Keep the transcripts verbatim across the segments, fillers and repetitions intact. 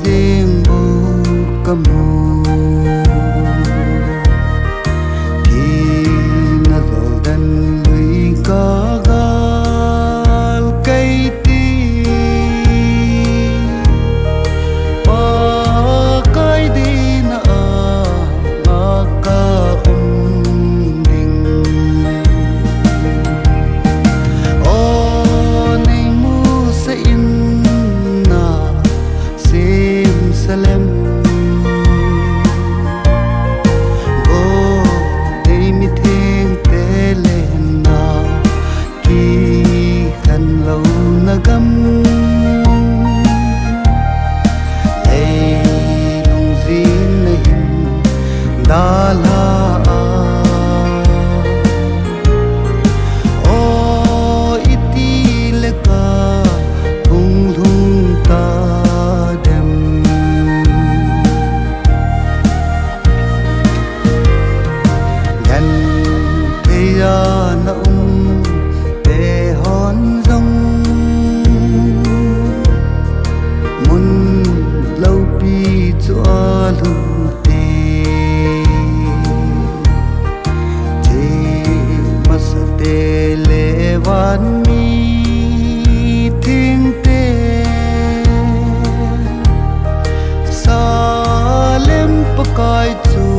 Jing bu ka mu. Thina jol den lui ka gal kai ti. Pakai dina a la ka um ding. O nei mu sa in na sim salem. Go dei mi theng te le na ki khan lo na gam. Ei lungzin na hin dalha a. O iti le ka hung lhung ta dem. Gan thei a na um te hon jong mun lopi chu a lhung te. Thi masa te le van mi thing te. Salem Pakai chu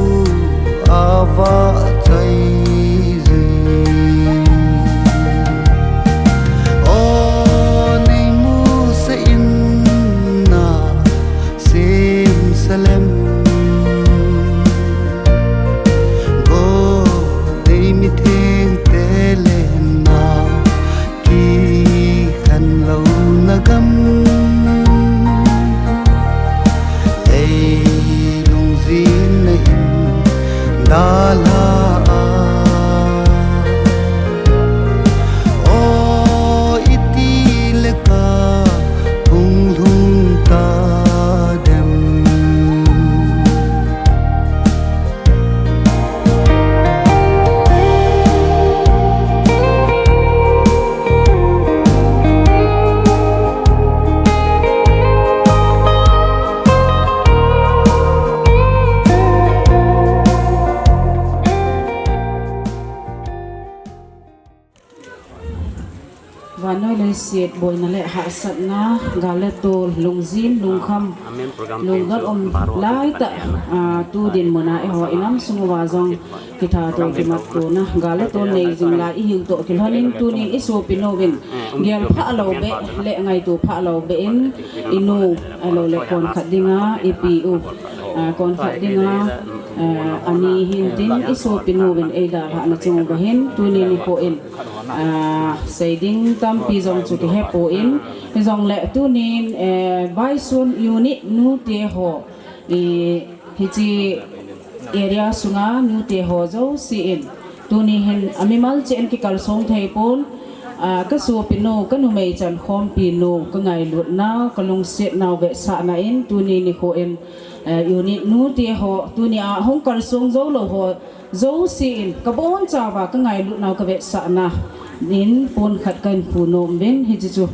a va chai zui. O nei mu sa in na sim salem. Go dei mi theng te le na ki khan lo na gam. Ei lungzin na hin dalha a. O iti le ka hung lhung ta dem. Vannoi leiset boina le hahsatna, gal le tol, lungjin, lungkham, lungdon um laitah, ah, tu dinmun a eiho inam sung uva jong kithat to kimat tona, gal le tol nei jing lai ihiu toh kilhonin tunin isopinu vin, gel phah lou beh le ngaito phah lou beh in inu, ahilou le konkhat dinga ipi u, ah, konkhat dinga, ah, ani hin tin isopinu vin eidalhah na chung uva hin tunin ikho in. Ah, sei ding tampi jong chu kihe poi, hijongle tunin, eh, Vaisun unit nute ho, i, hiche area sunga nute ho jouse in, tuni hin amimal cheh in kikalsong thei pon, ah, kasopinu, kanumei chankhompi nu, kangailut nau, kalungset nau vetsahna in, tuni nikho in, eh, unit nute ho, tuni a hung kalsong jou lou ho, jouse in, kabonchauva kangailut nau kavetsahna in pon khat kahin phunom uvin, hiche chu,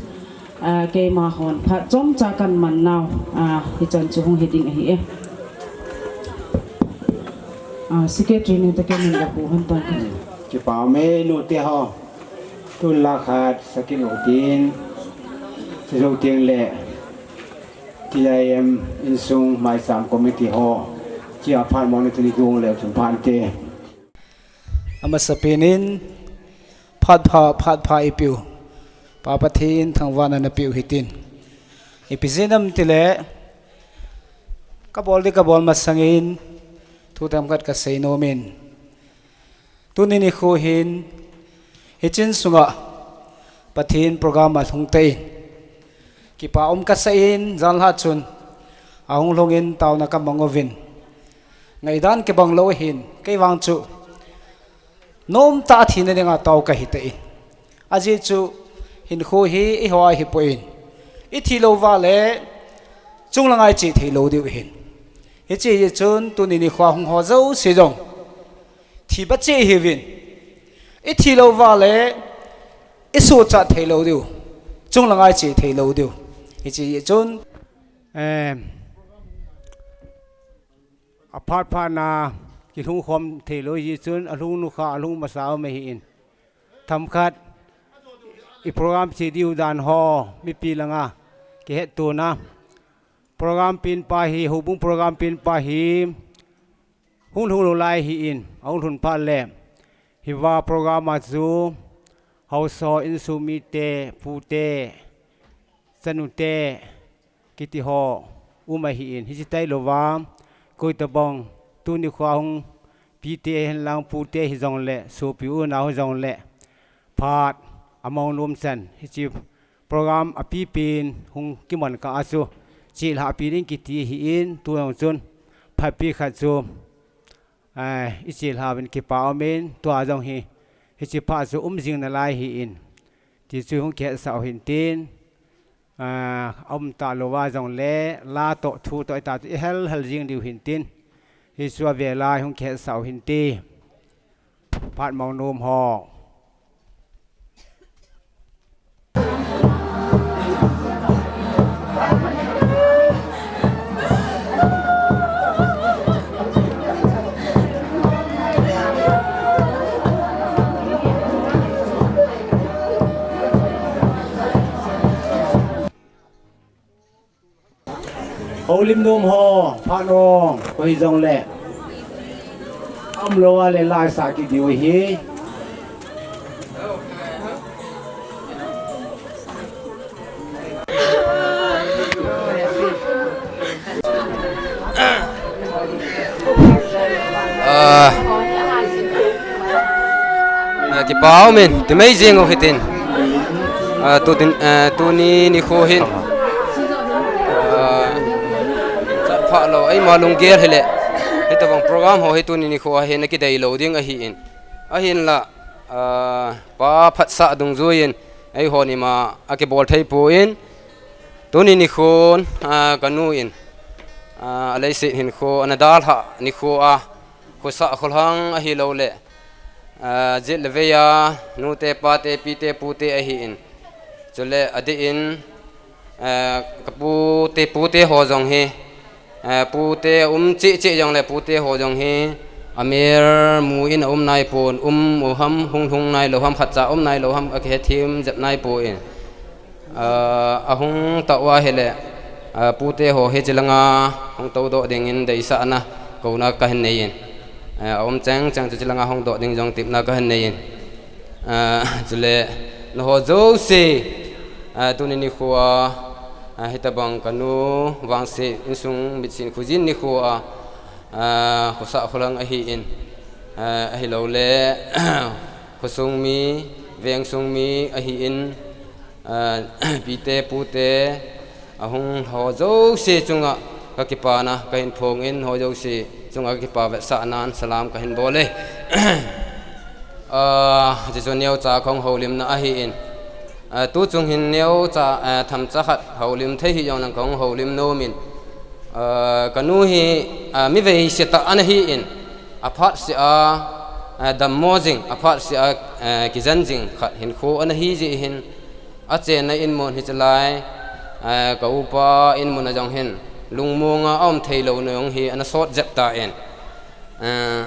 ah, keima hon phat chomcha kaman nau, ah, hichan chu hung hiding ahi e. Ah, secretary nu te kemin la pu hon tan. Kipa me nute ho. Tun la khat sakin utin. Sejou ting le. T I M insung maicham committee ho. Chia phat mo ni tuni kung le chun phan te. Amasapen in phat pha, phat pha ipiu. Pa Pathen thangvahna napeu hitin. Ipi jeh ham itile, kabol ding kabol masangin, thu themkhat kasei nom in. Tuni nikho hin, hiche in sunga, Pathen program alhung tan. Kipa um kasah in, janhi chun, ahung lhung in taona kamang uvin. Ngaidan kibang lou hin, kei vang chu, nomtah a thina dinga tao kahi tan. Ajeh chu, hinkho hi, eiho a hipon. Ithi lou uva le, chunglang a iche thei lou diu hin. Hiche jeh chun, tuni nikho a hung ho jouse jong. Thi ba che hiuvin. Ithi lou uva le, isuhchat thei lou diu. Chunglang a iche thei lou diu. Hiche jeh chun, eh, Aphat phat na kilhung khom thei lou ji chun alhung nukha alhung masa um ahi in. Themkhat i program che diu dan ho mipi langa kihet tuna. Program pen pa hi, houbung program pen pa hi hung lhung lou lai ahi in, ahung lhun phat le hiva program a chu haosa insung mite, pute, chanute kiti ho um ahi in, hiche tailou va koi tabang tuni khoa hung pite hen lang pute hijongle, sopi unau hijongle, phat among nom chan hiche program api pen hung kiman kah a chu chelhah pi ding kiti ahi in, tu jong chun phat pi khat chu, eh, i chelhah uvin kipa um in, tua jong hi hiche phat chu um jing nalai ahi in, ti chu hung kihetsah u hin tin, ah, aum talou va jongle la toh thu toh i ta chu i hel hel jing diu hin tin, hichu avel a hung kihetsah u hin ti. Phat mong nom ho. Houlim nom ho, phat nom, koi jongle. Aum lou a le la sa kit diu ahi. Ah. Ah, kipa um in, ti mai jing u hitin. Ah, tu tin, ah, tuni nikho hin. Ah, chat pha lou, eima lunggel hile. Hitabang program ho hi tuni nikho a hin akidei lou ding ahi in. Ahinla, ah, Pa phatsah dungjuiyin, eiho nima akibol thei poi. Tuni nikhon, ah, kanu in, ah, aleiset hinkho, ana dalhah nikho a, khosah kholhang ahilouleh, ah, jet le vei a, nute, pate, pite, pute ahi in. Chule adeh in, ah, kapute, pute ho jong hi, eh, pute um cheh cheh jongle pute ho jong hi, amel mu in aum nai pon, um u ham, hung lhung nai lou ham, khatcha um nai lou ham, akihethem jep nai poi. Ah, ahung tah uva ahile, ah, pute ho hi chilanga hung toudoh dingin deisahna, kouna kahin nei in. Eh, aum cheng cheng chu chilanga hung doh ding jong tepna kahin nei in. Ah, chule, nangho jouse, ah, tuni nikho a, ah, hitabang kanu vangse insung mitsin khojin nikho a, ah, khosah kholhang ahi in, ah, ahilouleh, khosung mi, vengsung mi ahi in, ah, pite, pute, ahung ho jouse chunga kakipana kahin phong in, ho jouse chunga kakipa vetsahnan salam kahin bol e. Ah, hichu neocha kahung houlimna ahi in. Ah, tuchung hin neocha, ah, themcha khat houlim thei hijongleng kahung houlim nom in. Ah, kanu hi, ah, mi veise tah ana hi in. Aphat sea, ah, dammo jing, aphat sea, ah, kijen jing khat hinkho ana hi jeh hin. Achenna inmun hiche lai, eh, ka upa inmun a jong hin, lungmonga aum thei louna jong hi ana sot jep tan. Eh,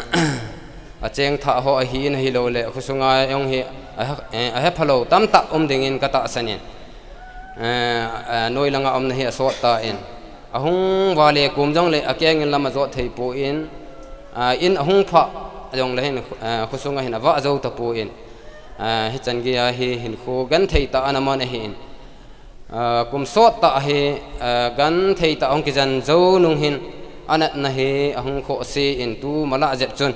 acheng thah ho ahin ahilouleh, khosunga jong hi, a, eh, ahephalou tamtah um dingin ka tahsan in. Eh, eh, noi langa umna hi asot tan. Ahung vale kum jongle akeng in lam ajot thei pon, ah, in ahung phah jongle hin, eh, khosunga hin avah jou tapon. Ah, hichan geiya hi hinkho genthei tah ana man ahin. Ah, kum sot tah hi, ah, genthei tah ahung kijen jou nung hin anatna hi ahung khohse in tu malah jep chun.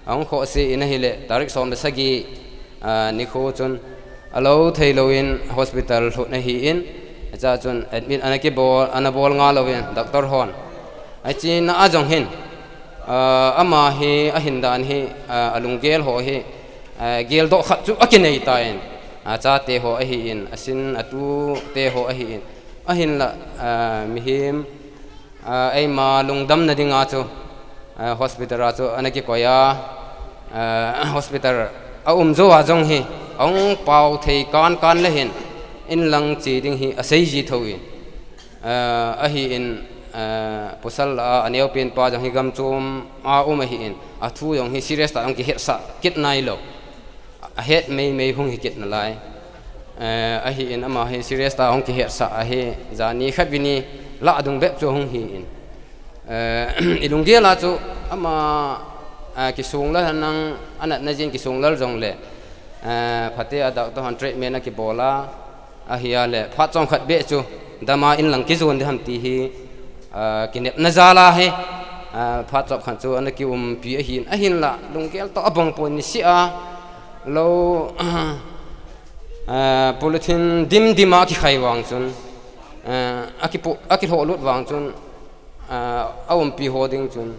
Ahung khohse in ahile, tarik som le sagi, ah, nikho chun alou thei louvin hospital lhut ahin. Hichea chun admit ana kibol, ana bol ngal uvin, doctor hon. Hichea jong hin, ah, ama hi ahin dan hi, ah, alunggel ho hi, ah, geldoh khat chu akinei tan, achate ho ahin, asin atute ho ahin, ahinla, ah, mihem, ah, eima lungdamna dinga chu, ah, hospital a chu ana kikoi a, ah, hospital a um jou a jong hi, ahung pao thei kankan le hin, in lang che ding hi asei ji thou in, ah, ahin, Eh, pasal a, a neopen pa jong hi gam chom a um ahin, a thu jong hi serious tah a hung kihetsah kit nailou. A het meimei hung hi kit nalai. Eh, ahin ama hi serious tah a hung kihetsah ahi, jani khat vini lah dung bep chu hung hi in. Eh, i lunggel a chu ama, eh, kisung lal nang a natna jin kisung lal jongle, eh, phatea doctor hon treatment a kibol a, ahi a le, phat chomkhat beh chu dam a in lang kijon ding ham ti hi, ah, kinepna jal a hi, ah, phat chomkhat chu ana kiumpi ahin, ahinla, lunggel toh abang pon niseh a, lou, ah, polythene dimdim a kikhai vang chun, ah, akipu-, akilhoh lut vang chun, ah, a umpi ho ding chun,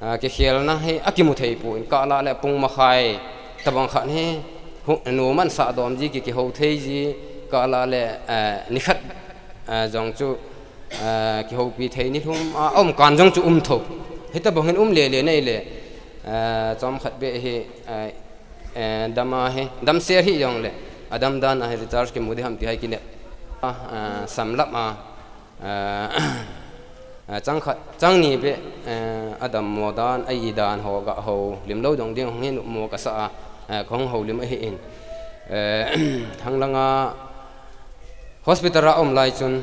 ah, kikhelna hi akimu thei pon, kah lah le pung makhai tabang khat hi, hu-, nu man sah dom ji ki, kihou thei ji, kah lah le, ah, nikhat, ah, jong chu, ah, kihoupi thei nilhum a, a um kan jong chu um tho. Hitabang hin um lele nei le, ah, chomkhat beh hi, ah, eh, dam a hi, damsel hi jongle, a damdan a hi recharge kimu ding ham ti hi kinep. Ah, ah, samlap a, ah, ah, chang khat, chang ni beh, eh, a dammo dan, a i dan ho ga houlim lou dong ding hung hin mo kasa a, eh, kahung houlim ahin. Eh, hang langa hospital a um lai chun,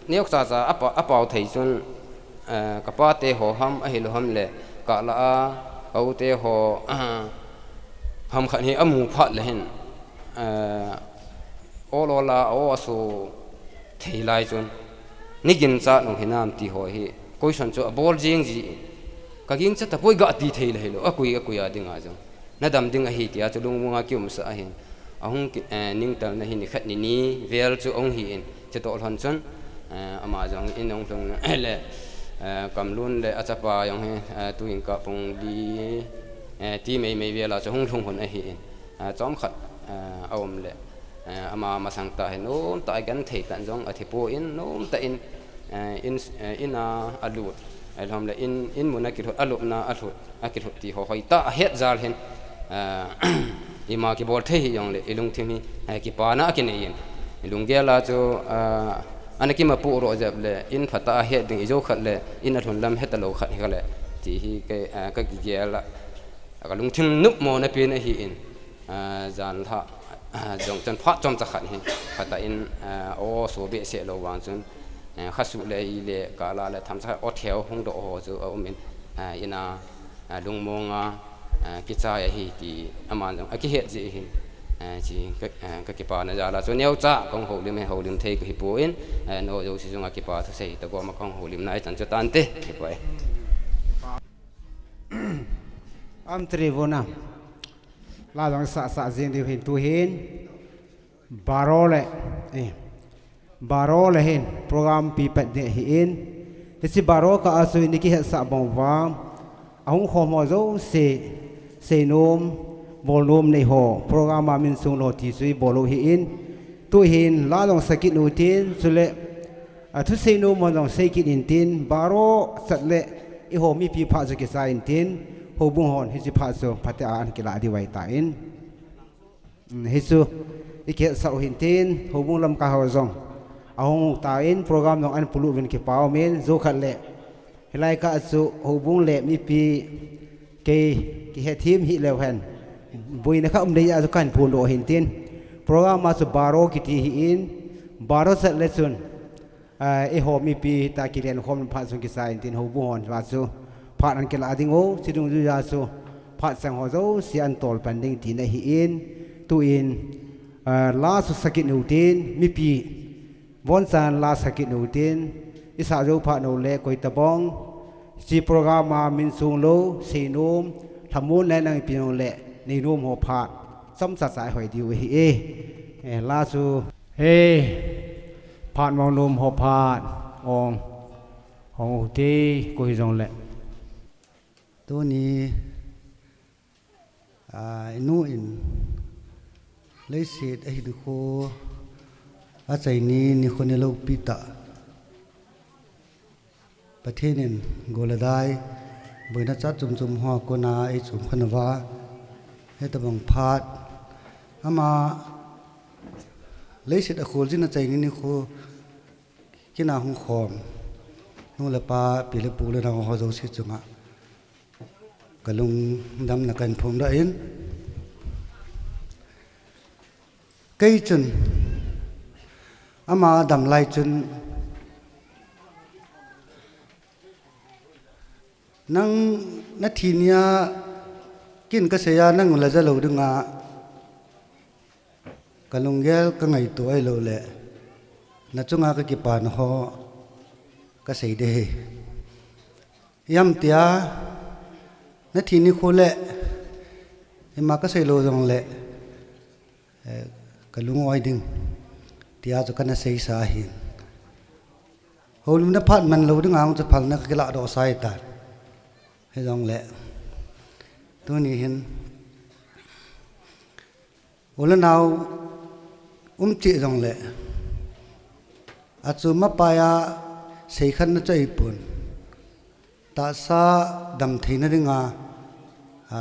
neocha cha a pa-, a pau thei chun, eh, ka pate ho ham, ahilou ham le, kah lah a, ka u te ho, ah, ham khat hi amu phat le hin, eh, ol ol a, o asu thei lai chun, ni ginchat nung hinam ti ho hi, question chu abol jing ji in, ka ginchat tapoi ga ti thei le hilou, akui, akui a ding a jong. Na dam ding ahi tia chu lungmong a kiumsah ahin. Ahung ki, eh, ningtalna hi nikhat nini vel chu ahung hi in. Chutoh lhon chun, eh, ama jong in ahung lhung le, eh, Kamlun le a chapa jong hi, eh, tuin kah pung li, eh, ti meimei vel a chu hung lhung lhon ahi in. Eh, chomkhat, eh, a um le, eh, ama masang tah hi nomtah a genthei tah in jong athi poi in, nomtah in, eh, in, eh, in a, a lut. Ahilou ham le in, in mun a kilhut, a lupna a lhut, a kilhut ti ho hoitah a het jal hin, ah, ima kibol thei hi jongle, i lungthim hi, eh, kipana akinei in. I lunggel a chu, ah, ana kimapuh roh jep le, in phatah a het ding i jou khat le, in a lhun lam heta lou khat hi kha le, ti hi ka, ah, ka kigel a. Ka lungthim nopmo na pen ahi in, ah, jan lha, ah, jong chun phat chomcha khat hi, phatah in, ah, o so behseh lou vang chun, eh, khasuh le i le, kah lah le, themcha o theu hung doh ho chu a um in, ah, in a, ah, lungmong a, ah, kichai ahi ti, aman jong akihet jeh hin, ah, chi ka, ah, ka kipana jal a chu neocha kahung houlim hi houlim thei kahi poi in, ah, no jouse jong a kipa thusei tah gom a kahung houlim na i chan chu tante, kipah e. Am tribuna. La jong sah sah jing diu hin tu hin. Baro le, eh, baro le hin program pi pat ding ahi in. Hiche baro kah a chu ni kihetsah bang uva, ahung khom ho jouse, seinom, bolnom nei ho, program a min sung lou ti chu i bol u ahi in. Tu hin la jong sakit u tin, chule, a thusei nom ho jong sei kit in tin, baro chat le i ho mipi phat chu kichai in tin, houbung hon hiche phat chu phatea an kila diu ahi tan. Um, hichu i kihetsah u hin tin, houbung lamkai ho jong ahung tan, program jong an polut uvin kipa um in, jou khat le hilai kah chu houbung le mipi kei kihethem hih leu hen, boina kha um dei a chu kahin phondoh u hin tin, program a chu baro kiti ahi in, baro chat le chun, ah, i ho mipi ta kilen khom phat sung kisa in tin houbung hon la chu phat an kila ding u, chi dungjuiya chu phat chang ho jouse an tol pan ding tina ahi in, tu in, ah, la chu sakit u tin, mipi vonchan la sakit u tin, i sah jou phat u le koi tabang, chi program a min sung lou, seinom, lhamon le nang pi u le, neinom ho phat, chomcha cha i hoi diu ahi e, eh, la chu. He, phat mong nom ho phat, ong, ong u te, koi hijong le. Tuni, ah, i nu in, leiset a hinkho, a chaini nikho ni loupi tah. Pathen in gol le dai, boina chat chom chom ho a kona ei chom khon uva, hitabang phat. Ama leiset a kholjin a chaini nikho kin a hung khom. Nu le pa, pi le pu le nao ho jouse chunga kalungdamna kahin phongdoh in. Kei chun, ama dam lai chun, nang nathi nia kin kasei a, nang la ja lou dinga kalunggel kangaito ahilou le, nachunga kakipana ho kasei ding ahi. Ijemtia, nathi nikho le, ima kasei lou jongle, eh, kalung-oi ding, tia chu kana seisa ahin. Houlimna phat man lou dinga chu phalna kakiladoh sai tan. Hijongle, tuni hin, u le nao um cheh jongle, achu mapaia seikhatna chu ahipon. Tahsa damtheina dinga, a,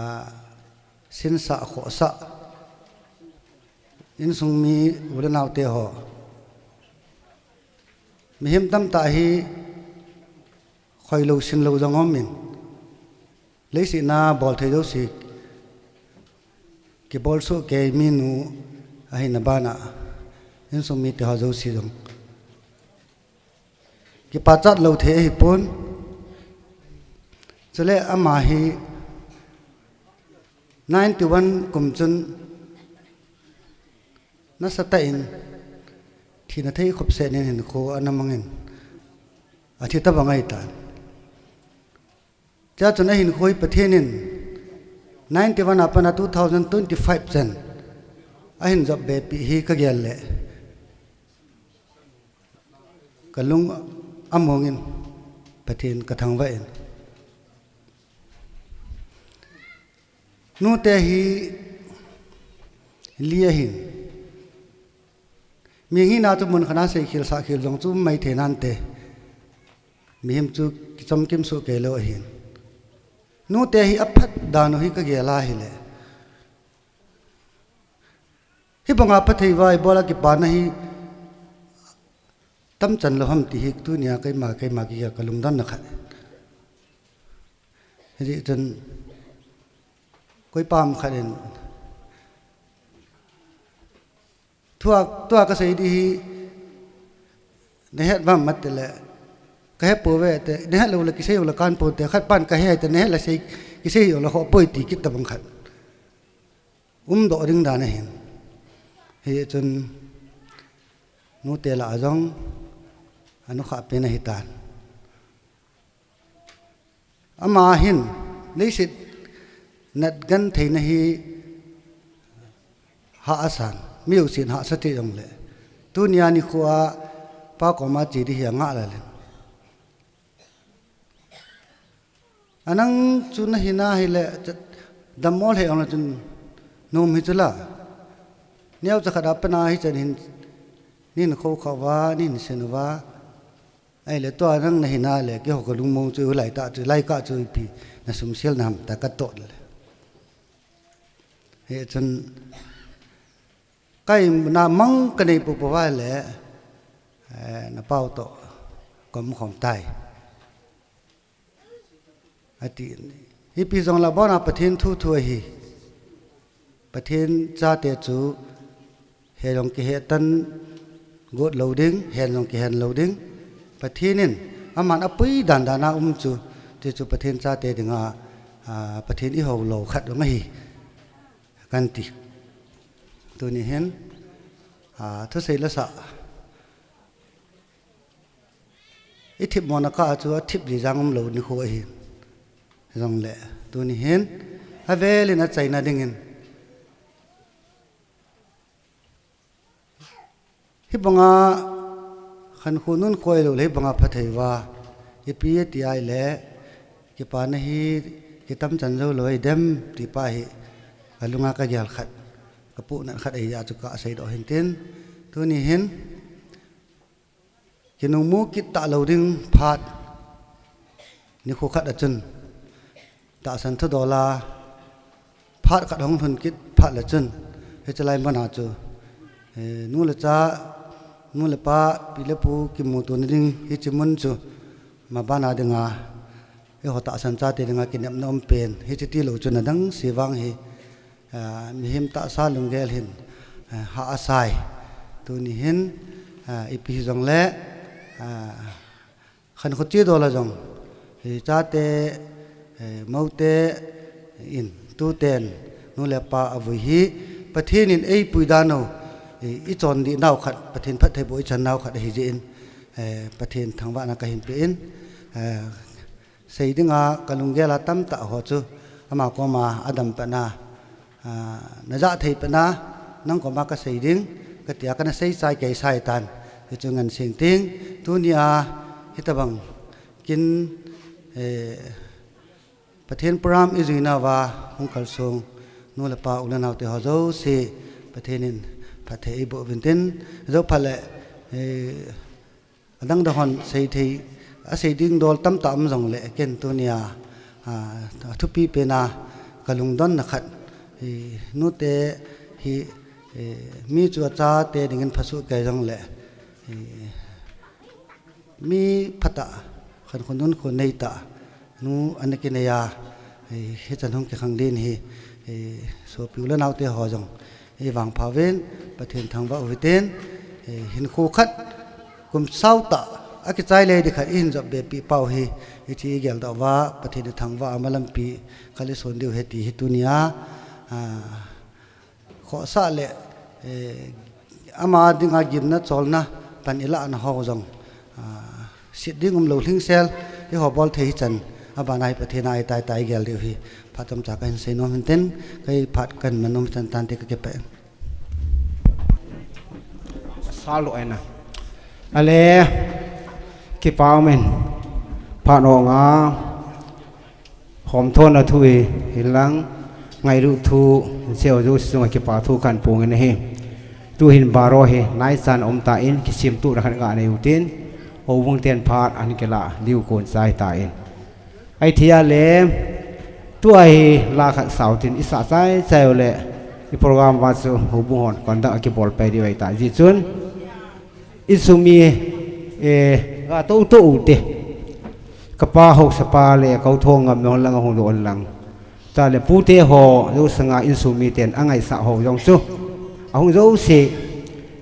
sinsah khohsah, insung mi u le naote ho, mihem tamtah hi khoilou sinlou jong aumin, leiset a bolthei jouse kibol sohkei minu ahina bana, insung mite ho jouse jong kipachat lou thei ahipon. Chule ama hi ninety-one kum chun nasatah in, thina thei khop seh nin hinkho ana mangin, athi tabang ahitan. Chua chun ahinkho hi Pathen in ninety-one a pat a two thousand twenty-five chan ahin jop bepeh hi kagel le, kalung amongin, Pathen kathangvah in. Nute hi li ahin, mi hina chu mun khat a seikhel sahkhel jong chu um maithei nante, mihem chu kichamkim sohkei lou ahin. Nute hi aphat dan u hi kagel a ahile, hibanga phatthei uva ibola kipana hi tamchan lou ham ti hi tunia keima, keima kigel kalungdonna khat. Hijeh chun, koipa ham khat in, tua, tua kasei ding hi nahet uvem atile, kahe pouve ati, nahet loule kisei u le kanpoute, khat pan kahe ati, nahet le sei, kisei u le khoh poi ti kit tabang khat umdoh ding dan ahin. Hijeh chun, nute lah a jong anukhah pen ahitan. Ama hin leiset natgentheina hi hahsan, mi jousen hahsa cheh jongle, tunia nikho a pa koma che ding hi angah lel in. Anang chu nahina hile, dammo lheh jongle chun nom hi chula. Neocha khat a pat a hichan hin, nahin khoukhah uva, nahin sen uva, ahile tua nang nahina le keiho kalungmong chu, laitah chu, laikah chu ipi nasumsel na ham tia katoh le, hichun, kaimuna mang kanei poupou uva le, eh, napao toh kaumkhom tai, ati. Ipi jongle abona Pathen thu thu ahi. Pathen chate chu he jong kihetan got lou ding, hen jong kihen lou ding. Pathen in aman apui dandan a um chu, ti chu Pathen chate dinga, a, Pathen ihoulou khat jong ahi, kanti. Tuni hin, a, thusei lasah ithipmona kah a chu athip jijang umlou nikho ahin. Jongle, tuni hin, avel in achaina dingin, hibanga khankho nunkho ahiloule hibanga phatthei uva, ipi ati ahile, kipana hi kitamchan joulou ahidem, ti pa hi kalunga kagel khat, kapuhnat khat ahijeh chu kaseidoh hintin. Tuni hin, kinungmu kit talou ding phat, nikho khat a chun, tahsan thudol a, phat khat hung lhun kit phat le chun, hiche lai muna chu, eh, nu le cha, nu le pa, pi le pu kimutona ding hiche mun chu, Mabana dinga, eiho tahsan chate dinga kinepna um pen, hiche tilou chun adang se vang hi, ah, mihem tahsa lunggel hin, ah, ha asai. Tuni hin, ah, ipi hijongle, ah, khankho chedol a jong, eh, chate, eh, mote in, tuten, nu le pa avui hi, Pathen in eipui dan u, eh, ichondih nau khat, Pathen phattheiboh ichan nau khat ahi jeh in, eh, Pathen thangvahna kahin pe in, eh, sei dinga kalunggel a tamtah ho chu, ama koma adam petna, ah, najah thei petna, nang koma kasei ding, katia kana sei chai kei sai tan, hichu ngan sing ting, tunia, hitabang, kin, eh, Pathen program ijui nauva, hung kalsong, nu le pa u le naote ho jouse, Pathen in phatthei eiboh uvin tin, jou phat le, eh, adang dang hon sei thei, asei ding dol tamtah um jongle, ken tunia, ah, athupi pena, kalungdonna khat, eh, nute hi, eh, mi chu achate dingin phasoh kei jongle, eh, mi phatah, khankho nunkho neitah, nu ana kinei a, eh, hichan hung kikhanglen hi, eh, sopi u le naote ho jong, eh, vangpha uvin, Pathen thangvah u hitin, eh, hinkho khat, kum sao tah, akichai lei ding khat, ihin jop be pi pau hi, iti igeldoh uva, Pathen ithangvah a malampi, khat ison diu ahi ti hi tunia, ah, khohsah le, eh, ama dinga gimna cholna pan ilahna ho jong, ah, sit ding umlou lhingsel, eiho bol thei hichan, abana hi Pathen a itai tai gel diu hi, phat chomcha kahin sei nom hin tin, kei phat kahin man nom chan tante kakipah e. Sal lou ahi na. Ale, kipa umin, phat nunga, Homthona thu hi, hinlang, ngailut thu, hiche ho jouse chunga kipa thu kahin phong in ahi. Tuhin baro hi, naichan um tan, kisemtohna khat ngah nei utin, houbung ten phat ahin kilah diu kon chai tan. Ahithei a le, tua hi la khat sao tin, isah chai chai u le, i program uva chu houbung hon conduct akibol pai diu ahitai. Hijeh chun, insung mi, eh, ga tou tou u te. Kapa haosapa le Kauthong ngam nong langa hung doh un lang. Chule pute ho, jousanga insung miten angaisah ho jong chu. Ahung jouse,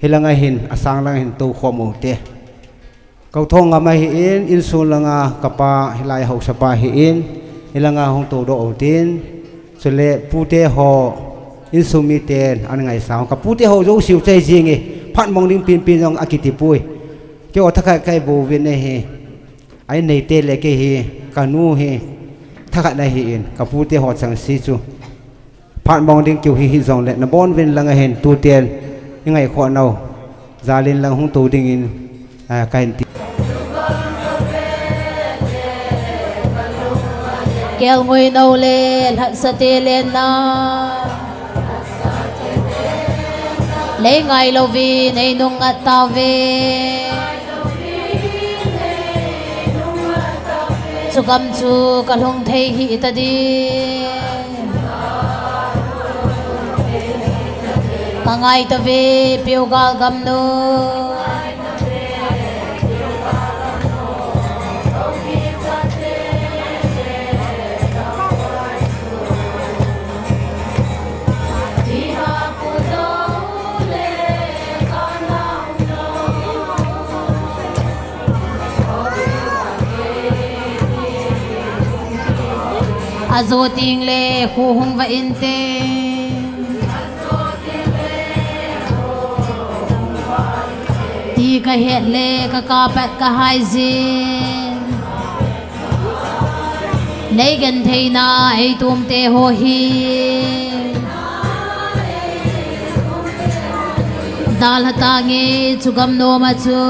hilanga hin, asang langa hin toukhom u te. Kauthong ngam ahin, insung langa kapa, hilai haosapa ahin, hilanga hung toudoh u tin. Chule pute ho, insung miten angaisah ho. Kapute ho jouse u chai jing e, phat mong ding penpen jong akiti poi. Keiho thakhat kahi bou vin ahi. Ahin neite le kei hi, kanu hi, thakhat ahin, kapute ho chengse chu. Phat mong ding keu hi hijongle, nabon uvin langa hin tuten, ingaikhoh nau, jalin lang hung tou dingin, ah, kahin ti. Kelngoi nou le, lhatsate lenna. Lei ngailouvin, ei nungngat tauve. Chugam chu kalhung thei hih tadin. Kangai tave, Peugal gamnu. Ajo teng le kho hung va inte. Ti kahet le kakap pat kahai jin. Nei gentheina ei tomte ho hi. Dalha tange chu gamnom a chu.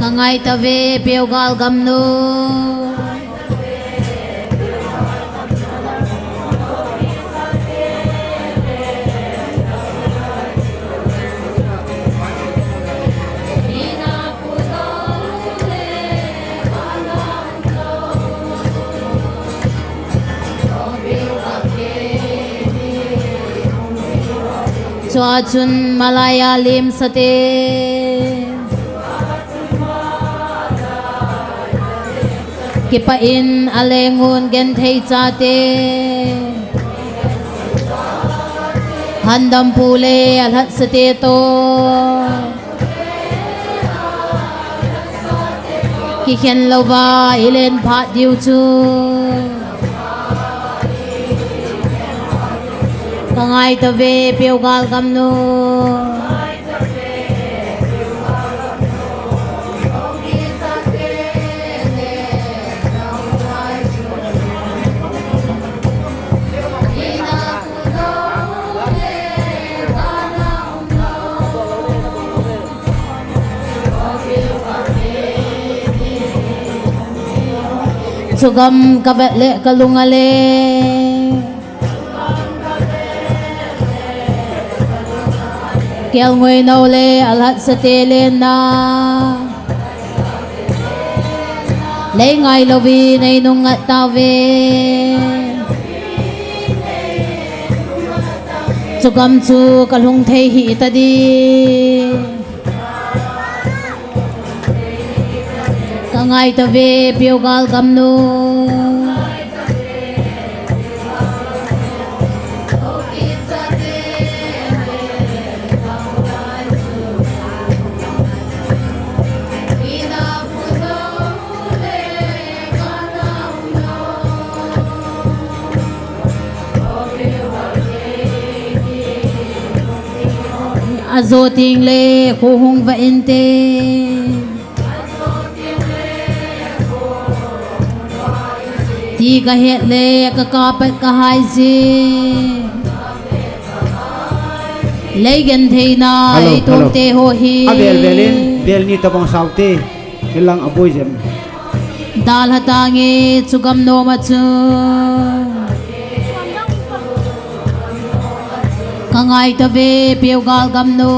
Kangai tave Peugal gamnu. Chua chun Malaya lim sate. Kipah in alengun genthei chate, handam pu le alhatsate to, kikhen louva ilen phat diu chu. Ka ngai tave Peugal gamnu. Chugam kavet le kalung ale. Kelngoi nou le alhatsate lenna. Lei ngai louvin ei nung ngat tave. Chugam chu kalung thei hita di. Ka ngai tave Peugal gamnu. Ajo ting le kho hung va inte. Ti kahet le ka kapat kahai si. Lei gentheina ei tumte ho hi. Avel vel in, vel ni tabang saute. Hilang aboi jem. Dalha tange chugam noma chu. Ka ngai tave Peugal gamnu.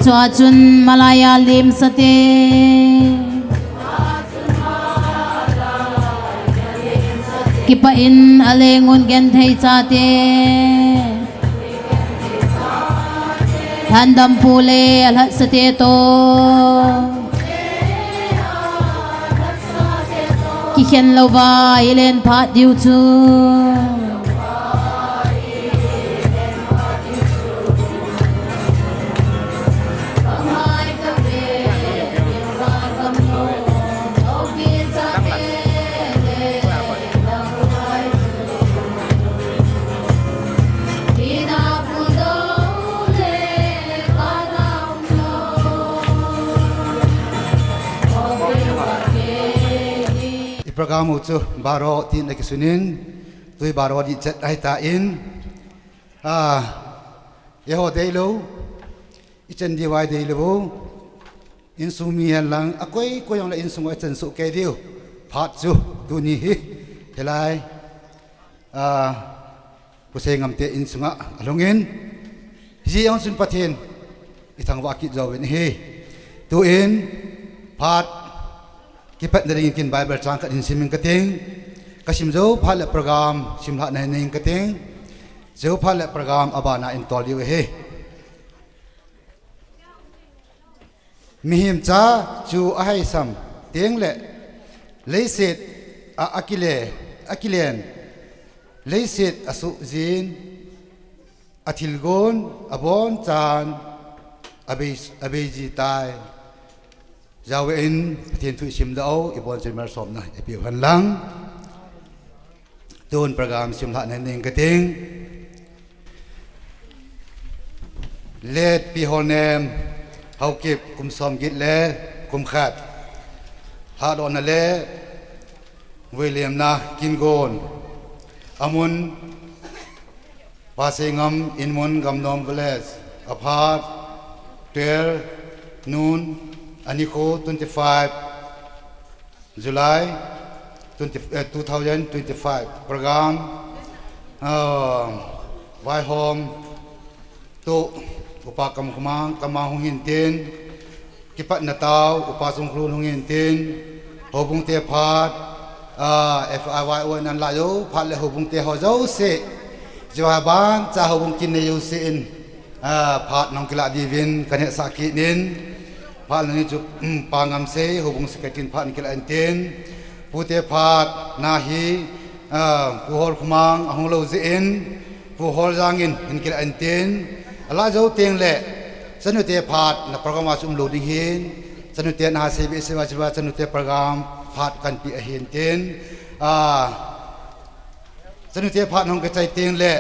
Chua chun malaiya limsate. Kipah in alengun genthei chate. Handam pu le alhatsate to. Kikhen louva ilen phat diu chu. I program u chu baro tin akisunin, tui baro di chet ahitan, a, eiho deilou, i chen diu ahi deilou, insung mi hen lang, akoi koi jong le insung a chen soh kei diu phat chu tuni hi, hilai, a, Pu Seingam te insunga alhungin, hijeh a chun Pathen i thangvah kit jouvin ahi. Tuin phat kipatna dingin kin Bible chang khat hin simin kating. Kasim jou phat le program simlhahna hin nein kating. Jou phat le program abana in tol diu ahi. Mihem cha chu ahaisam teng le, leiset a, akile, akilen, leiset asuh jin, athilgon abonchan abei, abei ji tai. Jao in Pathen thu i simdoh u, i bonchauva malsomna i peh u hen lang. Tun program simlhahna hin nein kating. Late Pi Holnem Haokip, kum som get le kum khat. Lhahdohna le vuilemna Kingon. Amun Pasingam Inmun Gamnom Village, aphat twelve noon, anikho twenty-five July twenty, eh, two thousand twenty-five. Program, ah, vaihom toh Upa Kamkhomang, Kamang hung hin tin, kipatna tao, Upa Chungkholun hung hin tin, houbung te phat, ah, F I Y O in an la jou phat le houbung te ho jouse, Jehovah ban cha houbung kin nei jouse in, ah, phat nahung kilah diuvin kan hetsah kit in, phat nani chu, um, Pa Ngamsei, houbung secretary in phat nakilah in tin, pu te phat na hi, ah, Pu Holkhomang ahung lou jeh in, Pu Holjang in hin kilah in tin, alah jou teng le, chanu te phat na program a chu um lou ding hin, chanu te na ha sei be se va chiva chanu te program phat kan pe ahin tin, ah, chanu te phat hung kichai teng le,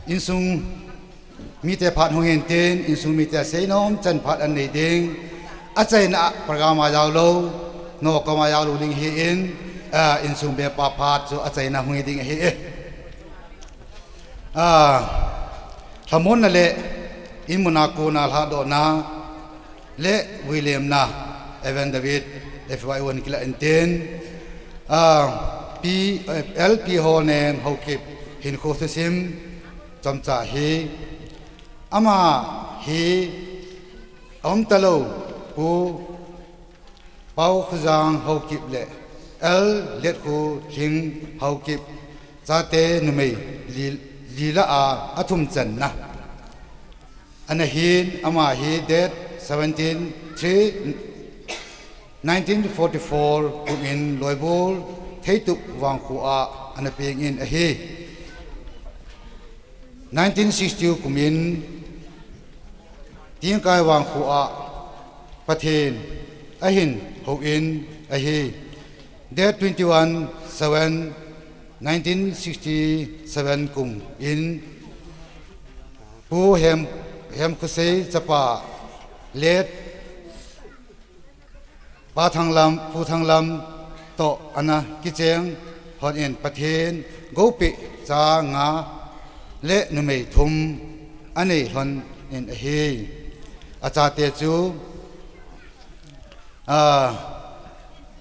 insung mite phat hung hin tin, insung mite seinom chan phat an nei ding. Achaina a program a jao lou, nokam a jao lou ding hi in, ah, insung bepa phat chu achaina hung hi ding ahi e. Ah, lhamonna le inmun a kona lhadohna le vuilemna, Evan David, F Y O in kilah in tin, ah, P, L P Holneng Haokip hinkho thusim chomcha hi, ama hi aum talou Pu Paokhojang Haokip le L Letkholhing Haokip chate numei li, li lah a athum channa ana hin, ama hi date seventeen three nineteen forty-four kum in Loibol Theitup vangkho a ana peng in ahi. Nineteen sixty kum in Tingkai vangkho a Pathen ahin hou in ahi. Date twenty-one seven nineteen sixty-seven kum in Pu Hem, Hemkhosei chapa Let Pa Thanglam, Pu Thanglam toh ana kicheng lhon in Pathen goupeh cha nga le numei thum anei lhon in ahi. Achate chu, ah,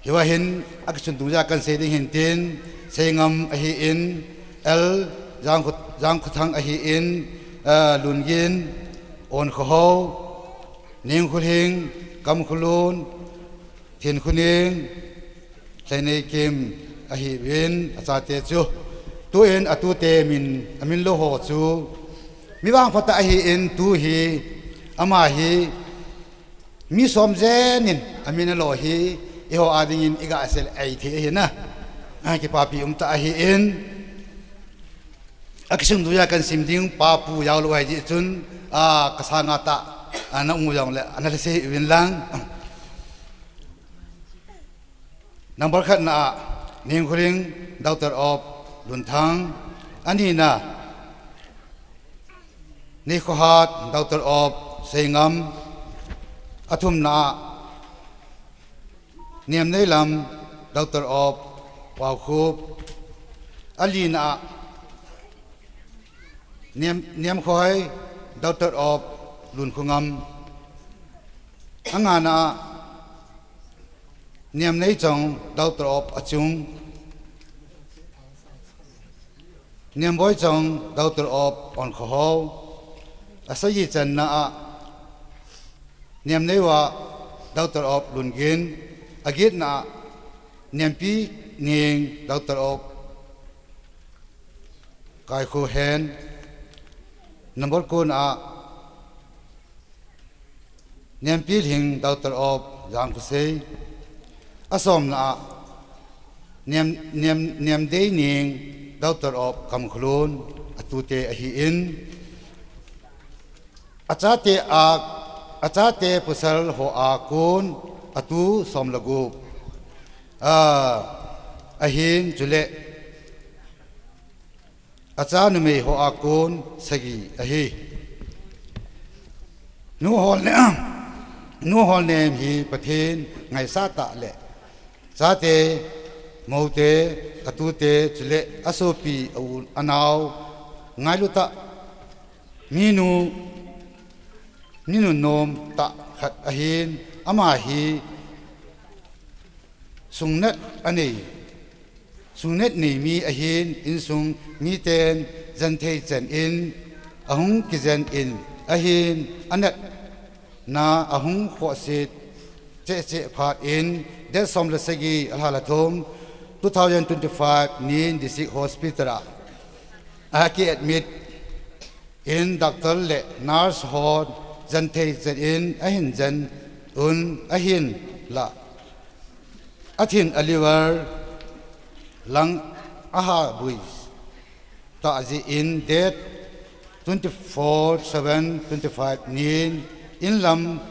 hiva hin akisun dungjui a kan sei ding hin tin, Seingam ahi in, L Jangkho, Jangkhothang ahi in, ah, Lungin, Onkhohao, Ningkholhing, Kamkholun, Thinkhoning, Lheineikim ahiuvin achate chu. Tuin atute min, amin lou ho chu mi vangphat ahi in tu hi ama hi mi som jen in amin alo hi eiho a dingin iga sel ei thei ahi na. Ah, kipapi umtah ahi in. Akisun dungjui a kan sim ding pa pu jao lou ahi jeh chun, ah, kasanga tah, ah, na um u jongle, ana lhasei uvin lang. Number khatna a, Ningkholhing, daughter of Lunthang. Anina, Neikhohat, daughter of Seingam. Athumna a, Niamneilam, daughter of Paokhup. Alina a, Niam, Niamkhoi, daughter of Lunkhongam. Angana a, Niamneichong, daughter of Achung. Niamboichong, daughter of Onkhohao. Asagi channa a, Niamneiva, daughter of Lungin. Agetna a, Niampining, daughter of Kaikhohen. Number kona a, Niampilhing, daughter of Jangkhosei. Asomna a, Niam, Niam, Niamdeining, daughter of Kamkholun, atute ahi in. Achate a, achate pasal ho a kon, atu som le gup. Ah, ahin chule. Acha numei ho a kon sagi ahi. Nu Holne, Nu Holnem hi Pathen ngaisah tah le chate, moute, atute, chule asopi, a u, anao, ngailu tah, minu, minu nom tah khat ahin, ama hi sungnat anei, sungnat nei mi ahin, insung miten jen thei chan in, ahung kijen in, Ahin anatna ahung khohse cheh cheh phat in, date som le sagi, alha le thum, two thousand twenty-five nin District Hospital a aki admit in, doctor le nurse hon jen thei jen in ahin jen un, ahinlah athin a liver lang aha bui tah jeh in, date twenty-four seven twenty-five nin inlam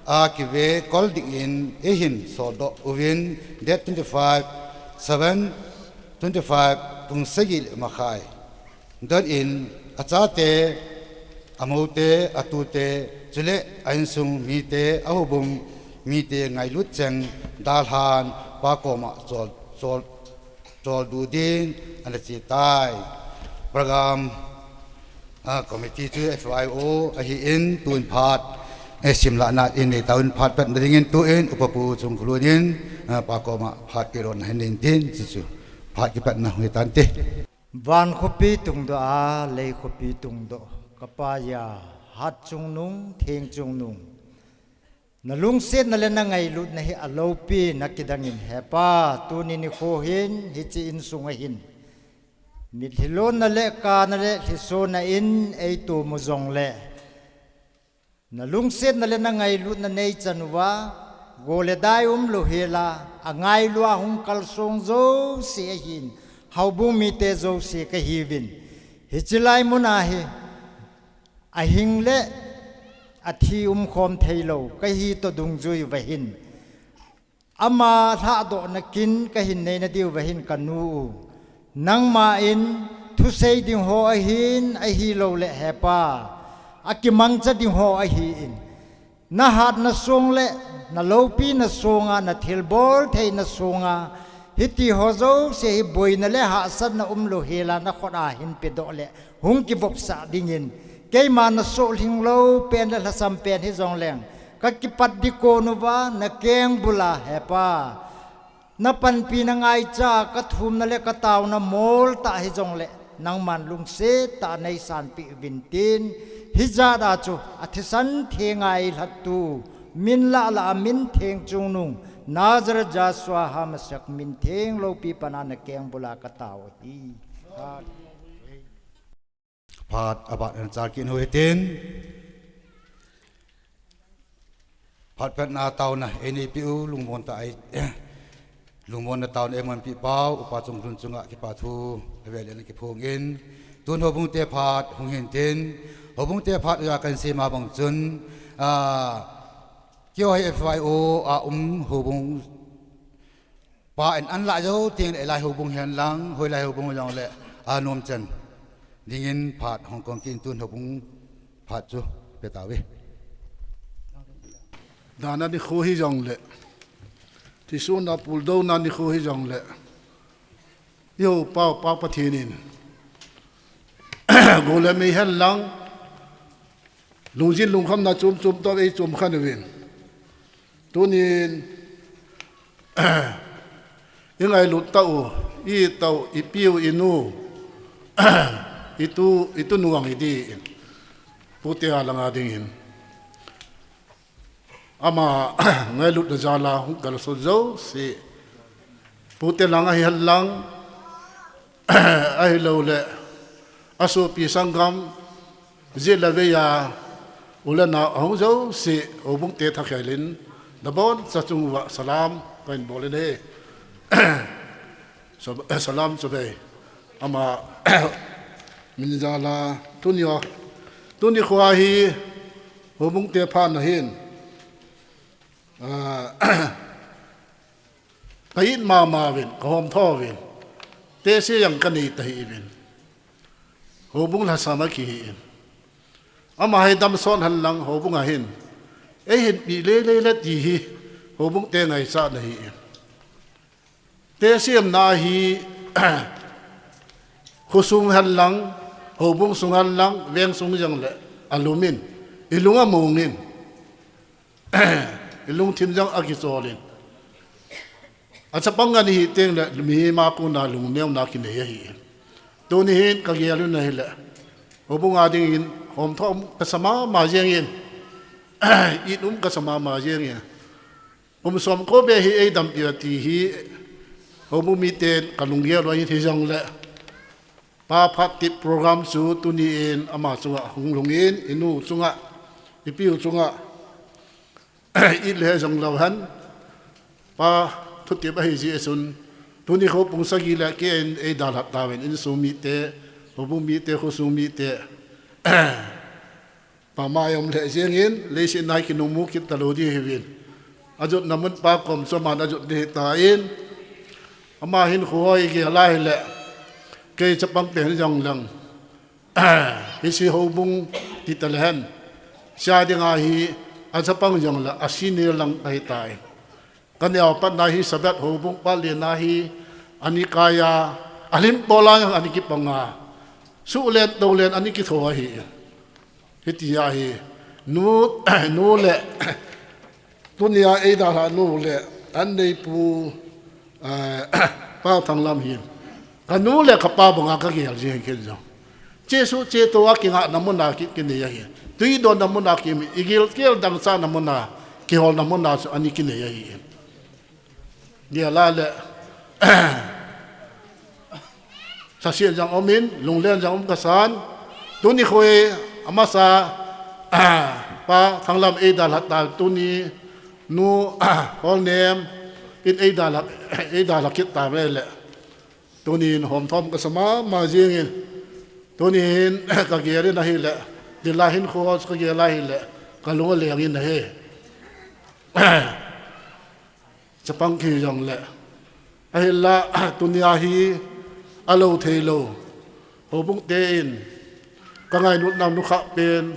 a kive kol dingin eihin soldoh uvin, date twenty-five seven twenty-five pung sagi le makhai don in, achate, amoute, atute, chule a insung mite, ahoubung mite ngailut cheng dalhan Pa koma chol, chol, choldu din ana che tai. Program, ah, committee chu F Y O ahin, tun phat, eh, simlahna inei tauvin, phat patna dingin tun Upa Pu Chungkhulun in, ah, Pa koma phat kiron hin nei tin, chuchu phat kipatna hung hitante. Van khopi tungdoh a, lei khopi tungdoh, ka Pa-a, hat chungnung, theng chungnung. Na lungsetna le na ngailutna hi alopi na kidang in, he Pa, tuni nikho hin, hiche insung a hin mitlhi lonna le kana le lhisona in eitomu jongle, na lungsetna le na ngailutna neichan uva, go le dai umlou hela, angailu a hung kalsong jouse ahin, houbung mite jouse kahiuvin. Hiche lai mun a hi, ahing le athi umkhom theilou kahi toh dungjui uva hin, ama lhahdohna kin kahin neina diuva hin kanu u. Nangma in thusei ding ho ahin, ahilouleh, he Pa, akimangcha ding ho ahin, na hatna song le na loupina songa, na thilbol theina songa, hiti ho jouse hi boina le hahsatna umlou hela na khut a hin pedoh le hung kivopsah dingin, keima na sohlhing lou pen le lhasam pen hijongleng, ka kipat ding kon uva na kengbul a, he Pa, na panpina ngaicha, ka thumna le ka taona moltah hijongle, nangman lungset tah a neisanpeh uvin tin, hijat a chu athisan thenga eilhattu, min lahlah a min theng chungnung, Nazareth Jesua Hamasak min theng loupi pana na kengbul a ka tao ahi. Phat aban in chal kit u hitin. Phat patna taona einei peh u, lungmon tah a, lungmonna taona eimanpeh pau, Upa Chungkhulun chunga kipa thu avel in kiphong in, tun houbung te phat hung hintin, houbung te phat a kahin seima bang chun, ah, keiho hi F Y O a um houbung pa in anlah jou teng le, lai houbung hihen lang, hoilai houbung jongle, anom chan dingin phat hung kong kit in, tun houbung phat chu pe tauve. Dana nikho hijongle, thisun a puldouna nikho hijongle, ihou pau Pa Pathen in go le mei hihen lang, lungjin lungkhamna chom chom toh eichom khen uvin. Tunin, ingailut tau, itau, ipiu, inu, itu, itunu ang idi in, pute a langa dingin, ama ngailutna jal a hung kalson jouse, pute lang ahi hen lang, ahilouleh asopi sanggam, jit le vei a u le nao ahung jouse, houbung te thakhel in, naboncha chung uva salam kahin bol in ahi. So, salam chubei. Ama min jal a, tuni a, tuni kho hi houbung te phat na hin, ah, ka it mama uvin, ka homtho uvin, tehse jong ka nei tahih uvin, houbung lhasam a kihi in, ama hi damsot hen lang houbung a hin eihin pi lele le ti hi houbung te ngaichatna ahi in. Tehse umna hi, khosung hen lang, houbung sung hen lang, veng sung jongle, alum in, ilung among in, ilungthim jong akichol in, achapang ngen ihi teng le, mihem a kona lungneona kinei ahi in. Tuni hin kagel u ahile, Houbung a dingin, hom thom kasa mama jengin, it um kasa mama jengin. Kum som ko be hi eidampi ati hi, houbung miten kalunggel uva hi jongle. Pa phat tip program chu tuni in ama chunga hung lhungin, inu chunga, ipiu chunga, it le jonglou hen, pa thutip ahi jeh chun, tuni kho pung sagi le kei in eidalhah tauvin, insung mite, houbung mite, khosung mite, Pa mai um le jengin, leiset a kinungmu kit talou ding hiuvin. Ajotna mun pa kom chu aman ajot ding ahitan. Ama hin khu hoi gel a hile. Kei chapang pen jong lang. Hiche houbung ti tale hen. Sia dinga hi, achapang jong le, a senior lang ahitai. Kaneo patna hi Sabbath houbung pal lena hi, ani kaiya, alim pola jong ani kipanga. Sulen tolen ani kitho ahi. Hitia hi, nu, nu le, tunia eidalhah nu le, an neipu, eh, Pa Thanglam hi. Kanu le kapa banga kagel jeng kit jong. Chesu cheto a kingahna muna ki, kinei ahi. Tui donna muna ki, igil kel dangchahna muna, kiholna muna chu ani kinei ahi. Gel a le, sasien jong umin, lunglen jong um kasan. Tuni khu hi, amasa, Pa Thanglam eidalhah ta tuni, nu, Holnem, in eidalhah, eidalhah kit ta ve le. Tunin hom thom kasa mama jengin. Tunin kagelin ahile. Dila hin khu kagel ahile. Kalung alengin ahi. Chapang khi jong le. Ahinla, tunia hi, alou theilou. Houbung te in. Kangailutna nukhah pen.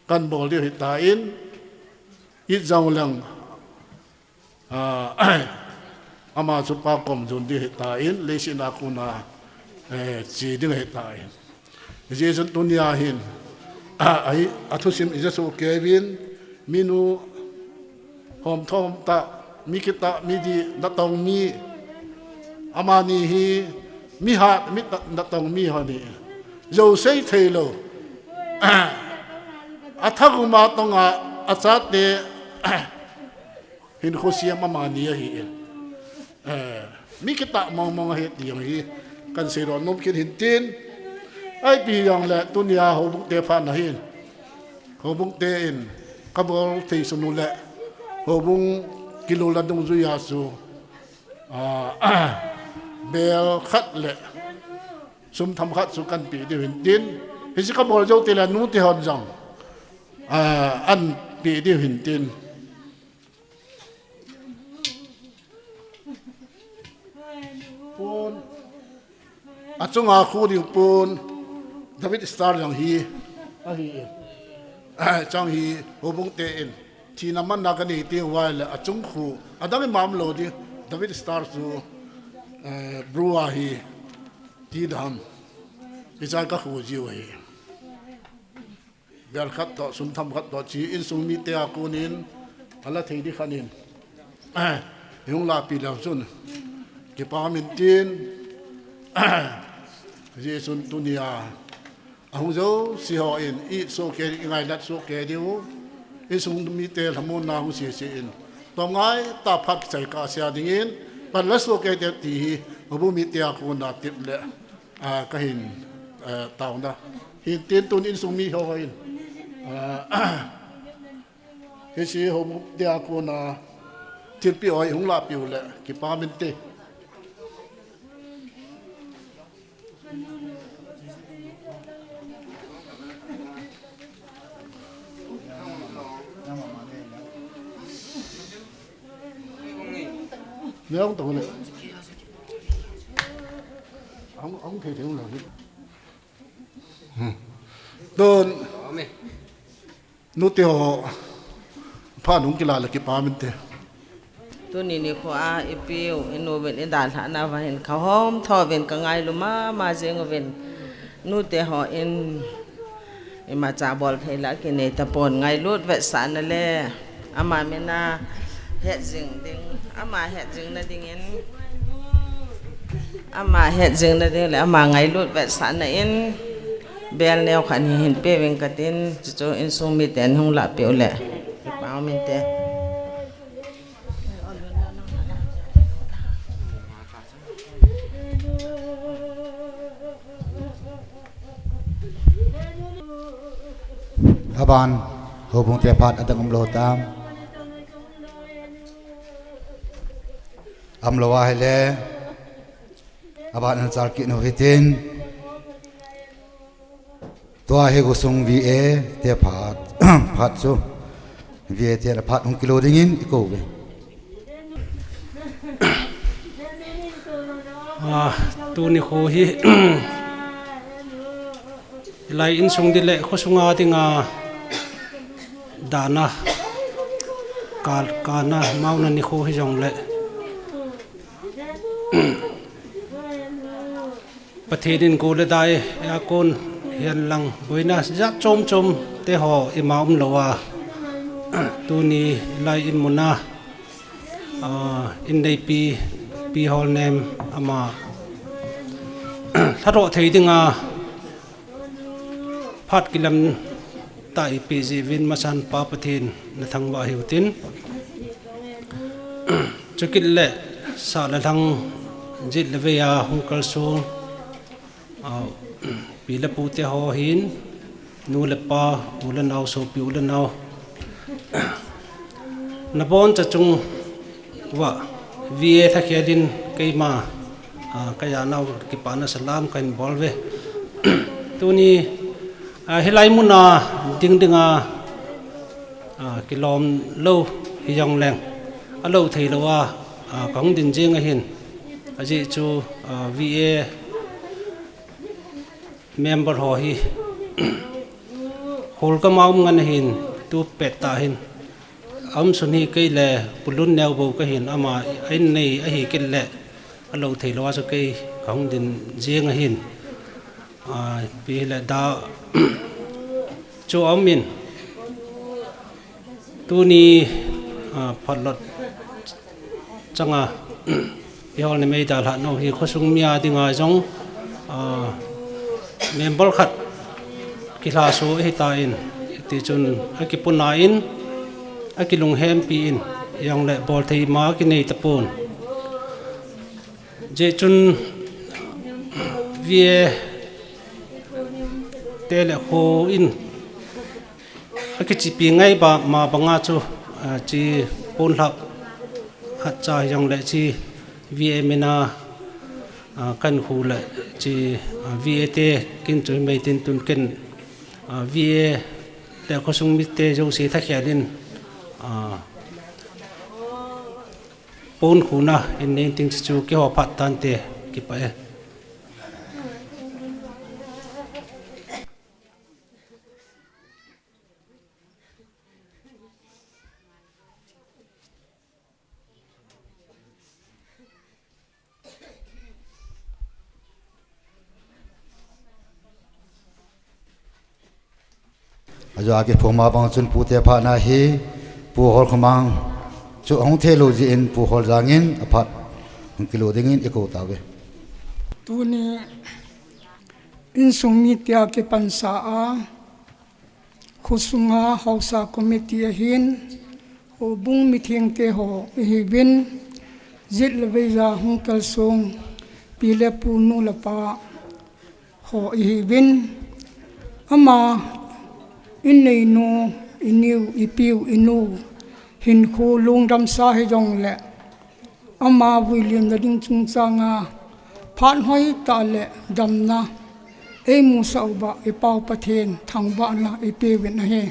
Kanbol diu ahitan. It jong lang. Ah, ama chu pa kom jun ding ahitan, leiset a kona, eh, che ding ahitan. Hijeh chun tunia hin, ah, ahi, athusim ija sohkei uvin, minu hom thom tah, mi kitah, mi dih, natong mi, amani hi, mi hat, mi ta-, natong mi ho ahi. Jou sei theilou. Athagum a tonga, achate, Hinkho siam amani ahi. Eh, mi kitah mong mong ahi ti jong hi. Kan seidoh nom kit hintin. Ipi jong le tunia houbung te phatna hin. Houbung te in kabol thei sunu le. Houbung kilula dungjuia chu. Ah, bel khat le. Sum themkhat chu kan pe diu hintin. Hiche kabol jou teng le nu te hon jong. Ah, an pe diu hintin. Pon. Achunga khu ding pon. David Star jong hi. Ahi. Chang hi houbung te in. Thina manna kanei teng uva le achung khu. Adang ima umlou ding. David Star chu, eh, Brewer hi. Ti dam. Hichea kakhu jiu ahi. Bel khat toh, sum themkhat toh, chi insung mite a konin, ala thei ding khat in. Hung lapi leu chun. Kipah um intin. Hijeh chun tunia. Ahung jouse hon, i sohkei, i ngailut sohkei diu. Insung mite lhamonna hung sese in. Tong ngaitah phat kichai kahsea dingin. Pan la sohkei te ti hi. Houbung mite a kona tep le. Ah, kahin, eh, taona. Hintin tun insung mi hon. Ah, hiche houbung te a kona thilpeh hung lapiu le, kipah um inte. Leong tong le. Ang, ang thei thei lo. Hmm. Tun. Nute ho. Phat hung kila le kipah um inte. Tuni nikho a ipiu, inu uvin idalhahna uva hin kahom tho uvin kangailu mama jeng uvin. Nute hon imacha bol thei la kinei tapon ngailut vetsahna le ama mina het jing ding, ama het jingna dingin, ama het jingna ding le ama ngailut vetsahna in Bel neo khat ni hin pe ving katin, chuchu insung miten hung lah peh uleh. Pau min te. Aban, houbung te phat adang um lou tam. Um lou ahile. Aban an chal kit u hitin. Tua hi khosung V A te phat, phat chu. V A te na phat hung kilo dingin i kou ve. Ah, tuni kho hi. Lai insung ding le khosunga dinga dana kal kana mauna ni kho hi jong le. Pathen in go le dai, aircon hihen lang boina jat chom chom te ho ima um lou a. Tuni lai in muna, ah, in neipi, Pi Holnem ama lhadoh thei dinga phat kilam tah ipi jeh uvin masan Pa Pathen na thangvah hiu tin. Chukit le sah le lhang jet le vei a hung kalsong, ah, pi le pu te ho hin, nu le pa, u le nao, sopi u le nao. Na boncha chung uva, V A thakhel in keima, ah, ka janau kipana salam kahin bol ve. Tuni, ah, hilai muna ding dinga, ah, kilom lou hi jong leng. Alou thei lou a, ah, kahung din jing ahin. Ajeh chu, ah, V A member ho hi. Kholgam a um ngen ahin, tu pet tah hin. Aum sun hi kei le Pu Lunneo bou kahin ama a in nei ahi kit le alou thei lou a chu kei kahung din jing ahin. Ah, pi le da chu aum in. Tuni, ah, phatlot changa, i hol ni mei dalhah nau hi khosung mi a dinga jong, ah, member khat kilhaso ahi tan, tichun akipuna in, akilunghempi in, jong le bol thei ma kinei tapon. Jeh chun V A te le kho in, akichipi ngai ba ma banga chu, ah, chi pon lhap khat cha jong le chi V A mina, ah, kan khu le chi, ah, V A te kin chu mei tin tun ken, ah, V A le khosung mite jouse thakhel in, ah, pon khuna in ning ting chu kiho phat tante kipah e. Ajeh a kiphong ma bang chun pute phat na hi, Pu Holkhomang chu ahung thei lou jeh in Pu Holjang in aphat hung kilo dingin i kou tauve. Tuni insung mite a kipansa a, khosunga haosa committee ahin, houbung mithengte ho ihiuvin, jet le vei a hung kalsong, pi le pu, nu le pa ho ihiuvin, ama in neinu, i niu, i piu, i nu, hinkho lungdamsa hijong le, ama vuilimna ding chungchanga phat hoitah le damna eimusah uva i Pau Pathen thangvahna ipeuvin ahi.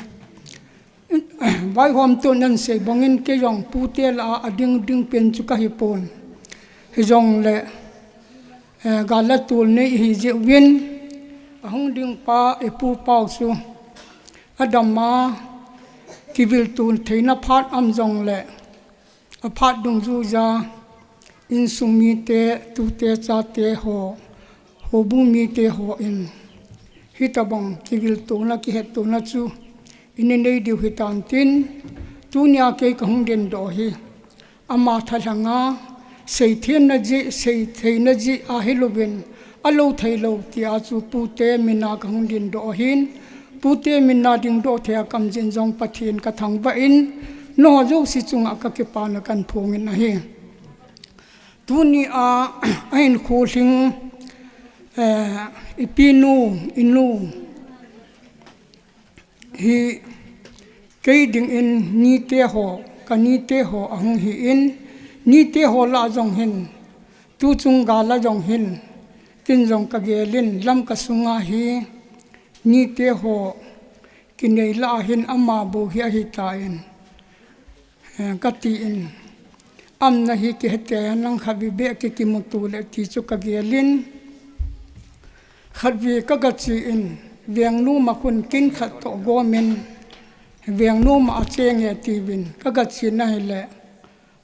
Vaihom tun nan sei bangin kei jong pute lah a ading ding pen chu kahi pon. Hijong le, eh, gal le tol nei ihi jeh uvin, ahung ding pa i Pu Pau chu adam a kivil tun theina phat aum jong le, aphat dungjuija, insung mite, tute chate ho, houbung mite hon, hitabang kivil tona, kihet tona chu, i nei diu hitan tin, tunia kei kahung dingdoh hi, ama thalhanga, seithenna jeh, seitheina jeh ahilouvin, Alo theilou tia chu pute mina kahung dingdoh ahin, pute mina dingdoh thei a kaum jeh in jong Pathen kathangvah in, nangho jouse chunga kakipana kahin phongin ahi. Tunia ahinkho lhing, eh, ipinu, inu, hi kei dingin niteho, kaniteho ahung hin, niteho lah jong hin, tuchung gal a jong hin, ken jong kagelin, Lamka sunga hi niteho kinei lah a hin ama bou hi ahitan, eh, katin, aumna hi kihetthei henlang khatvei beh kikimuto leh ti chu kagelin, khatvei kagachen, veng nom a khun kin khat toh gomin, veng nom a achenge tiuvin, kagachen ahileh,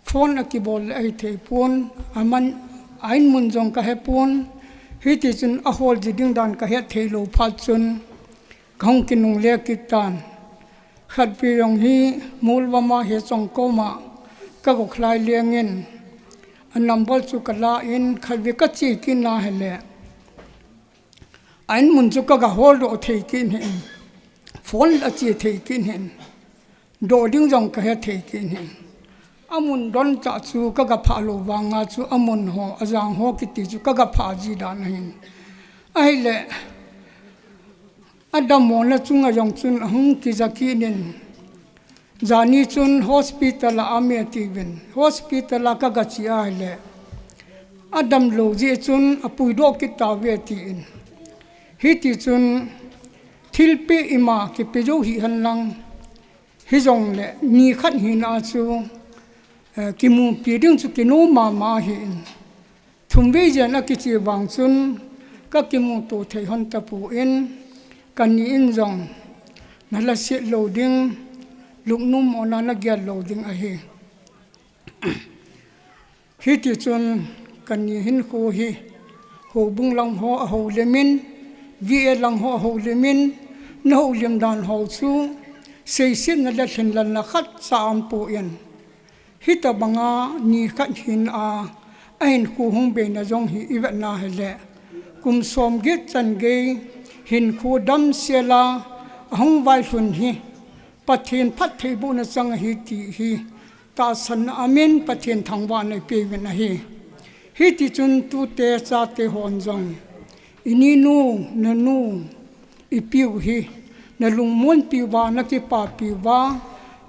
phone akibol leh ahithei pon, aman, a-in mun jong kahepon, hitichun ahol ji ding dan kahet theilou phat chun, kahung kinungle kit tan. Khatvei jong hi Molvom a Hechong koma kago khalai lengin, a number chu kalan, khatvei kache kit na hileh, a-in mun chu kaga holdoh thei kit hih in, phone ache thei kit hih in, doh ding jong kahe thei kit hih in, amun don tah chu kaga phah lou vanga chu amun ho, ajang ho kiti chu kaga phah ji dan ahin. Ahileh, adammo na chunga jong chun ahung kija kit in, jani chun hospital a aume tiuvin, hospital a kagache ahileh, adamlou jeh chun apuidoh kit tauve tin, hitichun thilpeh ima kipe jou hih henlang, hijongleh nikhat hina chu, eh, kimupi ding chu kinom mama ahin, thumvei jen akiche vang chun kakimuto thei hon tapon, kani in jong nalhaset lou ding, lungnom mona nagel lou ding ahi. Hitichun kani hinkho hi houbung lang ho ahoulimin, V A lang ho ahoulimin, nahoulim dan ho chu seisetna le lhinlelna khatcha aumpon, hitobanga nikhat hina ahinkho hung beina jong hi ivetna hileh, kum somget chan gei hinkho damsela ahung vailhun hi Pathen phattheibohna chang ahi ti hi tahsanna aumin Pathen thangvahna ipeuvin ahi. Hitichun tute chate hon jong, ininu, nanu, ipiu hi nalungmonpiuva, nakipapiuva,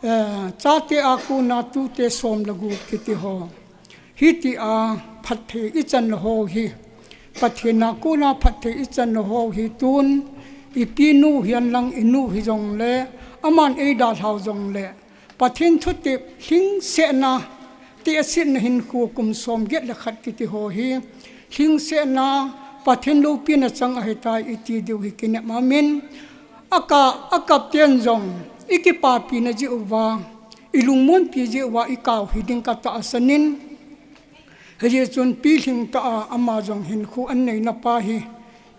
eh, chate a kona tute som le gup kiti ho, hitia phatthei ichan ho hi Pathen a kona phatthei ichan ho hi tun, ipinu hihen lang inu hijongleh, aman eidalhau jongleh, Pathen thutep lhingsetna, tehsetna hinkho kum somget le khat kiti ho hi, lhingsetna Pathen loupina chang ahitai iti diu hi kinem aumin, aka, akap ten jong, ikipapina jeh uva, ilungmonpi jeh uva ikau hiding katahsan in, hijeh chun pilhing tah a ama jong hinkho anneina pa hi,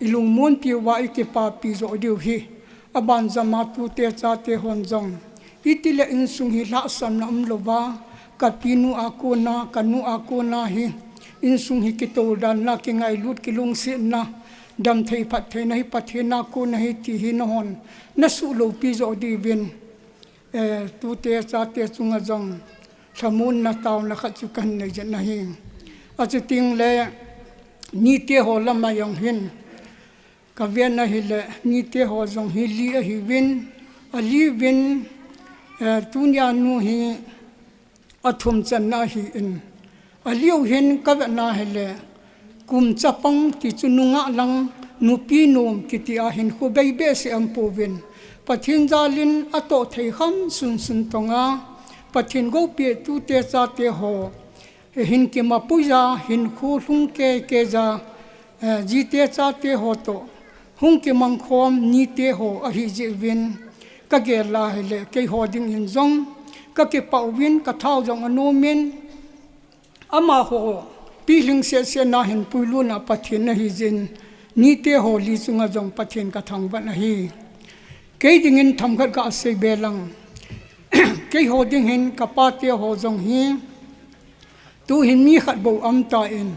ilungmonpiuva ikipapi joh diu hi, abanjama tute chate hon jong, itileh insung hi lhahsamna umlouva, kapinu a kona, kanu a kona hi, insung hi kitoldanna, kingailut, kilungsetna, damthei phattheina hi Pathen a kona ahi ti hi nahon nasuh loupi joh diuvin, eh, tute chate chunga jong lhamonna taona khat chu kahin nei jeng ahi. Achutengleh niteho lama jong hin kavet na hileh, niteho jong hi li ahiuvin, aliuvin, eh, tunia nu hi athum channa ahin, aliu hin kavetna hileh, kum chapang ti chu nungah lang, nupi nom kiti a hinkho bei behseh aumpouvin, Pathen jalin atoh thei kham sunsun tonga, Pathen goupi tute chate ho, eh, hin kimapuija, hinkho lhung keikei ja, eh, jite chate ho toh hung kimangkhom niteho ahijeh uvin, kagel a hileh keiho dingin jong kakipah uvin, kathao jong anomin, amaho pilhing setsetna hin puilutna Pathen ahijeh in, niteho li chunga jong Pathen kathangvah ahi. Kei dingin themkhat kaseibe lang, keiho ding hin kapateho jong hi, tuhin mi khat bou aumtan,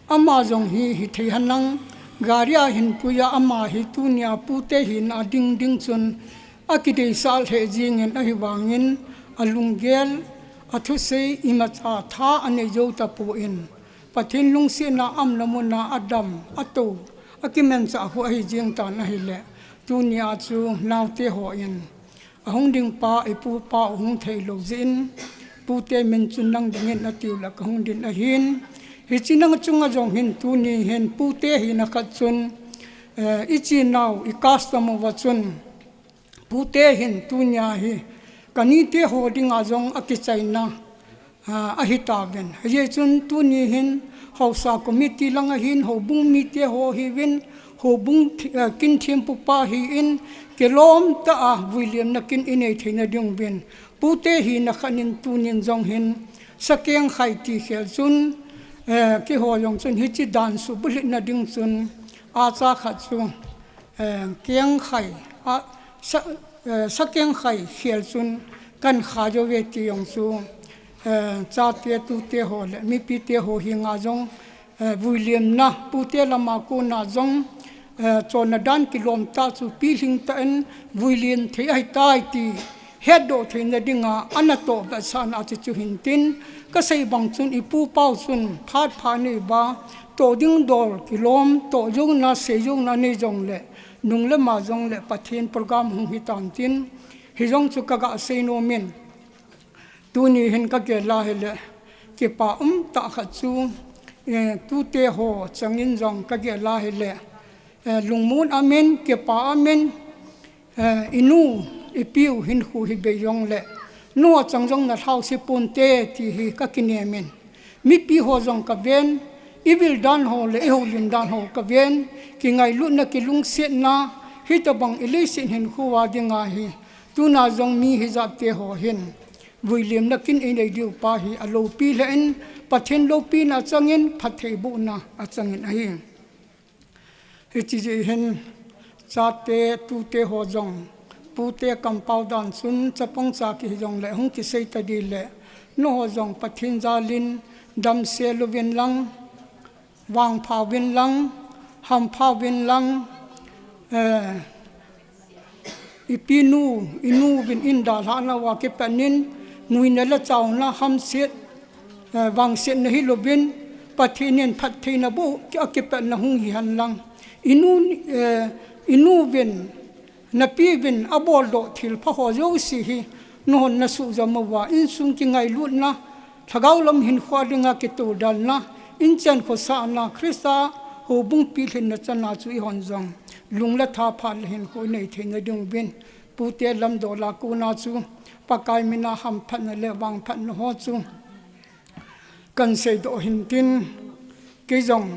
ama jong hi hithei henlang, Gari a hin puiya ama hi tunia pute hina ding ding chun akideisah lheh jingin ahivangin alunggel, athusei imacha tha anei jou tapon Pathen lungsetna aumna muna adam, atou, akimanchah khu ahi jing tan ahile, tunia chu naote hon ahung ding pa, ipu pa u hung thei lou jeh in, pute min chun nang dingin atiu le kahung din ahin. Hiche nang chunga jong hin tuni hin pute hina khat chun, eh, ichi nau, i custom uva chun, pute hin tunia hi, kanite ho dinga jong akichaina, ah, ahi tauvin. Hijeh chun tuni hin haosa committee lang ahin, houbung mite ho hiuvin, houbung thi-, ah, kin thempu pa hin, kilom tah a vuiliemna kin inei theina ding uvin. Pute hina khat in tunin jong hin, sakeng khai ti khel chun, eh, keiho jong chun hiche dan subulhitna ding chun, acha khat chu, eh, keng khai, a, sa, eh, sakeng khai khel chun kan kha jou ve ti jong chu, eh, chate tute ho le mipite ho henga jong, eh, vuiliemna pute lama kona jong, eh, chonna dan kilom tah chu pilhing tah in vuiliem thei ahitai ti hetdoh theina dinga ana toh vetsahna chu chu hintin, kasei bang chun ipu pa u chun phat pha nei uva, toh ding dol kilom, toh jouna, sei jouna nei jongle, nung le ma jongle Pathen program hung hitan tin, hijong chu kaga sei nomin. Tuni hin kagel a hile, kipa umtah khat chu, eh, tute ho changin jong kagel a hile, eh, lungmon aumin, kipa aumin, eh, inu, ipi u hinkho hi bei jongle, nu achang jong nalhau se ponte ti hi kakinem in. Mipi ho jong kaven, ivil dan ho le ihoulim dan ho kaven, kingailutna, kilungsetna, hitobang ileiset hinkho a dinga hi, tuna jong mi hijat te ho hin vuiliemna kin inei diu pa hi aloupi lheh in, Pathen loupina changin phattheibohna achangin ahi. Hiche jeh hin chate tute ho jong, pute kampao dan chun chapang cha kihi jongle hung kisei tading le, nangho jong Pathen jalin damsel uvin lang, vangpha uvin lang, hampha uvin lang, eh, ipi nu, inu uvin indalhah nauva kipat in, nuina le chauna hamset, eh, vangsetna hilouvin, Pathen in phattheina boh a kipatna hung hihen lang. Inu, eh, inu uvin, napi uvin aboldoh thilpha ho jouse hi, nanghon nasuhjam uva, insung kingailutna, lhagao lam hinkho dinga kitudalna, inchen khosahna, Christa houbung pilhinna chana chu eihon jong, lung le tha phat le hinkho inei theina ding uvin, pute lamdola kona chu, Pakai mina hamphatna le vangphatna ho chu, kahin seidoh hintin, kei jong,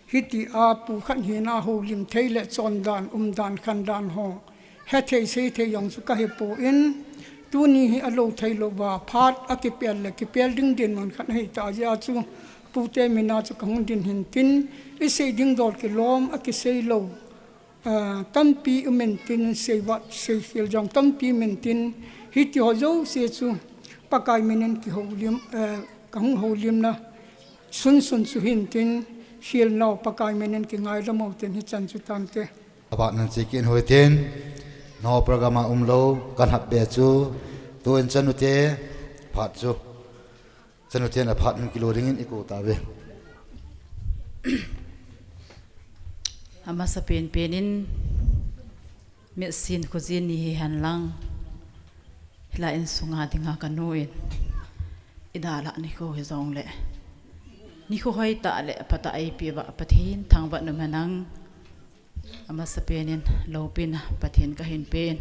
hitia pu khat hina houlim thei le chondan, umdan, khandan ho, hethei seithei jong chu kahipon, tuni hi alou thei louva, phat akipel le kipel ding dinmun khat ahitah jeh a chu, pute mina chu kahung din hintin, isei ding dol kilom akisei lou, ah, tampi umin tin, seivat, seikhel jong tampi umin tin, hitiho jouse chu Pakai minin kihoulim, eh, kahung houlimna sunsun chu hintin, khelnau Pakai minin kingaidam utin hichan chu tante. Aphat nan che kit uhitin, nangho program a umlou, kahin hap be chu, tun chanute, phat chu. Chanuten aphat in kilo dingin ikou tauve. Amasapen pen in, mitsin khojin ni hihen lang, hilai insunga dinga kanu in, idalhah nikho hijongle, nikho hoitah le phatah eipeh uva Pathen thangvah in umhen lang, amasapen in loupina Pathen kahin pen.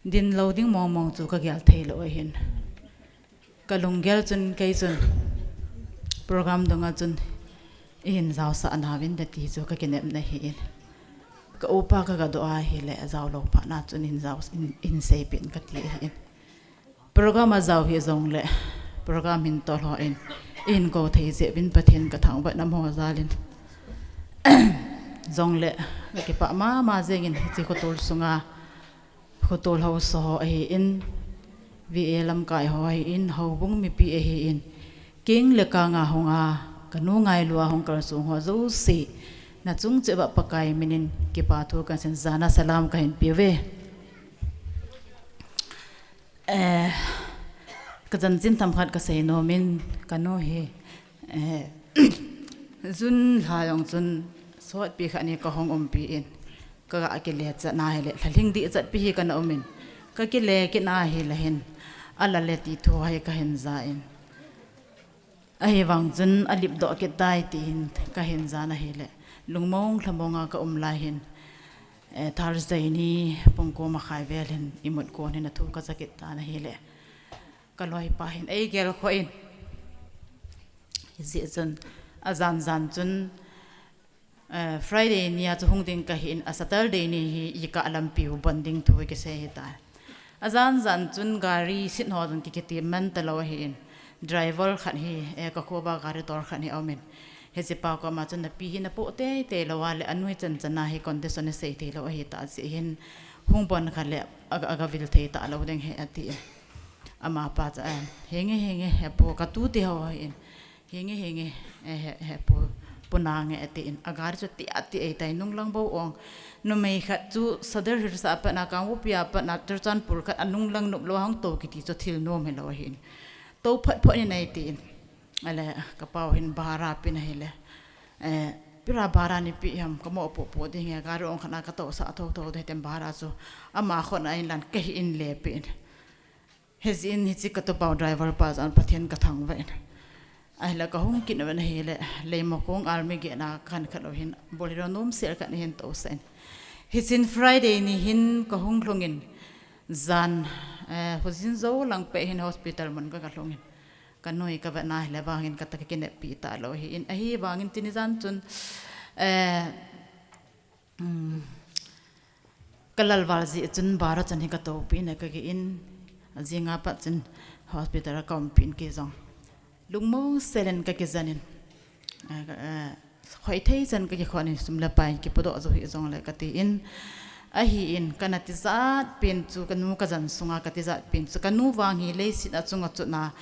Dinlou ding mong mong chu kagel theilou ahin. Kalunggel chun kei chun program dunga chun ihin jaosah nauvinte ti chu kakinepna ahin. Ka upa kagadoh ahile ajaolou phat na chun ihin jao, ihin, ihin seipeh in kati ahin. Program ajao hijongle, program hin tolho in, ihin kou thei jeh uvin Pathen kathangvah in amaho jalin. Jongle, kakipah mama jengin hiche khotol sunga, khotol haosa ho ahin, V A lamkai ho ahin, houbung mipi ahin, keng le kanga hunga, Kanu ngailua hung kalsong ho jouse, nachung cheh uva Pakai minin kipa thu kahin seiyin jana salam kahin peuve. Eh, kachanchin themkhat kasei nomin, kanu hi, eh, June lha jong chun sotpi khat ni kahung umpi in, kaga kile chat na hile, lhalhing dih chatpi hi kana umin, kakile kit na hile hin, alale ti thu hi kahin ja in. Ahivang chun alipdoh kit tai tin kahin ja na hile. Lungmong lhamong a kaum lai hin, eh, Thursday ni pung ko makhai vel hin imut kon hin athu kaja kit tan ahile. Kaloipa hin eigel khoh in. Hijeh chun ajan jan chun, eh, Friday nia chu hung ding kahin, a Saturday ni hi ikah lampiu bon ding thu kisei hitai. Ajan jan chun gari seat ho jong ki, kiti man talou ahin. Driver khat hi, eh, kakhoa gari tol khat hi aumin. Hichepa koma chun napi hi napoh teitei lou a le anu hi chan chan a hi condition isei thei lou ahita jeh hin hung bon kha le aga, aga vil thei talou ding hi ati. Amapa chu, eh, henge, henge, hepu, katute ho hin. Henge, henge, eh, he, hepu, Pu Nange atin. Agari chu tia, tia, eitai nunglang bou ong. Numei khat chu Sadar Hills a pat na, Kangpokpi a pat na, Churachandpur khat a nunglang nop lou hung tou kiti chu thil nom hilou ahin. Tou phot phot in eitin. Ale, kapau hin bhara pe na hile. Eh, pira bhara nei pe ham, kamo popo ding he, gari ong khat na katousah thotho ding hitin bhara chu. Ama khut na inlan kahin le pe in. Hijeh in hiche katupau driver pa jong Pathen kathangvah in. Ahile kahung kit uva ahile, Leimakhong army gate na kahin khat u hin, Bolero nom sel khat hin tousah in. Hichun Friday ni hin kahung lhung in, jan, eh, hujin jou lang peh hin hospital mun ka, kalhung in. Kanu hi kavet na hile vang in kata kakineppi talou ahin. Ahivang in tuni jan chun, eh, Um, kalal val jeh chun bhara chan hi katoupin, kagin, ajing a pat chun hospital a kaumpin kei jong. Lungmong sel in kakijen in, eh, eh, khoi thei chan kakikhon in sum le pai kipodoh jou hih jongle katin, ahin kana tijat pen chu kanu kajan sunga katijat pen chu kanu vang hi leiset a chunga chun a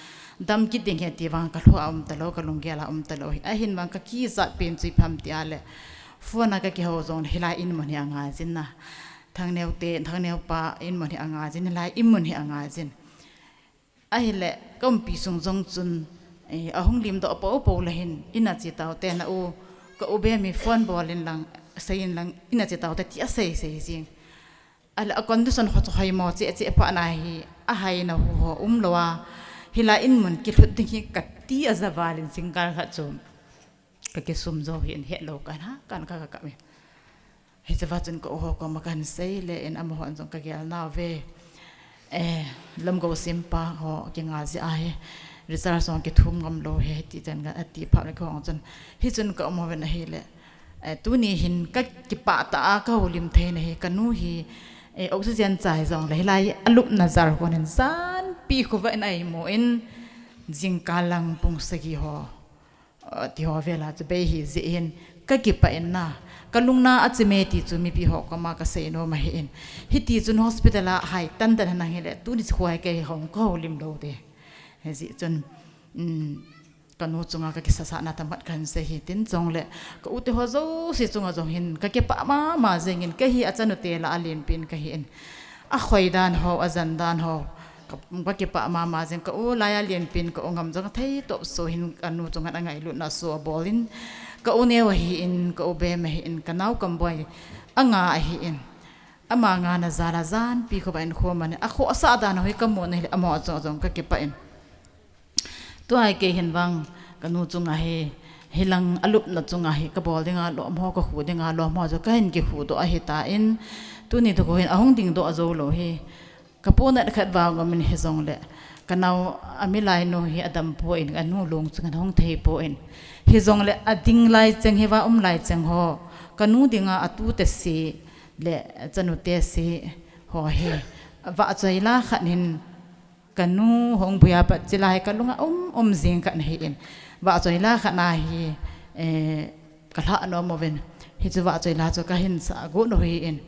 dam kit ding ahi ti vang kalhoh a um talou, kalunggel a um talou hi. Ahin vang kakijat pen chu ipi ham ti a le, phone a kakihou jongle hilai in mun hi angaijin na. Thangneo te, Thangneo pa in mun hi angaijin, hilai in mun hi angaijin. Ahile, kaumpi sung jong chun, eh, ahung limdoh popo le hin, in a che taute na u, ka u Bemi phone bol in lang, sei in lang, in a che taute ti asei sei jing. Ahile, a condition ho chu hoimo cheh cheh pa na hi, ahaina hu ho umlou a, hilai in mun kilhut ding hi kati aja val in jingkah khat chu. Kakisum jou hi in hetlou kan ha, kan ka, ka, ka mi. Hiche va chun ka u ho koma kahin sei le in amaho jong kagel nauve. Eh, lamgou sempa ho kinga jeh ahi. Research jong kithum ngam lou hi, hiti chan ka ati phat le kahung chun. Hichun ka um uvin ahile. Eh, tuni hin kakipah tah a kahoulim thei na hi kanu hi, eh, oxygen chai jongle hilai alupna jal kon hin janpi khovah in a imu in jingkah lang pung sagi ho. Ah, ti ho vela chu bei hi jeh hin kakipah in na. Kalungna achime ti chu mipi ho koma kasei nom ahin. Hiti chun hospital a hai tan tan hinang hile, tuni chu khoi kei hung kahoulim lou te. Hijeh chun, um, kanu chunga kakisasa na tamat kahin sei hi tin jongle, ka u te ho jouse chunga jong hin kakipah mama jing in kahi, achanu te lah a lenpen kahin. Akhoi dan ho, ajan dan ho. Ka, kakipah mama jing, ka u lai a lenpen ka u ngam jong athei top so hin kanu chunga angailutna so abol in. Ka u neo ahin, ka u Bem ahin, ka nao Kamboi anga ahin. Ama ngana jal a janpi khovah in khoman in. Akhohsah dan ho hi kamu na hile, amaho chunga jong kakipah in. Tua hi kei hin vang, kanu chunga hi, hilang alupna chunga hi, kabol dinga lom ho, kakhu dinga lom ho, chu kahin kikhudoh ahitan, tuni thukhu hin ahung dingdoh jou lou hi, kapu nat khat vang um in hijongle, kanao, amilainu hi adampoi, anu long chunga ahung theipoi, hijongle, ading lai cheng hi va um lai cheng ho, kanu dinga atute si, le, chanute si, ho hi, vahchoi la khat hin, Kanu hung buia pat chilai kalunga um, um jing khat ahin. Vahchoi la khat ahi, eh, kalhah nom uvin. Hichu vahchoi la chu kahin sa got u ahin.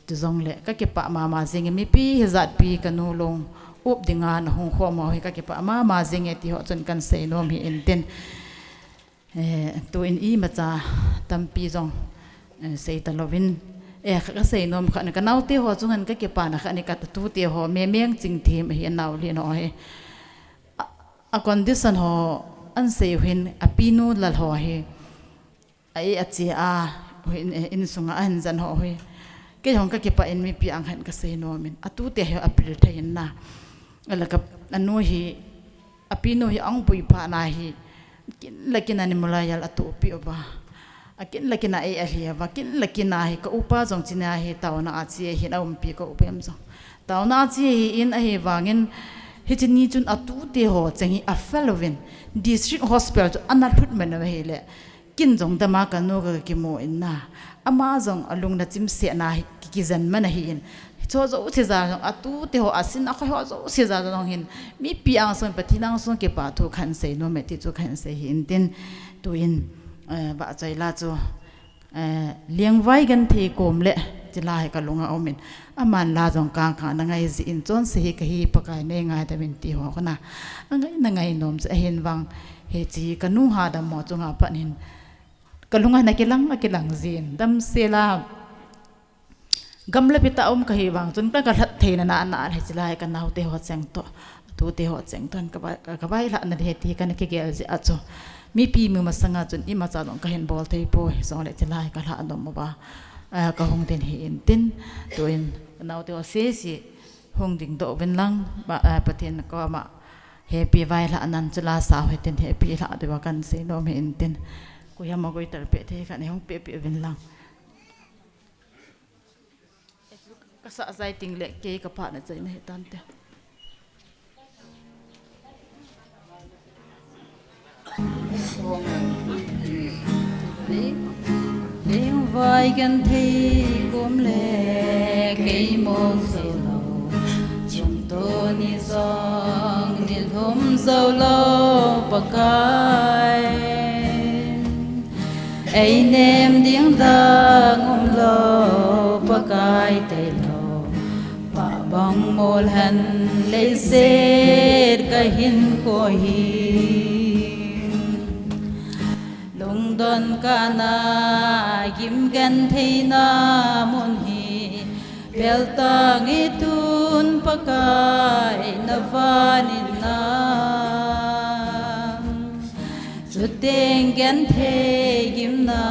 Chujongle kakipah mama jing e mipi hijatpi kanu long up dinga nahung khom u hi kakipah mama jing e ti ho chun kahin sei nom ahin tin. Eh, tuin imacha tampi jong, eh, seita louvin. Eh, kha kasei nom khat ni, kanaote ho chunga kakipana khat ni, katute ho, Memeng Chingthem ahi, anao lien ho hi. A, a condition ho, ahin sei hin, apinu lal ho hi. A, eh, ache a, hin, eh, insunga ahin jen ho hi. Kei jong kakipah in mipi anga hin kasei nom in. Atute hi apil thei in na. Ala ka, anu hi, apinu hi ahung pui phat na hi, kin le kin a nimulai jal atohpi uva. Akin le kin a ei alhi uva, kin le kin a hi ka upa jong china hi taona a che hin aumpi ka upa em jong. Taona a che hi in ahivangin, hiche ni chun atute ho cheng hi afel uvin, District Hospital chu ana lhut man uva ahile. Kin jong dama kanu ka kimu in na. Ama jong alung na chimsena hi ki, kijen man ahi in. Hicho jouse jal jong atute ho asin akhoi ho jouse jal jong hin. Mipi angsung Pathen angsung kipa thu kahin sei nom e ti chu kahin sei hi in tin. Tuin, eh, vahchoi la chu, eh, Lengvai Genthei kom le ti la hi kalunga um in. Aman la jong kang kang ana ngai jin chonse hi kahi Pakai nei ngaidam in ti ho kona. Angai na ngai nom chu ahin vang. Hiche kanu hadam mo chunga pat hin. Kalunga na kilang, akilang jin. Damsel a. Gamla pita um kahi vang chun ka, kalhat theina na, na, hiche lai kanaote ho cheng toh. Atute ho cheng toh. Ka vai, ka, kavailhah na ding ahi ti kana kigel jeh a chu. Mipi mi masanga chun imacha jong kahin bol thei poi. Hijongle hiche lai kalhah nom uva. Ah, kahung ding hi in tin. Tuin, kanaote ho sese. Hung dingdoh uvin lang, ba, eh, Pathen koma hepi vailhah nan chu la sao hitin hepi lhah diuva kahin sei nom hi in tin. Koiham a koi tel peh thei khat nei hung peh peh uvin lang. Kasah jai ting le kei kapana chaina hitante. Lengvai Genthei kom le kei mong jou lou, chungto ni jong nilhum jou lou Pakai. Ei nem ding dang um lou Pakai tailou. Pabang mol hen leiset kahinkho hi. Lungdon kana gim gentheina mun hi. Peltang itun Pakai na van in na. Chuteng genthei gimna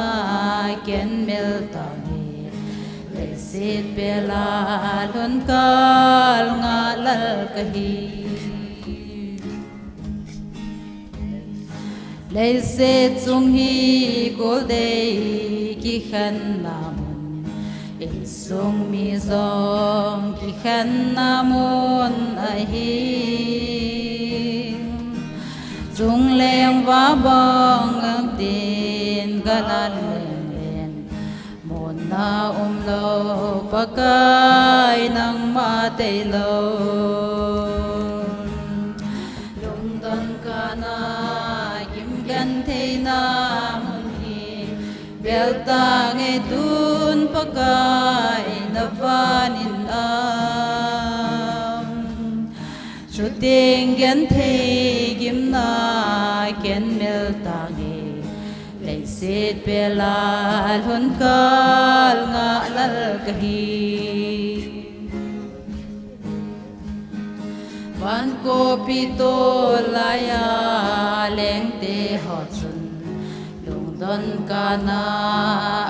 ken mel tange. Leiset pela lhun kal nga lal kahi. Leiset chung hi goldei kikhenna mun. Insung mi jong kikhenna mun ahi. Chungleng vabang ang tin galan leng leng. Monna um lou Pakai nangma tailou. Lungdon kana gim gentheina mun hi. Peltang itun Pakai na van in na. Chuteng genthei gimna ken mel tange. Leiset pela lhun kal nga lal kahi. Van kopi tol laiya lengte ho chun. Lungdon kana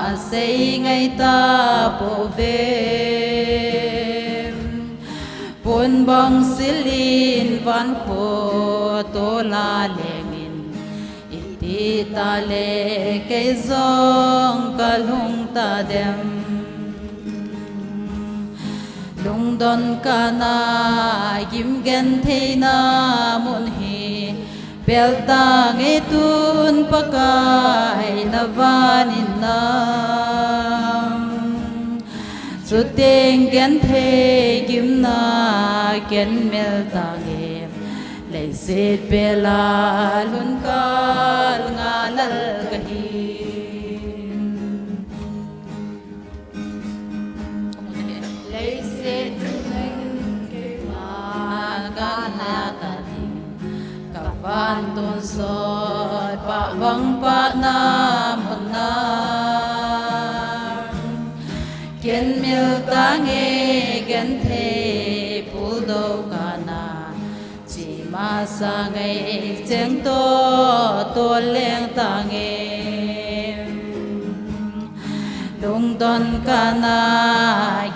asei ngai tapouve. Pon bang silin van kho tola lengin. Iti tale kei jong kalhung tadem. Lungdon kana gim gentheina mun hi. Peltang itun Pakai na van in na. Chuteng genthei gimna ken mel tange. Leiset pela lhun kal nga lal kahi. Leiset chunga keima kana tading. Kavan tonsot pa bang pa Muna ken mil tange, ken thei pul do kana. Chima sa ngai cheng to, to leng tange. Lungdon kana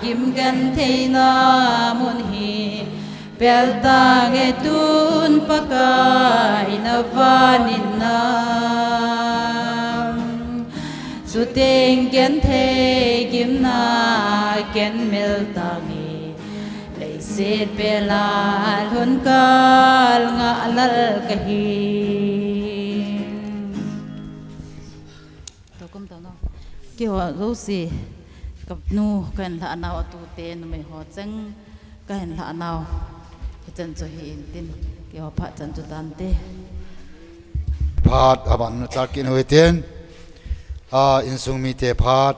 gim ken theina mun hi. Pel tange tun Pakai na vanin na. Chuteng ken thei gimna ken mel tange. Leiset pela lhun kal nga lal kahi. Tokum tano. Keiho jouse, ka nu, ka hin lhah nau, a tute, numei ho cheng, ka hin lhah nau. Hichan chu hi intin, keiho phat chan chu tante. Phat, aban nu chakin hoiten. A, insung mite phat.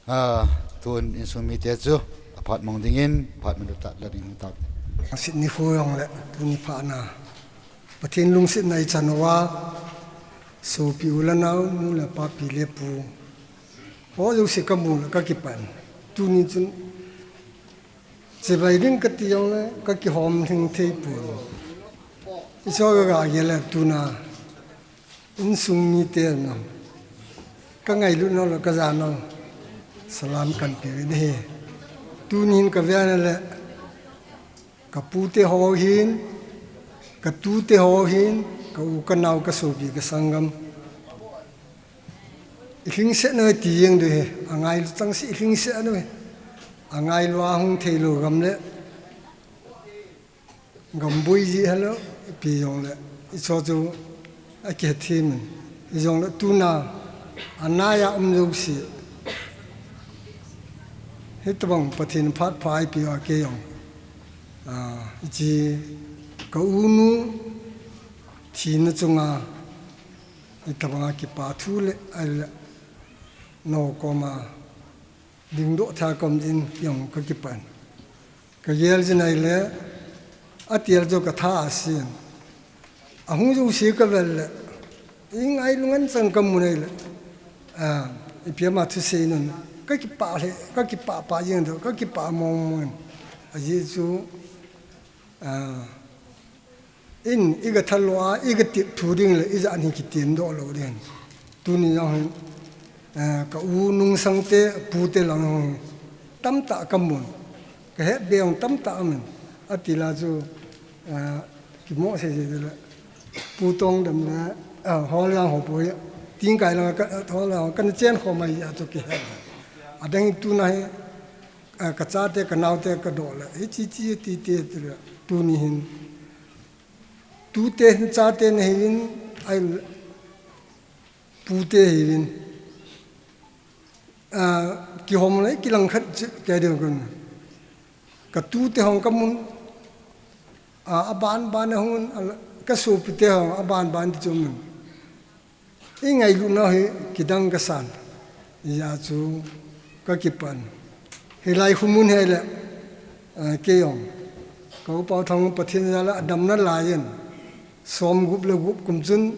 A, tun insung mite chu, a phat mong dingin, phat madu tat la ding tau. Sit ni hu yong le, tuni phat na. Pathen lungsetna i chan uva, sopi u le nao, nu le pa, pi le pu. Ho jouse ka mu le ka kipan. Tuni chun, chibai ding ka ti jong le, ka kihom lhing thei pon. I so ka ga ye le tuna. Insung mite na. Ka ngailut nau le ka ja nau. Salam kan pe ve ni he. Tuni hin ka ve na le. Ka pute ho hin, ka tute ho hin, ka u ka nao ka sopi ka sanggam. I lhingset nau ti jeng du he, a ngailu chang si i lhingset nau he. A ngailu a hung thei lou gam le, gam bui ji helou, pi jong le, i cho chu a kihethem in. I jong le tuna, a nai a um jouse. Hitabang Pathen phat pha i pi a kei jong. A, hiche ka u nu thina chunga, hitabang a kipa thu le, a le, no koma, dingdoh tha kom jin jong ka kipan. Ka gel jin a le, a tel jo ka tha a sin. A hung jouse ka vel le, i ngailu ngen chang ka mu nei le. A, i pi ama thusei nun. Ka kipa le, ka kipa pa jeng do, ka kipa mong mong. A ji chu, a, in, i ka thal lou a, i ka tip thu ding le, i ja ni kitin doh lou ding. Tuni jong hin, a, ka u nungsang te, pu te lang jong hin. Tamtah ka mun. Ka het be jong tamtah amin. A ti la chu, a, kimo sei sei le. Pu Tongdam le, a, hol jang ho poi. Ting kai lang ka, hol jang ho, ka na chen kho mai a chu kihet. A dang tuna hi, a, ka chate, ka naote, ka doh le. Hichi, chi, ti, ti, ti le. Tuni hin. Tute hin chate na hiuvin, ai, pute hiuvin. A, kihom le, kilang khat che, kei ding kun. Ka tute hong ka mun, a, a ban ban hong un, a, ka sopite hong, a ban ban ti chu mun. I ngailut nau hi kidang ka san. Ija chu ka kipan. Hilai khu mun hi le, eh, kei jong. Ka upa Thang Pathen jal a damna lai in. Som gup le gup kum chun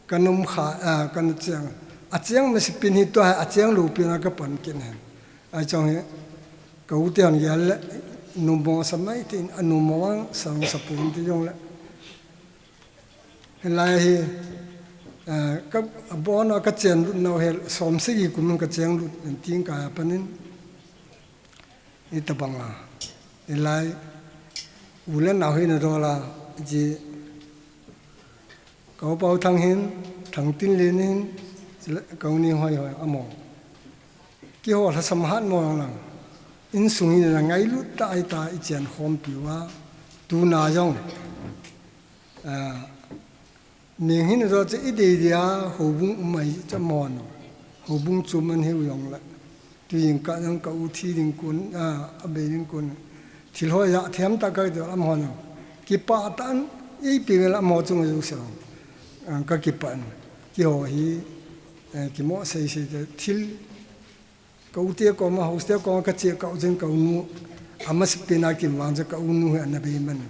ka nom kha, eh, ka na cheng. A cheng masa pen hi tua hi a cheng lou pen a ka pan kit hen. Ai chang hi ka u te hon gel le nom bong sa mai tin a nom bong sang sa pun ti jong le. Hilai hi, eh, ka, a bon a ka chen lut nau hi, som sagi kum ka cheng lut, in ting ka panin, i tabang a. Hilai, u le nau hi na dola, ji, ka upa u Thang hin, Thang Tin Lin hin, ji le, ka u ni hoi hoi, amo. Kihol ha sam hat mo lang. Insung hi na ngailut ta ai ta i chen khom piu a, tuna jong. A, ning hin zo che i dei dia, houbung um ai cha mon. Houbung chu man hiu jong la. Tu jing ka jong ka u thi ding kun, a, a bei ding kun. Thil ho ya thiam ta ka do lam hon. Kipa tan i pi lam ho chung ju sa. A, ka kipan. Kiho hi, eh, kimo sei sei te thil Ka u te koma, house te koma ka che ka u chen ka u nu. Ama sipina kim vang cha ka u nu hi ana bei man.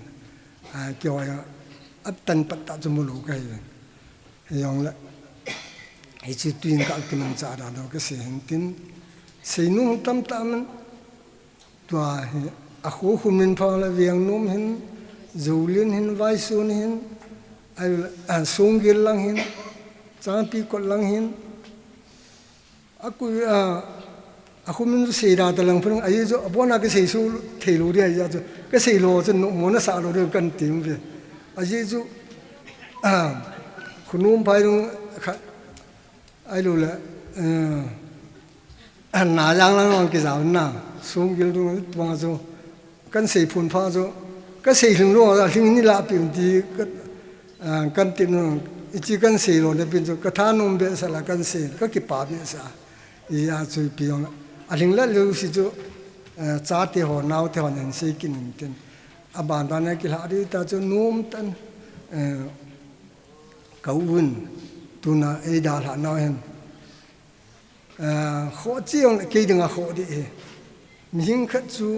A, kei a, a tan pat ta chu mu lou ka hi. Hi jong le. Hichu tuin ka kimangcha dan ho kasei hin tin. Seinom tamtah man. Tua hi, a khu khu min pha le Vengnom hin, Zolin hin, Vaisun hin, a, a, Sunggil lang hin, Changpikot lang hin, a khu, a, a khu min chu seida ta lang phun, a, ye chu, a bona kasei su thei lou dia, ya chu, kasei lou chu, no, mo na sa lou dia kan tim ve. A, ye chu, a, khu nom phai lung kha, Ahilouleh, eh, na jang lang lang kijao na, Sunggil dung tuang chu, kan sei phun pha chu, ka sei hling lou, a hling ni la pi un ti, ka, eh, kan ti nu, i chi kan sei lou na pi chu, ka thanom behseh la kan sei, ka kipa behseh. I a chu pi jong, a hling la lou si chu, eh, chate ho, naote ho nen sei kin in tin. A ban ban a kilha di ta chu nom tan, eh, Ka u in tuna ei dalhah nau hin, ah, khoh chi jong le kei dinga khoh ding ahi. Mihing khat chu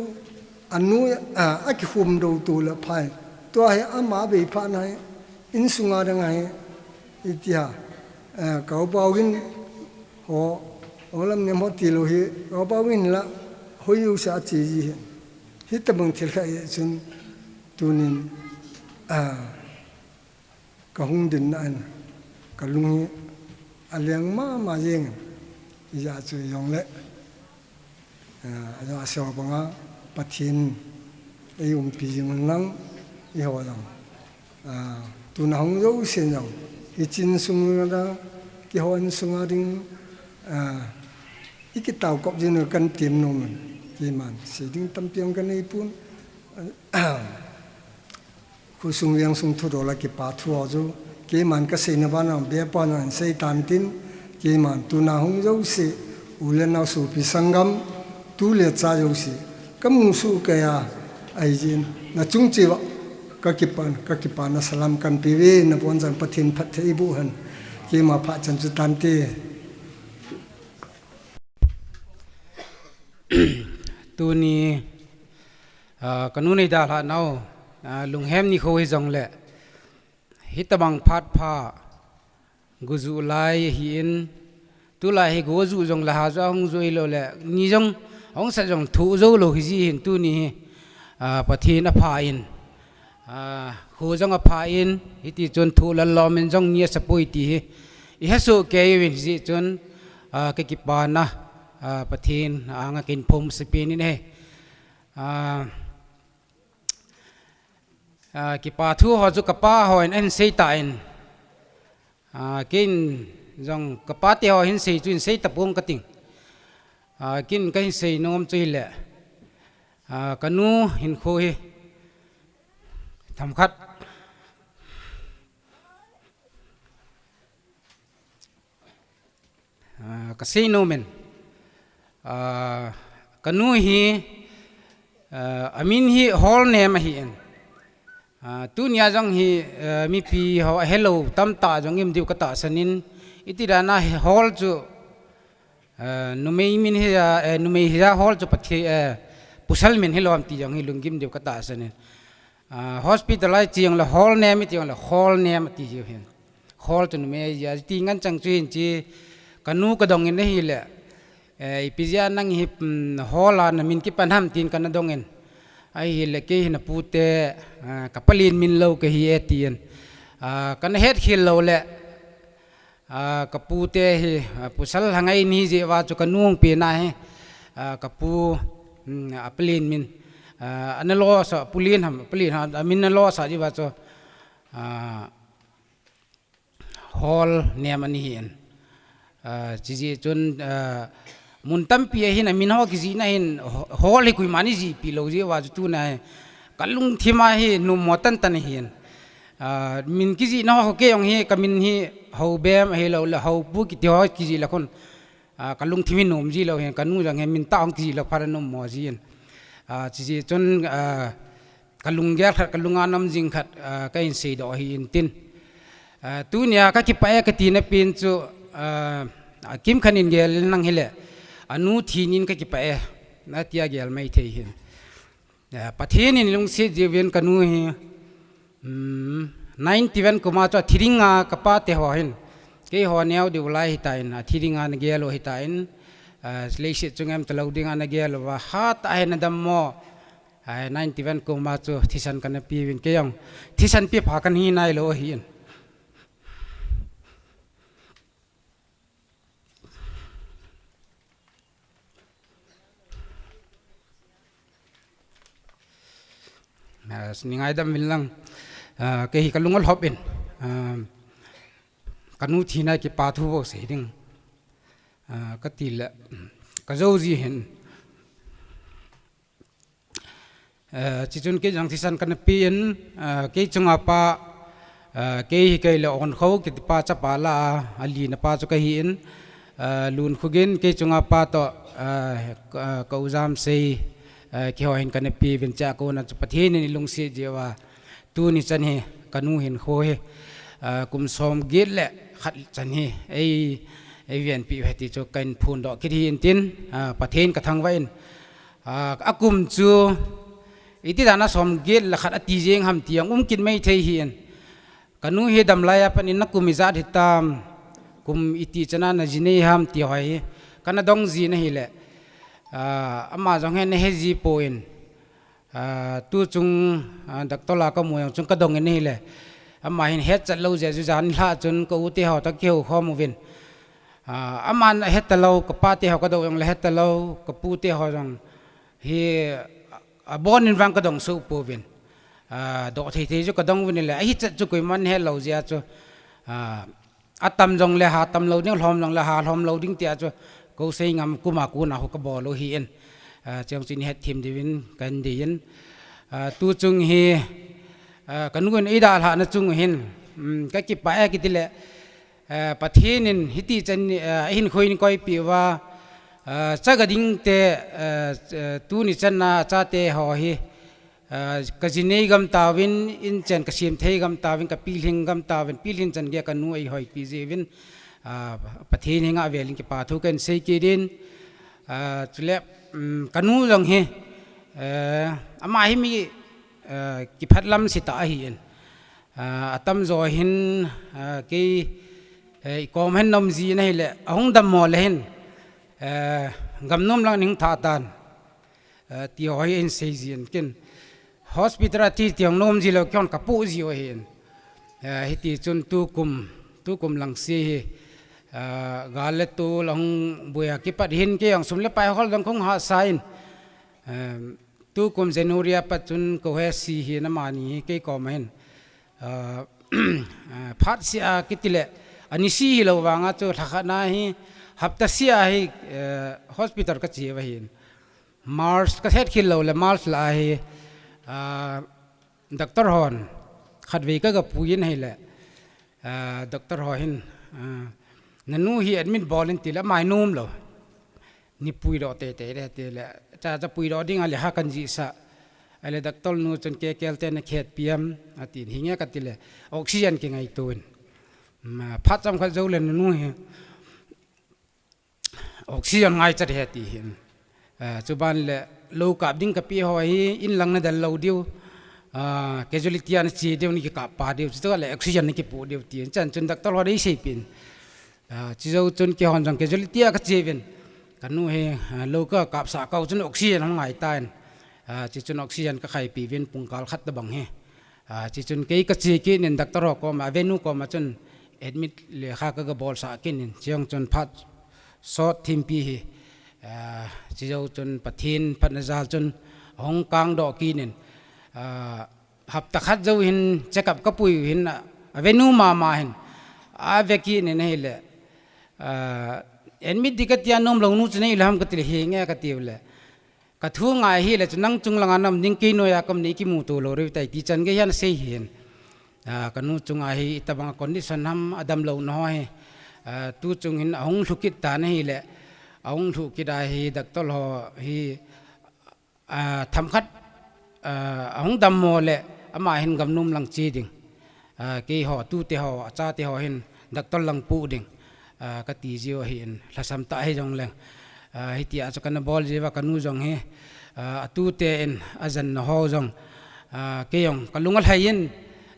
a nu, ah, a kikhum do tu le phai. Tua hi ama bei phat na hi, insunga dang ahi, iti ha. Ah, ka u Pau Gin ho, o lam nem ho ti lou hi, ka u Pau Gin la hoi u sa chi ji hi. Hitabang thil kha hi chun tunin, ah, Ka hung dinna in ka lung hi a leng mama jeng in, ijeh chu jong le, eh, a jong a seo banga Pathen ei umpi jing un lang, eiho jong, ah, tuna hung jouse jong, hiche insung a ding, keiho insung a ding, ah, i kitao kop jing u kan tem nom in, keiman sei ding tampi jong ka nei pon, ah, Khosung vengsung thudol a kipa thu ho chu, keiman ka seina bana, be pa na sei tan tin, keiman tuna hung jouse, u le nao sopi sanggam, tu le cha jouse, ka musuh kei a, ahi jin, na chung cheh uva, ka kipan, ka kipana salam kan pe uve, na bon chan Pathen phatthei boh hen, keima phat chan chu tante. Tuni, ah, ka nu nei dalhah nau, ah, lunghem nikho hi jong le, hitabang phat pha, go ju lai ahi in, tulai hi go ju jong le ha ju a hung ju hilou le, ni jong hung sat jong thu jou lou hi ji hin tuni hi, ah, Pathen a pha in, ah, kho jong a pha in, hiti chun thu lallom in jong ni a sa poi ti hi, i ha soh kei uvin hijeh chun, ah, ka kipana, ah, Pathen, ah, anga kin phong sa pen in ahi. Ah, ah, kipa thu ho chu ka pa hon ahin sei tan. Ah, ken jong ka pa te ho hin sei chu hin sei tapong ka ting. Ah, ken ka hin sei nom chu hile. Ah, ka nu hinkho hi themkhat. Ah, ka sei nom in. Ah, ka nu hi, ah, a min hi Hol Nem ahi in. Ah, tunia jong hi, ah, mipi ho a helou tamtah jong um diu ka tahsan in, iti dan a hi Hol chu, ah, numei min hi a, eh, numei hi a Hol chu Pathe-, eh, pasal min hilou ham ti jong hi lunggim diu ka tahsan in. Ah, hospital a chi jong le Hol Nem iti jong le Hol Nem ati jiu hin. Hol chu numei ahi jeh a, ti ngen chang chu hin chi, ka nu ka dong in ahile, eh, ipi jeh a nang hi, um, Hol a na min kipan ham tin ka na dong in. Ahile kei hi na pu te, ah, ka palen min lou ka hi e tin. Ah, ka na het khel lou le, ah, ka pu te hi, ah, pasal hang ahi in hijeh uva chu ka nu hung pen a hi, ah, ka pu, um, a palen min, ah, ana lo sa, Pu Len ham, Pu Len ham, a min ana lo sa jeh uva chu, ah, Hol Nem ana hi in. Ah, chijeh chun, ah, mun tampi a hin a min ho kijih na hin ho-, Hol hi koiman eijih pi lou jeh uva chu tuna hi ka lungthim a hi nommo tan tan ahi in. Ah, min kijih na ho kei jong hi ka min hi Houbem ahilou le Houpu kiti ho kijih le khun. Ah, ka lungthim hi nom ji lou hin, ka nu jong hi min tah hung kijih lou phat a nommo ji in. Ah, chijeh chun, ah, ka lunggel khat, ka lunga nom jing khat, ah, ka hin seidoh ahi in tin. Ah, tunia ka kipah e ka tina pen chu, ah, a kimkhat in gel nang hile, a nu thi nin ka kipah e, na tia gel mai thei hin. Eh, Pathen in lungset jeh uvin ka nu hi, um, ninety-one kum a chu a thi ding a ka pa te ho hin, Keiho neo diu lai hitan, athi dinga nagel u hitan, ah, leiset chunga um talou dinga nagel uva, hatah a hin nadammo, ah, ninety-one kum a chu thisan kana peuvin, kei jong thisan pepha kana hi nailou ahin. Ah, nei ngaidam uvin lang. Ah, kei hi kalung alhop in. Ah, kanu thina kipa thu bou sei ding. Ah, kati le, kajou ji hin. Eh, chuchun kei jong thisan kana pein, eh, kei chunga pa, eh, kei hi kei le Onkho kiti pa chapa la a, alina pa chu kahin, eh, Lunkhogen kei chunga pa toh, eh, ka, ka u Jamsei, eh, keiho hin kana peuvin, chua kona chu Pathen in eilungset jeh uva, tuni chan hi kanu hinkho hi, eh, kum som get le khat chan hi ei, eivenpi u ahi ti chu kahin phondoh kit ahin tin, eh, Pathen kathangvah in, Ah, akum chu, iti dan a som get le khat ati jeng ham ti jong um kit maithei ahin. Kanu hi damlai a pat in nakum ijat hitam, kum iti chan a naji nei ham ti ho hi kana dong jin ahile. Ah, ama jong hi nahe ji poi. Ah, tuchung, ah, doctor la kamu jong chun kadong in ahile. Ama hin hetchet lou jeh a chu jan lhah chun ka u te ho toh kihou khom uvin. Ah, aman ahe talou, kapa te ho kadong jong le ahe talou, kapu te ho jong hi, ah, abonin vang kadong soh pouvin. Ah, doh thei thei chu kadong uvin le, ahichet chu koiman helou jeh a chu, ah, atam jong le ha tam lou ding, lhom jong le ha lhom lou ding tia chu, kou sei ngam kum a kona ho kabol u ahin. Ah, chuche chu nei hetthem diuvin kahin dei in. Ah, tuchung hi, ah, kanu in eidalhah na chung hin, um, kakipah e kiti le, Eh, Pathen in hiti chan, eh, ahinkho eikoipeh uva, eh, chaga ding te, eh, eh, tuni chan a chate ho hi, eh, kaji nei gam tauvin, inchen kasem thei gam tauvin, kapilhing gam tauvin, pilhing chan geiya kanu eihoipi jeh uvin, ah, Pathen henga avel in kipa thu kahin sei kit in, ah, chule, um, kanu jong hi, eh, ama hi mi, eh, kiphatlam se tah ahin. Ah, atamjo hin, ah, kei, eh, ikom hin naum ji in ahile, ahung dammo le hin, eh, gamnom lang nei thah tan, eh, ti ho hi ahin sei jin kin. Hospital a thi ti hung nom ji lou, kei hon kapoh ji u ahin. Eh, hiti chun tukum, tukum lang se hi, ah, gal le tol ahung boi a kipat hin kei jong sum le pai hol jong kahung hahsa in, eh, tukum January a pat chun kahe se hi, amani hi kei koma hin, ah, ah, phat se a kiti le, ani se hilou vang a chu lha khat na hi, hapta se a hi, eh, hospital kache uva ahin. March kahet khel lou le March la a hi, ah, doctor hon khatvei kaga pui in ahile, ah, doctor ho hin, ah, nanu hi admit bol in ti le amai nom lou. Nei puidoh teitei le ti le, cha cha puidoh ding a lekha kahin jihsah. Ahile doctor nu chun K K L te na khetpi am, atin, hinge kati le, oxygen kingaito in. Ma, phat chomkhat jou le nanu hi oxygen ngaichat ahi ti hin. Ah, chuban le lou kap ding kapeh ho hi, in lang nadel lou diu. Ah, casualty a nache diu, nei kikap pa diu, chutoh le oxygen nei kipoh diu tin. Chan chun doctor ho dei seipin. Ah, chujou chun keihon jong casualty a kache uvin. Kanu hi, ah, lou kakapsah kah u chun oxygen ahung ngai tan. Ah, chuchun oxygen kakhaipi uvin pungkal khat tobang hi. Ah, chuchun kei kache kit in doctor ho koma, avenu koma chun admit lekha kaga bolsah kit in. Chujong chun phat sot thimpi hi. Ah, chujou chun Pathen phatna jal chun ahung kangdoh kit in. Ah, hapta khat jou hin check up kapui u hin, a, avenu mama hin. Ave kit in ahile, ah, admit ding kati a nomlou nu chu nei lou ham kati le, hinge kati u le, kathu ngai hile chu nang chung langa naum ding, kei noiya kaum nei kimuto lou diu tai ti chan gei hin asei hin. Ah, kanu chunga hi itobang a condition ham, adamlou na ho hi, ah, tuchung hin ahung lhu kit tan ahile, ahung lhu kit a hi doctor ho hi, ah, themkhat, ah, ahung dammo le, ama hin gamnom lang che ding. Ah, keiho, atute ho, achate ho hin doctor lang poh ding, ah, kati jiu ahin, lhasam tah hijongleng. Ah, hitia chu kana bol jiuva kanu jong hi, ah, atute in ajanna ho jong, ah, kei jong kalung alhai in,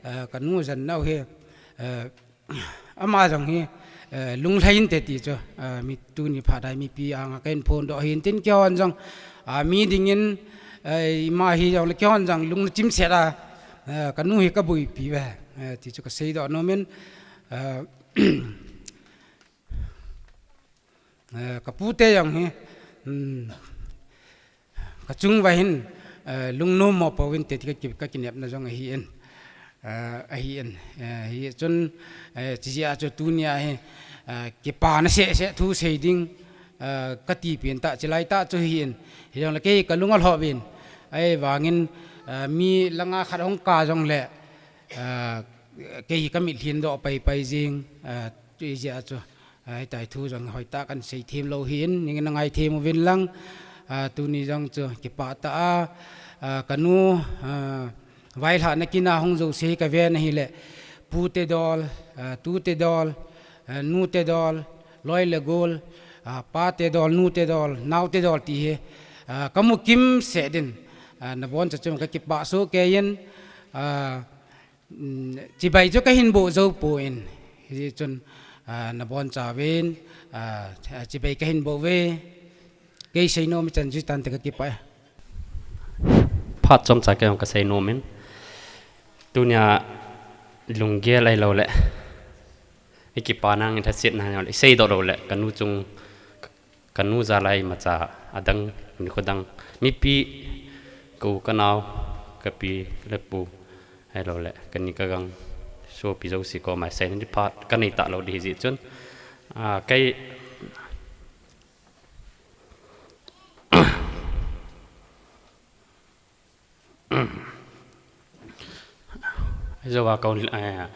ah, kanu janna u hi, ah, ama jong hi, eh, lunglhai inte ti chu, eh, mi tuni phat a mipi anga kahin phondoh ahin tin keihon jong, ah, mi dingin, eh, ima hijongle keihon jong lung nachim set a, eh, kanu hi kaboipi uve, eh, ti chu kaseidoh nom in, eh, eh, kapute jong hi, um, kachung uva hin, eh, lungnom mo pouvin te ti kaki-, kakinepna jong ahin, eh, ahin, eh, hichun, eh, chijeh a chu tunia hi, eh, kipana seh seh thu sei ding, eh, kati pen tah, chilai tah chu ahin, hijongle kei kalung alhop in, ahivangin, eh, mi langa khat hung kap jongle, eh, kei hi kamitlhi in doh pai pai jing, eh, chijeh a chu, Ahitai thu jong hoitah kahin sei them lou ahin, nangin nangai them uvin lang, ah, tuni jong chu kipah tah a, ah, kanu, ah, vailhahna kin a hung jouse hi kaven ahile, pute dol, ah, tute dol, ah, nute dol, loi le gol, ah, pate dol, nute dol, naote dol ti hi, ah, kamu kimseh din, ah, naboncha chu kakipah soh kei in, ah, Um, chibai chu kahin boh jou poi, hijeh chun, ah, nabonchauvin, ah, chibai kahin boh uve. Kei seinom ichan chu hitante kakipah e. Phat chomcha kei jong kaseinom in. Tunia lunggel ahilouleh, ikipana ngen thasitna ahilouleh, iseidoh louleh, kanu chung, kanu jal a imacha adang, nikho dang, mipi, ka u ka nao, kapi le pu, ahilouleh kani kagang, sopi jouse koma seina ding phat kanei talou ding hijeh chun, ah, kei, Ajo a kou, eh,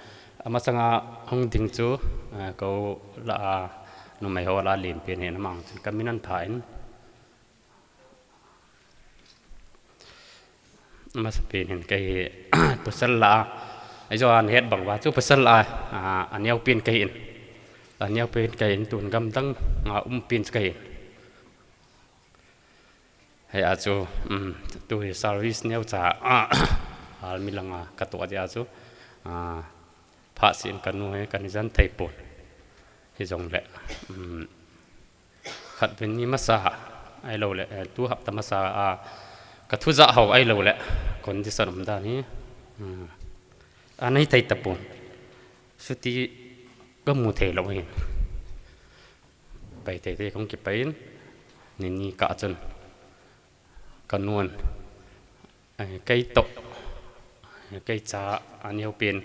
amasanga hung ding chu, eh, kou lah a, numei ho lah a lenpen hin amang chun kamin ahin pha in. Amasapen hin kei hi pasal lah a, ajo a nahet bang uva chu pasal lah a, ah, aneopen kahi in. Aneopen kahi in, tun gamdang a umpen chu kahi in. Hia chu, um, tu hi service neocha, ah, army langa katoh jeh a chu, ah, phatseh in kanu hi kahin jan thei pon. Hijongle, um, khatvei ni masa ahilouleh, eh, tu hapta masa a kathu jah ho ahilouleh condition umdan hi, um, anei thei tapon. Chuti kamu thei lou hin. Pai teitei kahung kipai in, ni ni kah chun kanu'n, eh, kei toh, eh, kei cha aneopen,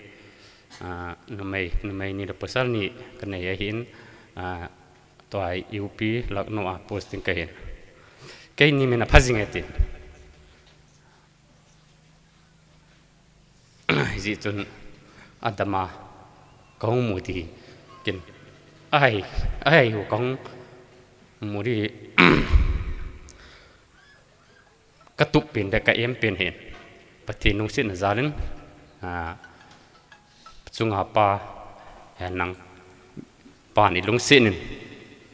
ah, numei, numei ni le pasal ni kanei ahin, ah, tua U P Lucknow a posting kahin. Keini min apha jing e tin. Hijeh chun adama kahung mu ding hi kin. Ahai, ahai hu kahung mu ding hi. Katup pen le ka-em pen hin. Pathen lungsetna jal in, ah, chunga pa, eh, nang pan ilungset in.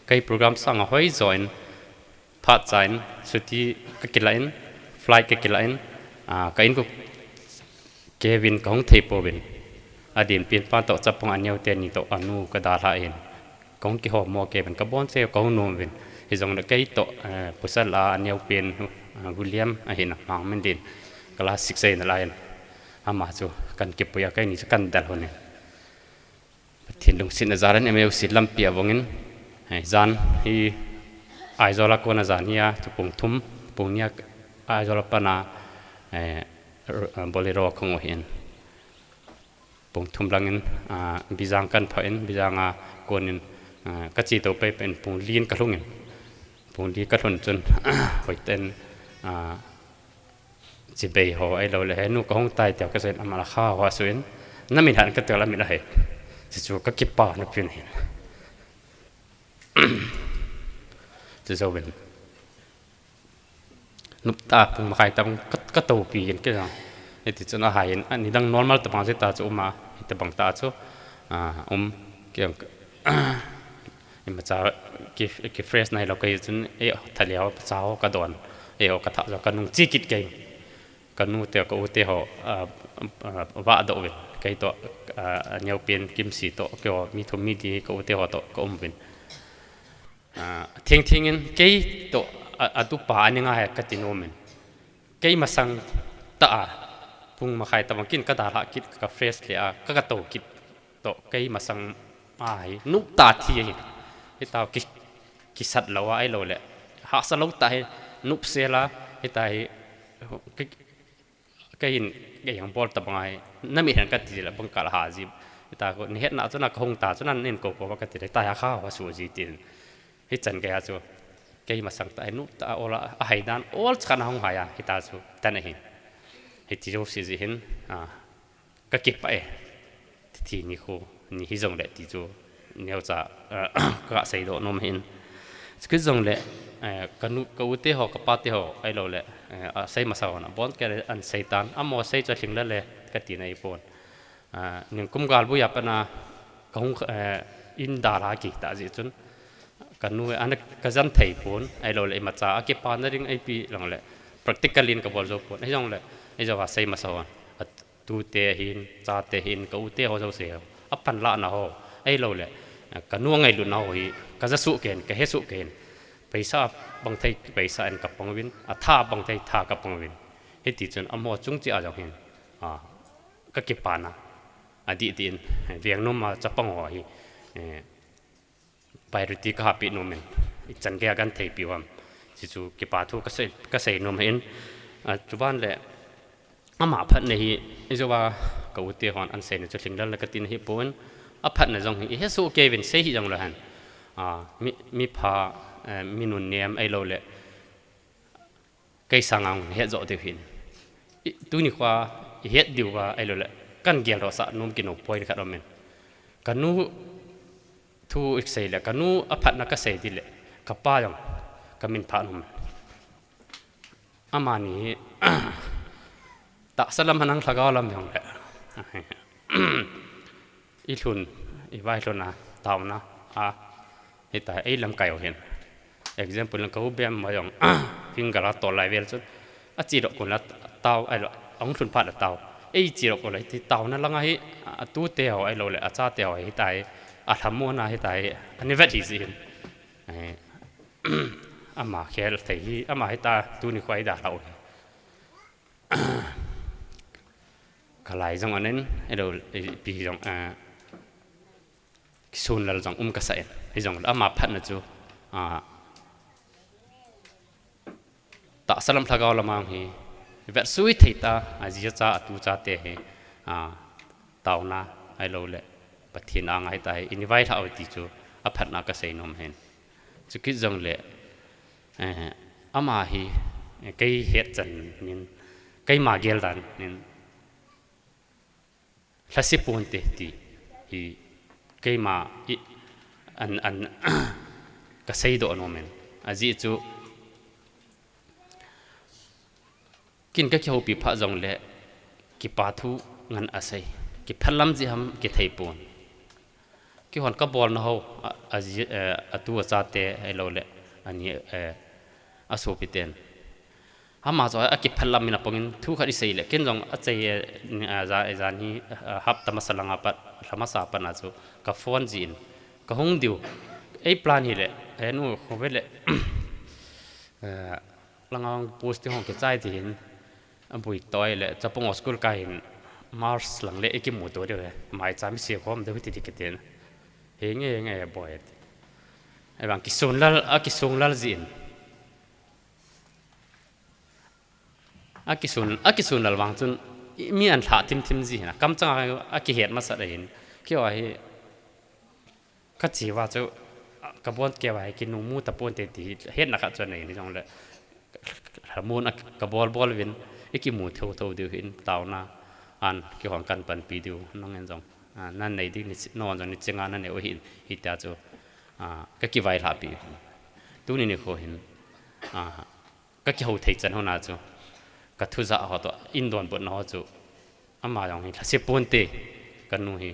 Kei program sanga hoijo in, phat cha in, chuti kakilah in, flight kakilah in, ah, ka in ko kevin kahung thei pouvin. Adenpen pa toh chapang aneo teni toh anu kadalha in. Kahung kihom mo kevin kabon cheh kahung nom uvin. Hijongle kei toh, eh, pasal a aneopen, eh, William ahin amang min din. Class six a ahin alai in. Ama chu kahin kipui a keini chu kahin del lhon in. Pathen lungsetna jal in M U C lampi a vong in, eh, jan hi Aizawl a kona jan hi a, chu pung thum, pung ni a Aizawl a pat a, eh, Bolero a kahung u ahin. Pung thum lang in, ah, Bijang kahin pha in, Bijang a kon in, ah, kache tou pei pei in pung li in kalhung in. Pung li kalhun chun, hoiten, ah, Chibai ho ahilouleh, he nu kahung tai tia kasei in, ama la kha ho asu in, na min han kati le min ahe. Chuchu kakipana pen hin. Chujouvin. Nupta pung makhai tam ka, katopi in kei jong. Hiti chun ahai in, ani dang normal tabang jeh ta chu um a, hitabang ta chu, ah, um, kei jong, imacha ki, ki fresh nailou kahi chun, eh, thali ho, cha ho kadon, eh, ho katha jo kanung chi kit kei. Kanu te, ka u te ho, ah, ah, vahdoh uvin. Kei toh, a, a neopen Kimsi toh, kei ho mi thum mi di ka u te ho toh ka um uvin. A, thing thing in kei toh, a, a tupa a ni nga he ka ti nom in. Kei masang ta a, pung makhai tabang kin ka dalha kit, ka fresh le a, ka ka to kit toh, kei masang a hi, nup ta thi hi. Hita ki, kisat lo a, ai lo le. Hahsa lo ta hi, nup se la, hita hi, ki, Kei hin, kei hin bol tabang ahi, na mi hen ka ti le bang kal ha ji. Hita ko, ni het na chu na ka hung ta chu na nin ko ko ka ti le, ta ya kha wa su ji tin. Hi chan kei a chu. Kei masang ta, ai nup ta, ola, a hai dan, ol chan hung ha ya, hita chu, tan ahi. Hiti jo si ji hin, a, ka kipah e. Ti ni khu, ni hi jong le ti chu, neocha, a, ka sei doh nom hin. Chu kit jong le, eh, ka nu, ka u te ho, ka pa te ho, ai lo le, eh, a sei masa ho na, bon ke le an sei tan, a mo sei chu a hling le le, ka ti na i pon. A, ning kum gal bu ya pa na, ka hung, eh, in da la ki ta ji chun, ka nu, an ka jan thei pon, ai lo le, i ma cha, a ki pa na ring ai pi long le, practical in ka bol jo pon, ai jong le, ai jo va sei masa ho. A, Tute hin, chate hin, ka u te ho jouse ho. A panlahna ho, ai lo le, ka nu a ngailutna ho hi, ka ja suh kei in, ka he suh kei in. Paisa bang thei paisa in ka pang uvin, a tha bang thei tha ka pang uvin. Hiti chun a mo chung chi a jong hin, a, ka kipana. A di di in, veng nom a chapang ho hi, eh, Priority ka hapi nom in, i chan gei a kan thei pi uam. Chi chu kipa thu ka sei, ka sei nom hin, a, chuban le ama phatna hi, i jo a ka u te hon an sei na chu hling lal le ka tin hi pon, a phatna jong hi, i he su kei vin sei hi jong le han. A, mi, mi pha, eh, mi nun nem ai lo le, Kei sanga hung het jo diu hin. I, tuni khoa i het diu va, ai lo le, kan gel doh sa nom ki no point khat om in. Ka nu thu i sei le, ka nu a phatna ka sei di le, ka pa jong, ka min pha nom. Ama ni hi, tahsa lam hanang lhagao lam jong le. I lhun, i vai lhun a, tauna, a, Hita, ei lamkai ho hin. Example, ka u bem ma jong, finger a tol lai vel chun, a chi doh kun la tau, ai lo, a hung lhun phat la tau. Ei chi doh kun la, hiti tauna langa hi, a tu te ho, ai lo le, a cha te ho, hita hi, a lhamona hita hi, a ni vet hi si hin. Eh, ama khel thei hi, ama hita, tuni khoa i da hlau hi. Ka lai jong anen, elo, ipi jong, ah, kisun lal jong um ka sa en. Hi jong ama phatna chu, ah, tahsa lam lhagao lam a hi, vet sui thei ta, a ji a cha, a tu cha te hi, ah, tauna, ai lo le, Pathen anga hita hi, i ni vai lha u ti chu, a phatna ka sei nom hen. Chu kit jong le, Eh, ama hi, eh, kei het chan nin, keima gel dan nin, lhase pon te ti, hi, keima i, an, an, ka sei doh nom in. A ji chu, Kin ka kihoupi phat jong le, kipa thu ngen a sei. Kiphalam ji ham kithei pon. Kihon ka bolna ho, a, a ji, eh, a tu a cha te, ai lo le, ani, eh, a sopi ten. Ama chu a kiphalam in a pangin thu khat i sei le, kin jong a chei, eh, ni, a ja, a jan hi, eh, hapta masa langa pat, lha masa pat na chu, ka phone ji in, ka hung diu. Ei plan hi le, eh, nu, kho ve le, eh, Langa posting hong kichai ti hin, a bui toi le, chapang school kai hin, Mars lang le, i kimu to deu he, mai cha mi se khom deu ti ti kitin. He nge, he nge, boy. Ai bang kisun lal, a kisun lal ji in. A kisun, a kisun lal vang chun, i mi an lha thim thim ji hin, a kam chang a, a kihet masa da hin. Kio a hi, Ka chi va chu, ka bon ke va hi ki nung mu ta pon te ti hi, hetna khat chu nei ni jong le. Lhamun a ka bol bol vin, i ki mu tho tho diu hin tauna, an ki hong kan pan pi diu, nong en jong. A, nan nei di ni, nong jong ni chinga nan nei u hin, hi ta chu. A, ka ki vai lha pi. Tu ni ni kho hin. A, Ka kihou thei chan ho na chu, ka thu ja ho to, in donbutna ho chu, ama jong hi lhase pon te, ka nu hi,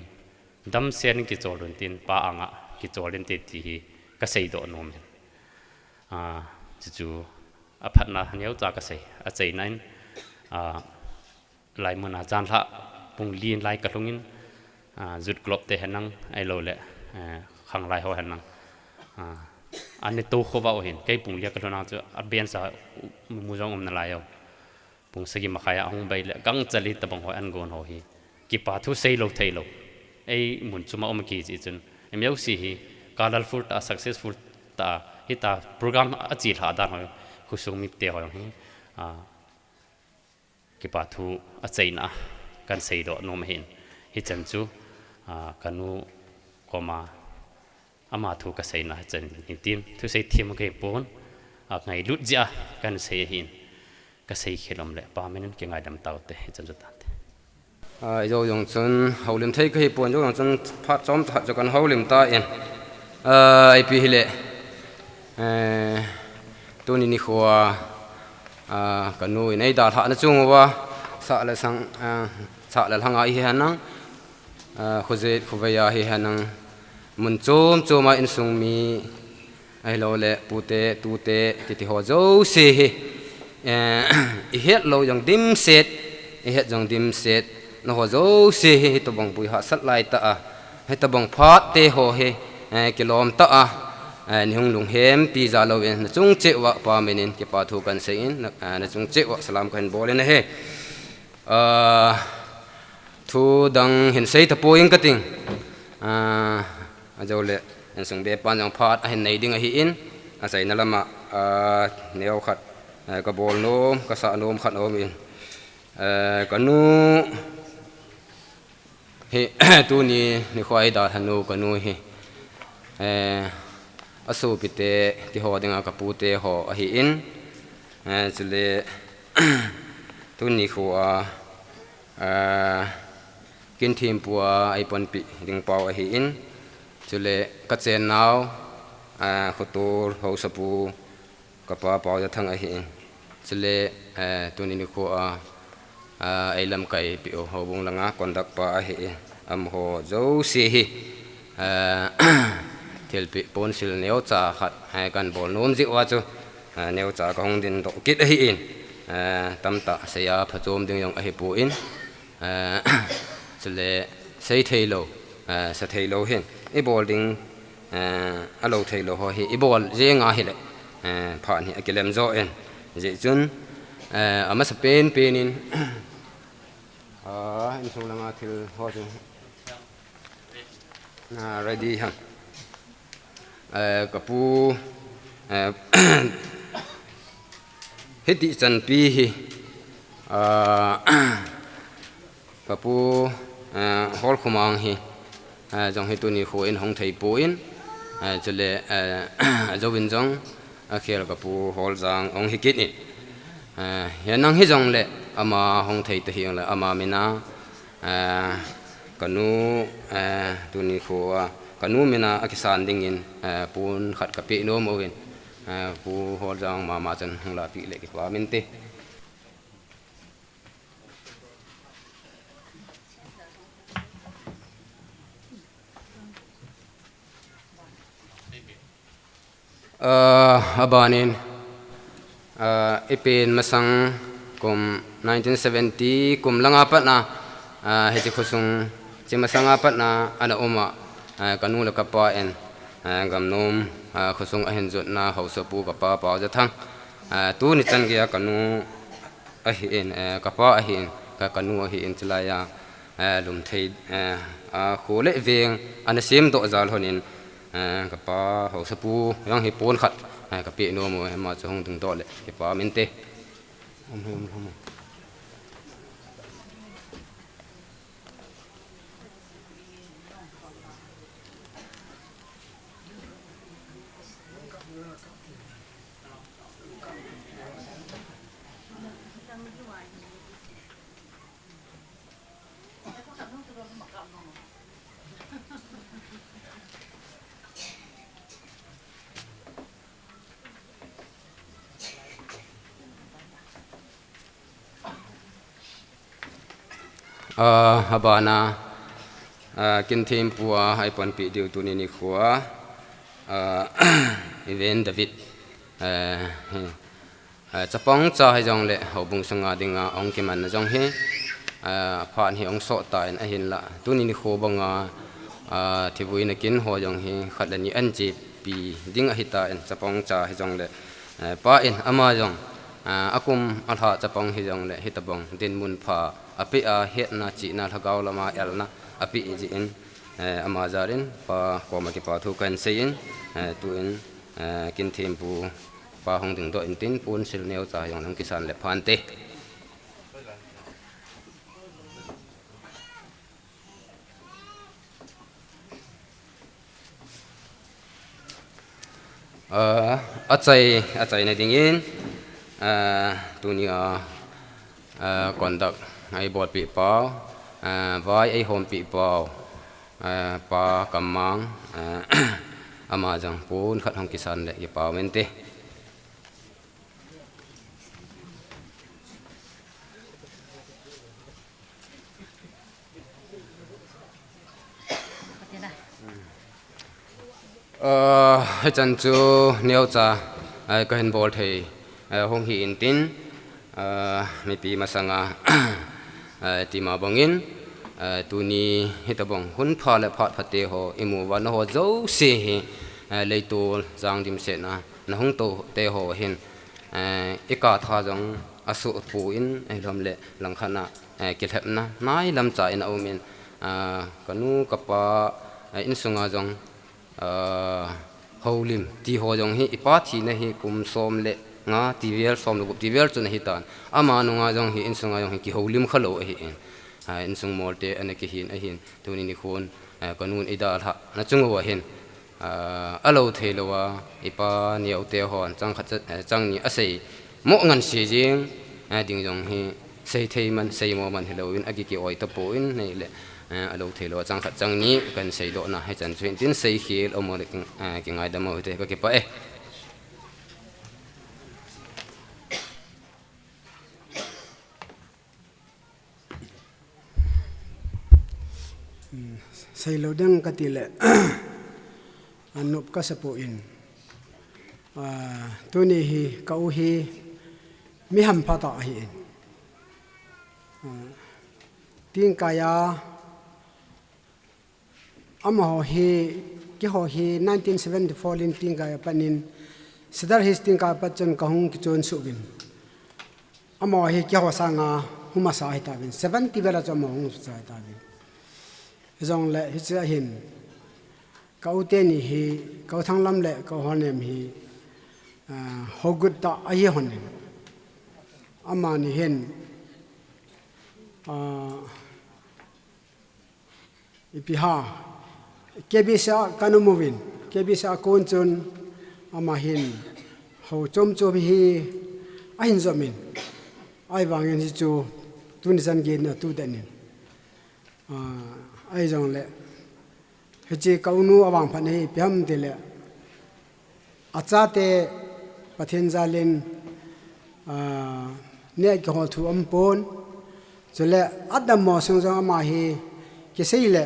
damsel in kichol un tin, pa anga kichol in te ti hi, ka sei doh nom hin. A, chu chu, a phatna neo cha ka sei, a cheina in, a, Lai mun a chan lha, Pung li lai kalhungin, ah, Youth Club te henlang, ahilou le, eh, khanglai ho henlang. Ah, ani to khovah u hin, kei pung li a kalhun a chu, a bench a mu jong um nalai u. Pung sagi makhai a hung bei le, gangchal hitabang ho, an gon ho hi. Kipa thu seilou theilou. Eimun chom a um kiji chun. Emi jouse hi, colorful tah, successful tah, hitia program a chilhah dan ho, khosung mite ho hi. Ah, kipa thu achaina a kahin seidoh nom ahin. Hichan chu, ah, kanu koma ama thu kaseina hichan hitin. Thusei them kahipon, angailut jeh a kahin sei ahin. Kasei khel um le, Pa min in kingaidam taute, hichan chu tante. Ah, ijou jong chun, houlim thei kahipon, ijou jong chun, phat chomcha khat chu kahin houlim tan. Ah, ipi hile, eh, tuni nikho a, ah, kanu in eidalhah na chung uva, sah le sang, ah, sah le lhang a hihenlang, ah, khojet khovei a hihenlang, mun chom chom a insung mi, ahilou le pute, tute, titi ho jouse hi, eh, ihet lou jong dimset, ihet jong dimset, naho jouse hi, hitabang boi hahsat lai tah a, hitabang phat te ho hi, eh, kilom tah a, eh, nei hung lunghempi jal uvin, nachung cheh uva Pa min in kipa thu kahin sei in, na, eh, nachung cheh uva salam kahin bol in ahi. Ah, thu dang hin sei tapoi ing kating. Ah, ajou le, insung bepan jong phat ahin nei ding ahin, achaina lama, ah, neo khat, eh, kabol nom, kasah nom khat aum in. Eh, kanu hi, tuni nikho a eidalhah nu kanu hi, eh, asopite, ti ho dinga kapute ho ahin, eh, chule, tuni nikho a, ah, Kinthempu a eipanpi ding pau ahin, chule kachen nau, ah, Khotol haosapu kapa Paojathang ahin, chule, eh, tuni nikho a, ah, eilamkai pi u houbung langa conduct pa ahin, amaho jouse hi, ah, thilpeh ponsil neocha khat, eh, kahin bol nom jeh uva chu, ah, neocha kahung dingdoh kit ahin, eh, tamtah seiya phachom ding jong ahipon, eh, chule sei theilou, eh, sa theilou hin, ibol ding, eh, alou theilou ho hi, ibol jeng ahile, eh, phat hi akilem jo in. Hijeh chun, eh, amasa penpen in, ah, insung langa thil ho chu, ah, ready ham. Eh, kapu, eh, hiti chanpi hi, ah, kapu, eh, Holkhomang hi, eh, jong hi tuni nikho in hung thei pon, eh, chule, eh, ajouvin jong, akhel kapu Holjang hung hi kit in. Eh, hinang hijongle ama hung thei tahih jongle ama mina, eh, kanu, eh, tuni nikho a, kanu mina akisan dingin, eh, pon khat kapeh nom uvin, eh, Pu Holjang mama chun hung lahpeh le kipa minte. Ah, abanin, ah, ipen masang kum nineteen seventy kum langa patna, ah, hiche khosung, hiche masanga patna ana uma, ah, kanu le kapa in, ah, Gamnom, ah, khosung ahin jotna haosapu kapa Paojathang, ah, tuni chan geiya kanu ahin, eh, kapa ahin, ka, kanu ahin, chulaiya, eh, lum thei, eh, a kho le veng ana semdoh jal honin, eh, kapa haosapu jong hi pon khat, eh, kapeh nom u, ama chu hung dingdoh le kipa minte. Um, um, um. Ah, abana, ah, Kinthempu a eipanpi diu tuni nikho a, ah, Reverend David, eh, hi, eh, chapang cha hijongle houbung sunga dinga ahung kimanna jong hi, Ah, phat hi hung sot tan ahinlah, tuni nikho banga, ah, thivui nakin ho jong hi khat le ni anchepi ding ahitan, chapang cha hijongle, eh, pa in ama jong, ah, akum alha chapang hijongle hitabang dinmun pha apeh a, hetna chihna lhagao lama elna apeh jeh in, eh, ama jal in pa koma kipa thu kahin seiyin, eh, tuin, eh, kin thempu pa hung dingdoh intin, ponsil neocha jong hung kisan le phante. Ah, achai, achaina dingin, ah, tunia, ah, conduct eibolpeh pau, ah, vai eihonpeh pau, ah, pa Kammang, ah, ama jong pon khat hung kisan le kipah uvinte. Ah, hichan chu neocha, ah, kahin bol thei, ah, hung hi intin, ah, mipi masanga, ah, tima bangin, ah, tuni hitabang hun pha le phat phate ho imu uva, nangho jouse hi, ah, leitol jang dimset na nahung tou te ho hin, eh, ikah tha jong asuh pon, eh, lom le langkhat na, eh, kilhepna nailam cha in aumin, ah, kanu kapa, eh, insunga jong, ah, houlim ti ho jong hi, ipa thina hi kum som le nga tivel, som le gup tivel chun ahitan. Ama nunga jong hi, insunga jong hi kihoulim khalou ahin. Ah, insung molte ana kihin ahin. Tuni nikhon, ah, kanun eidalhah na chung uva hin, ah, alou thei louva, ipa neote hon chang khat cha-, eh, chang ni asei mo ngansi jing, eh, ding jong hi seithei man, seimo man hilouvin, akikioi tapon, ahile, eh, alou thei louva chang khat chang ni kahin seidoh na, hichan chu hintin seikhel, aum le king-, eh, kingaidam uhite, kakipah e. Seilou ding kati le, anop kasa poi. Ah, tuni hi ka u hi mi hampha tah ahin. Ah, Tingkai a, amaho hi, keiho hi nineteen seventy-four in Tingkai a pat in, Sadar Hills Tingkai a pat chun kahung kichon suh uvin. Amaho hi keiho sanga hung masa ahi tauvin, seventy vel a chu amaho hung masa ahi tauvin. Hijongle hiche a hin, ka u teni hi, ka u Thanglam le ka u Honem hi, ah, hougut tah ahi lhonin. Amani hin, ah, ipi ham, K B C a kana um uvin, K B C a kon chun ama hin hou chom chom hi ahin jomin, ahivangin hichu tuni chan gei in atu den in. Ah, ahijongle, hiche ka u nu avangphat hi ipi ham tile, achate Pathen jal in, ah, neh kihol thu aum pon. Chule adammo sung jong ama hi kisei le,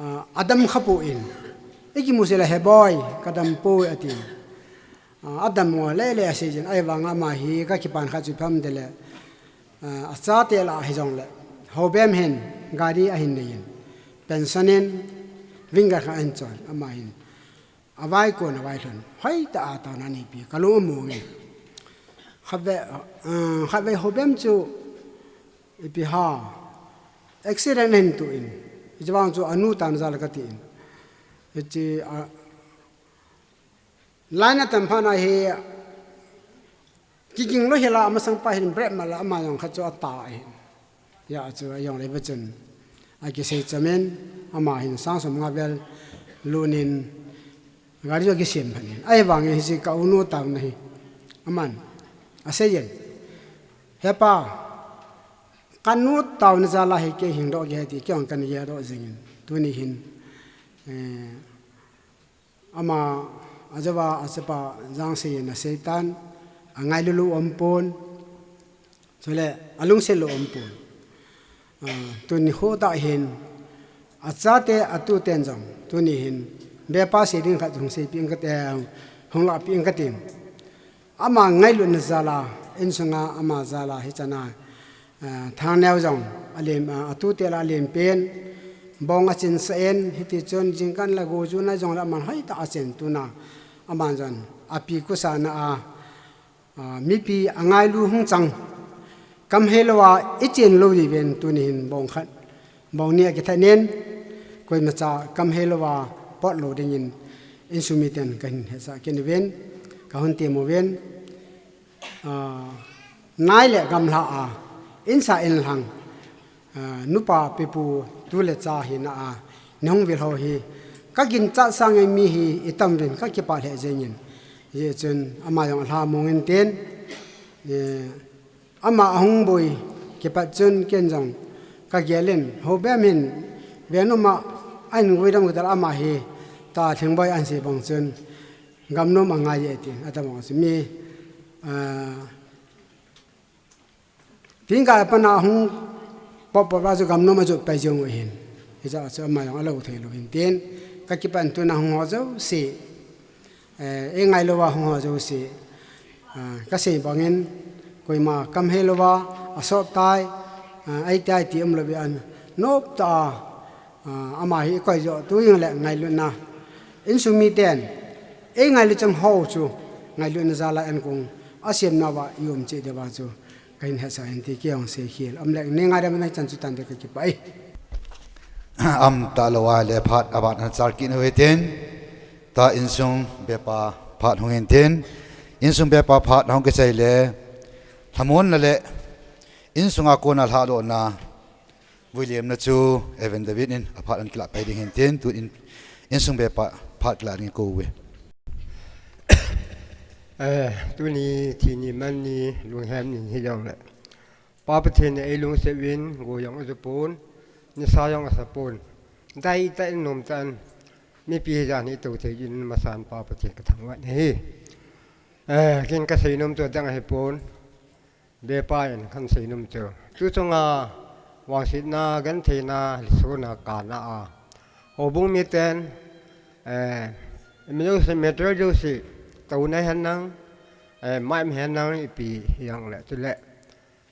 ah, adam kha pon. Ikimu seh le, "He boi, kadam poi," ati. Ah, adammo lele asei jin, ahivanga ama hi kakipan kha chu ipi ham tile, ah, achate lah a hijongle, Hobem hin gari ahin nei in, pension in, Winger khat ahin choi, ama hin. Avai kon, avai lhon. Hoitah a taona aneipi, kalung among in. Khatvei, ah, khatvei Hobem chu ipi ham, accident ahin toh in. Hiche vang chu anu taona jal a kati in. Hiche, ah, line atam phat na hi, kiging lou hel a, amasang pa hin brake mat a, ama jong khat chu ata ahin. Hijeh chun, ahijongle ve chun, akisei chamin, ama hin sang som nga vel lut in, gari chu akisem phat in. Ahivangin hiche ka u nu taona hi, aman asei in, "He pa, kanu taona jal a hi kei hing doh kei," ati, kei jong kana gel doh jing in. Tuni hin, eh, ama, ajouva, achapa jang sei in asei tan, angailu lou aum pon, chule alungset lou aum pon. Ah, tuni nikho tah hin, achate, atuten jong, tuni hin, bepa sei ding khat hung seipeh inge kati, hung lahpeh inge katin. Ama ngailutna jal a, insunga ama jal a, hichan a, Thangneo jong alem, atu tela alem pen, bong achinsah in, hiti chun jingkah le gojuna jong le aman hoitah a achen tuna, aman jong api kusana a, mipi angailu hung chang, kam heilou a ichen lou diuvin tuni hin bong khat, bong ni akithat in, koimacha kam heilou a pot lou dingin insung miten kahin hetsah kit uvin, kahung tem uvin, nai le gamla a, insa inlhang, nupa pipu tu le cha hina a, nei hung vil ho hi, kaginchat sangin mi hi itam uvin kakipah lheh jengin, hijeh chun ama jong alhamong intin, ama ahung boi kipat chun ken jong kagel in, Houbem hin, venum a ahin guidam kit a ama hi, tua Lhingboi ahin sei bang chun, gamnom angai e tin, atam bang chun mi, tingkah a pat a hung pot pot uva chu gamnom ajot pai jeng u ahin. Hijeh chun ama jong alou thei lou hin tin, kakipah in tuna hung ho jouse, eingailou uva hung ho jouse, kasei bangin, koima kam heilou uva asop tai, ahi tai ti umlou vin, noptah a, ama hi ikoi joh tu jong le ngailutna, insung miten eingailu chang ho chu ngailutna jal a ankong asemna uva ium cheh diuva chu kahin hetsah in ti kei jong seikhel um le, nei ngaidam na hichan chu tante, kakipah e. Am talou a le phat aban ana chal kit u hitin, tua insung bepa phat hung intin, insung bepa phat hung kichai le, lhamonna le insunga kona lhahdohna, vuiliemna chu Evan David in aphat ahin kilah pai ding hintin, tun insung bepa phat kilah ding kou uve. Tuni thi ni man ni, lunghem ni hijongle, Pa Pathen in eilungset uvin, go jong aju pon, nisa jong asa pon, daitah in nomtah in mipi hijan hi tou thei uvin masan Pa Pathen kathangvah in ahi. Ken kaseinom chu adang ahipon, bepa in kahin seinom chu, tu chunga vangsetna, gentheina, lhisona kana a, houbung miten, imajouse, material jouse, touna henlang, mic henlang, ipi hijongle chule,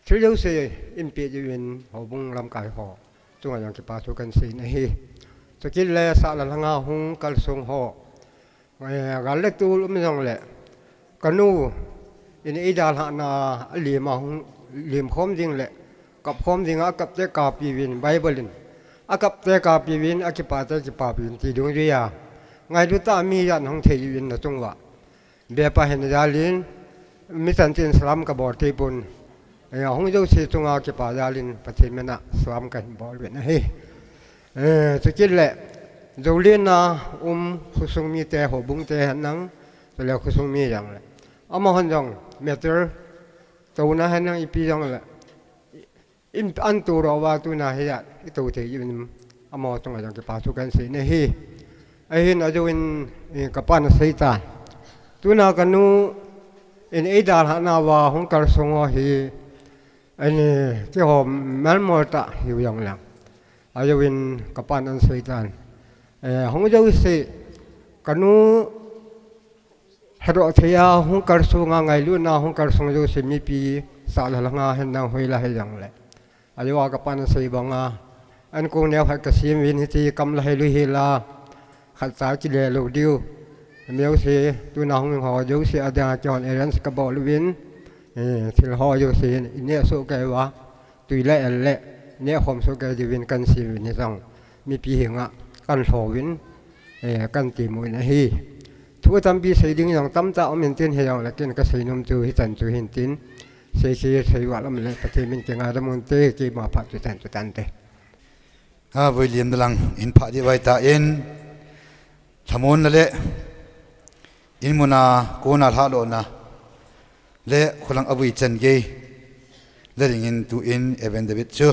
thil jouse inpeh uvin houbung lamkai ho chunga jong kipa thu kahin sei in ahi. Chukit le sahla lhanga hung kalsong ho, gal le tol um jongle, kanu in eidalhahna a lem a hung, lemkhom ding le kapkhom dinga akapte kapiuvin, Bible in akapte kapiuvin, akipate kipapiuvin ti dungjuia ngailut tah a mi ijat hung thei uvin nachunguva, bepa hina jalin, mi chanchin salam kabol theipon, ahung jouse chunga kipa jalin Pathen mina salam kahin bol uvin ahi. Chukit le, joulenna um khosung mite, houbungte henlang, chule khosung mi jongle, amahon jong material, touna henlang, ipi jongle, in anto louva tuna hia itou thei uvin, amaho chunga jong kipa thu kahin sei in ahi. Ahin ajouvin, kapan asei tan, tuna kanu in eidalhahna uva hung kalsong ho hi, kihou melmol tah hiu jongleng, ajouvin kapan ahin sei tan, hung jouse, kanu hedoh thei a hung kalsong a, ngailutna hung kalsong jouse, mipi sahla lhanga henlang, hoila hijongle, ajouva kapan asei banga, ankong neo khat kasem uvin, hiti kam la heilou hela, khatcha kile lou diu, mi jouse, tuna hung ho jouse adinga keihon arrange kabol uvin, thil ho jouse ineh soh kei uva, twi le el le nehkhom soh kei diuvin kahin sem uvin, hijong mipi henga kahin lhouvin, kahin temu in ahi. Thu tampi sei ding jong tamtah um intin, hijongle ken kaseinom chu hichan chu hintin, seikhel seival um le Pathen min kingaidam unte, keima phat chu hichan chu tante. Vuiliemna lang in phah diu ahitan, lhamonna le inmuna kona lhahdohna le kholang avui chan gei le dingin tun Evan David chu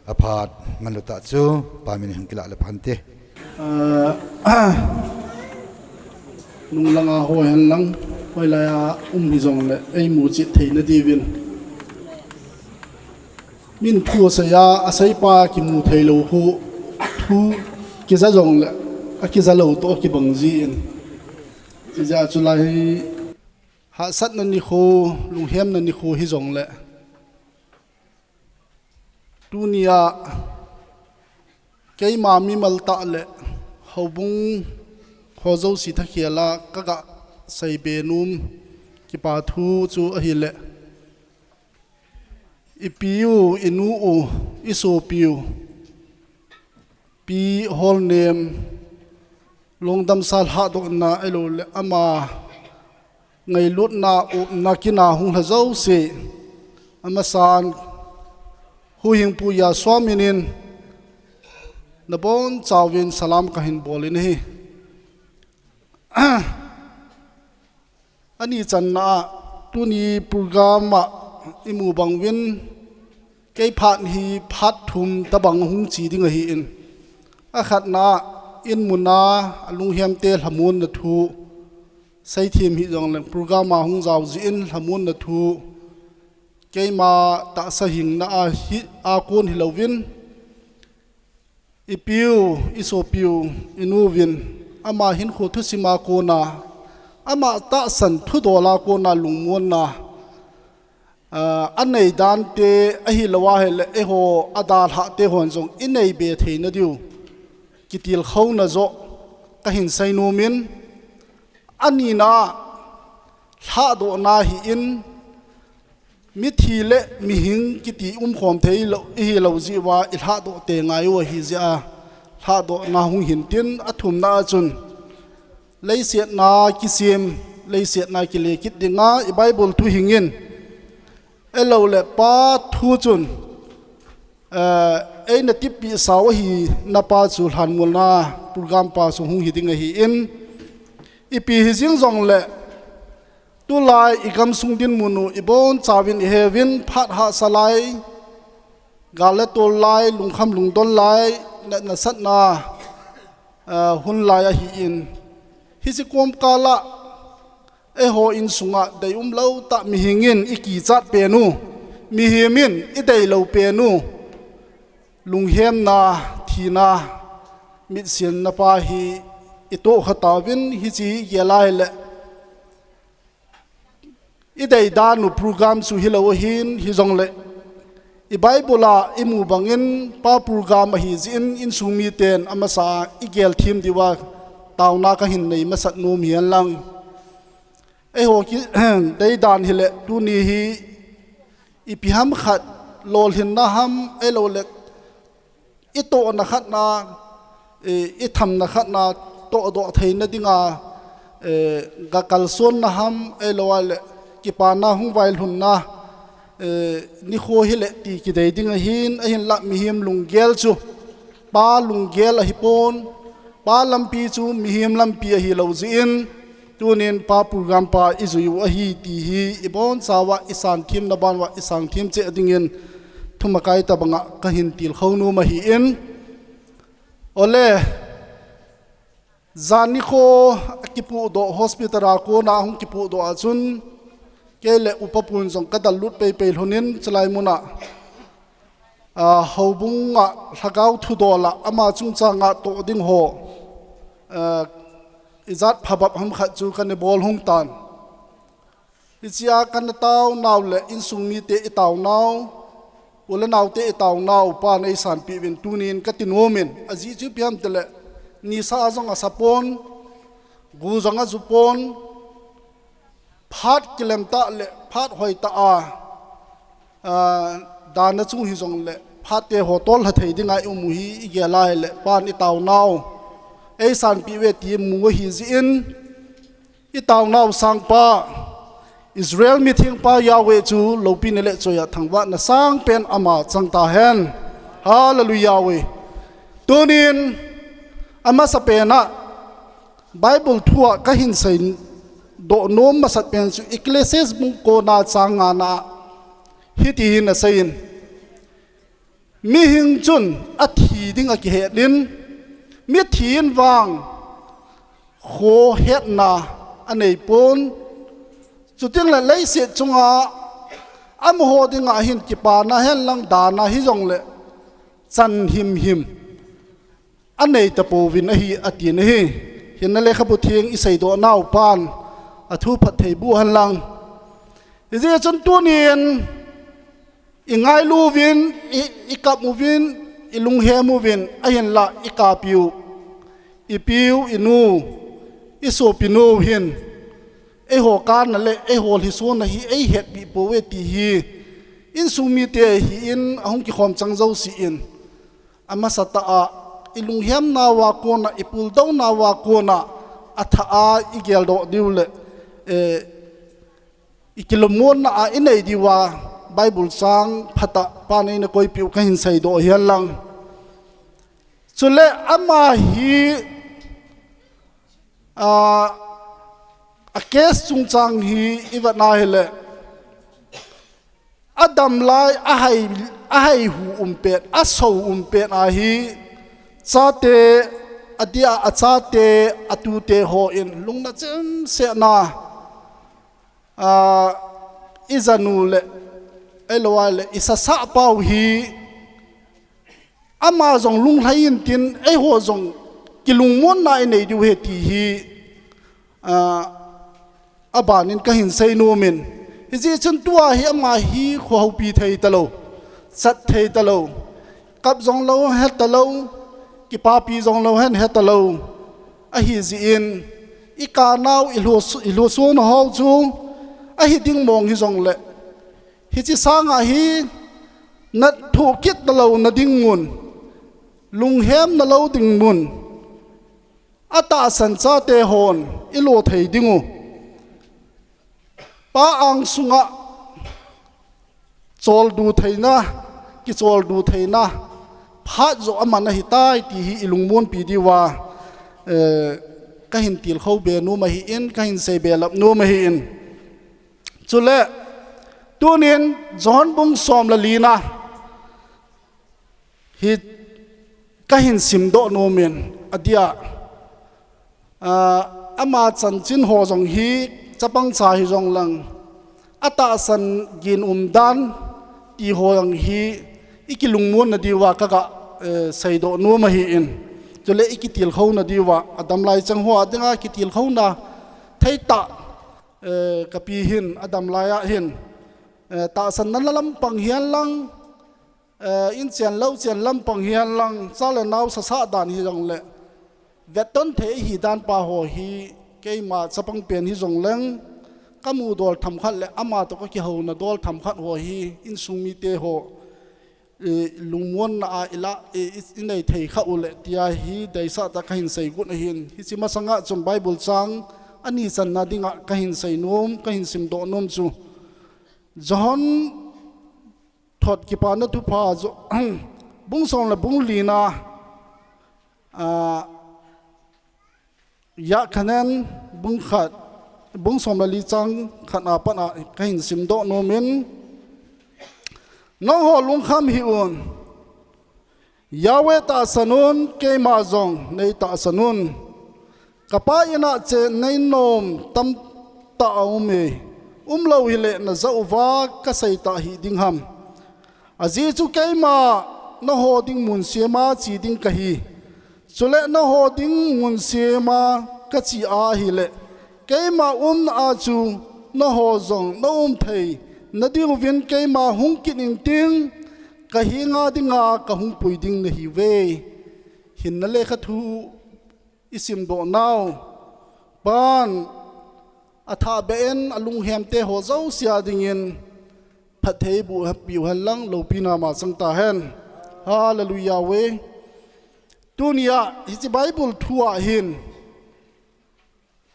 aphat manlutah chu Pa min hung kilah le phante. Nunglanga ho henlang, hoilai a um hijongle eimu chet theina diuvin, min thu asei a, aseipa kimu theilou khu, thu kija jongle akija lou toh akibang jin, hijeh chun lai hi hahsatna nikho, lunghemna nikho hijongle, Tunia keima mimal tah le houbung ho jouse thakhela kaga seibe nom kipa thu chu ahile, ipi u, inu u, isopi u, Pi Holnem, lungdamsa lhadohna ahilou le ama ngailutna, upna kina hung lha jouse, amasan Huhhingpu Yahshua minin nabonchauvin salam kahin bol in ahi. Ani channa a, tuni program a imu bang uvin, kei phat hi phat thum tabang hung che ding ahin. Akhatna a, in muna alunghem te lhamonna thu, seithem hijongleng program a hung jao jeh in lhamonna thu, keima tahsa hingna a hi a kon hilouvin, ipi u, isopi u, inu uvin, ama hinkho thusim a kona, ama tahsan thudol a kona lungmonna, ah, anei dan te ahilou ahile, eiho adalhah te hon jong inei be theina diu kitilkhouna joh kahin seinom in, anina a lhadohna ahin, mithi le mihing kiti umkhom thei lou, ihilou jeh uva ilhadoh te ngai u ahi jeh a, lhadohna hung hin tin, athumna a chun leiset na kisem, leiset na kile kit dinga i Bible thu hingin, ahilou le pa thu chun, eh, eina tipi sau ahina pa chu lhanmolna program pa chu hung hi ding ahin, ipi hijing jongle, tulai i gamsung dinmun u ibonchauvin iheuvin, phat hahsa lai, gal le tol lai, lungkham lungdon lai, natna satna, eh, hun lai ahin. Hiche komkal a, eiho insunga deium lou tah mihing in ikichat pen u, mihem in idei lou pen u, lunghemna, thina, mitsinna pa hi itoh kha tauvin, hiche hi igel a ahile, idei dan u program chu hilou ahin, hijongle i Bible a imu bangin pa program ahi jeh in, insung miten amasa a igel them diuva taona kahin nei masat nom hihen lang. Eiho kidei dan hile, tuni hi ipi ham khat, lolhinna ham, ahilou le itohna khatna, eh, ithamna khatna tohdoh theina dinga, eh, ga kalsonna ham, ahilou le kipana hung vailhunna, eh, nikho hile ti kidei ding ahin, ahinlah mihem lunggel chu pa lunggel ahipon, pa lampi chu mihem lampi ahilou jeh in, tunin pa program pa ijui u ahi ti hi ibonchauva isanthemna ban uva isanthemcheh dingin thumakai tobanga kahin tilkhou nom ahin. Ole, jan nikho akipuhdoh hospital a kona hung kipuhdoh a chun, kei le upa pun jong kadallut peipei lhonin chulai muna, ah, houbunga lhagao thudol a ama chungchanga toh ding ho, ah, ijat phabep ham khat chu kana bol hung tan. Hichea kana taonau le insung mite itaonau, u le naote itaonau pan eisanpeh uvin tunin kati nomin, ajeh chu ipi ham itile, nisa a jong asapon, gu jong ajupon, phat kilemtah le phat hoitah a, ah, dan a chung hijongle phat te ho tollha thei dinga ium u hi igel a ahile pan itaonau eisanpeh uve ti imu u ahi jeh in, itaonau sangpa, Israel mithengpa Yahweh chu loupina le choiya thangvahna sangpen ama chang tahen. Hallelujah Yahweh. Tunin amasapen a Bible thu a kahin seidoh nom masat pen chu Ecclesiastes bung kona chang ngana hiti hin aseiyin, mihing chun athi ding akihet in, mithi in vang khohetna aneipon, chutengle leiset chunga amaho dinga hin kipana henlang dana hijongle chan himhim anei tapouvin ahi, atin ahi. Hinna lekhabu theng iseidohnau pan athu phatthei boh henlang. Hijeh chun tunin I ngailu uvin, i, i kap uvin, i lunghem uvin, ahinla i kapiu, i piu, i nu, i sopinu hin eiho kana le eiho lhisona hi eihetpi pouve ti hi insung mite hi in ahung kikhom chang jouse in, amasatah a i lunghemnauva kona, i puldounauva kona, athah a i geldoh diu le, eh, i kilungmonna a i nei diuva Bible chang phatah pan eina koipiu kahin seidoh hihen lang. Chule ama hi, a, a case chungchang hi i vet na hile, adam lai a hai, a haihu um pet, a sou um pet ahi, chate, adia a chate, a tute ho in lungna chimsetna, a, i janu le, ahilou le, i sasah pau hi, ama jong lunglhai intin, eiho jong kilungmonna i nei diu ahi ti hi, a, abanin kahin seinom in. Hijeh chun tua hi ama hi khohoupi thei talou, chat thei talou, kap jong lou, he talou, kipapi jong lou, hen he talou. Ahijeh in, i kanau, i lhu, i lhusun ho chu, ahi ding mong hijongle, hiche sanga hi, na thoh kit nalou na ding mun, lunghem nalou ding mun, atahsan chate hon i lo thei diu. Pa angsunga choldo theina, kicholdo theina phat joh aman ahitai ti hi i lungmonpi diuva, eh, kahin tilkhou be nom ahin, kahin sei belap nom ahin. Chule, tunin John bung som le lina hi kahin simdoh nom in, adia, a, ama chanchin ho jong hi, chapang cha hijong lang, atahsan gin umdan ti ho jong hi, i kilungmonna diuva kaga, eh, seidoh nom ahin. Chule i kitilkhouna diuva, adam lai chang hoa dinga kitilkhouna theitah, eh, kapi hin, adam lai a hin, eh, tahsan nana lampang hihen lang, eh, in chen lou chen lampang hihen lang, cha le nao sasah dan hijongle, vetton thei hidan pa ho hi, keima chapang pen hijong leng, kamu dol themkhat le ama toh kakihouna dol themkhat ho hi, insung mite ho, eh, lungmonna a i la, eh, i, i nei thei kha u le tia hi deisah tah kahin sei got ahin. Hiche masanga chun Bible chang ani channa dinga kahin sei nom, kahin simdoh nom chu, John thot Kipana Thupha jo, bung som le bung lina, a, John bung khat, bung som le li chang khat a pat a kahin simdoh nom in, nangho lungkham hih un, Yahweh tahsan un, keima jong nei tahsan un. Kapa in a chen nei nom tamtah aume, umlou hile najah uva kasei tah hih ding ham. Ajeh chu keima nangho ding mun sema che ding kahi. Chule nangho ding mun sema kache ahile, keima umna a chu nangho jong naum thei nadiuvin keima hung kit intin, kahenga dinga kahung pui ding nahiuve. Hinna lekhathu i simdoh nau pan athah beh in alunghem te ho jouse a dingin phatthei boh happy u hen lang, loupina ma chang tahen. Hallelujah ve. Tunia hiche Bible thu a hin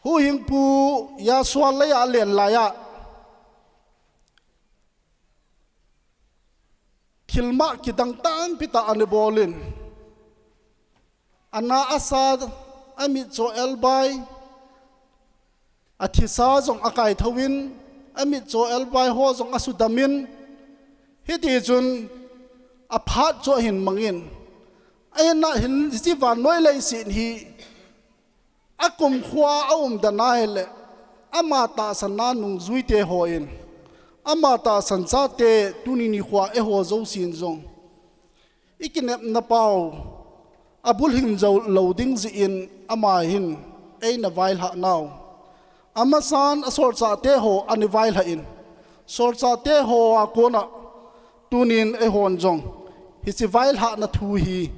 Huhhingpu Yahshua lei a alen lai a, thilma kidang tampi tah ana bol in, ana asa, amitcho elbai, athisa jong akaithou in, amitcho elbai ho jong asudam in, hitichun aphat chu ahin mang in, ahinla hin hiche vannoi leiset hi akumkho a aumdan ahile, ama tahsanna nungjui te hon, ama tahsan chate tuni nikho a eiho jousen jong, ikinepna pau abulhing jou lou ding jeh in ama hin eina vailhah nau. Amasan asolchah te ho ana vailhah in, solchah te ho a kona Tunin eihon jong hiche vailhahna thu hi,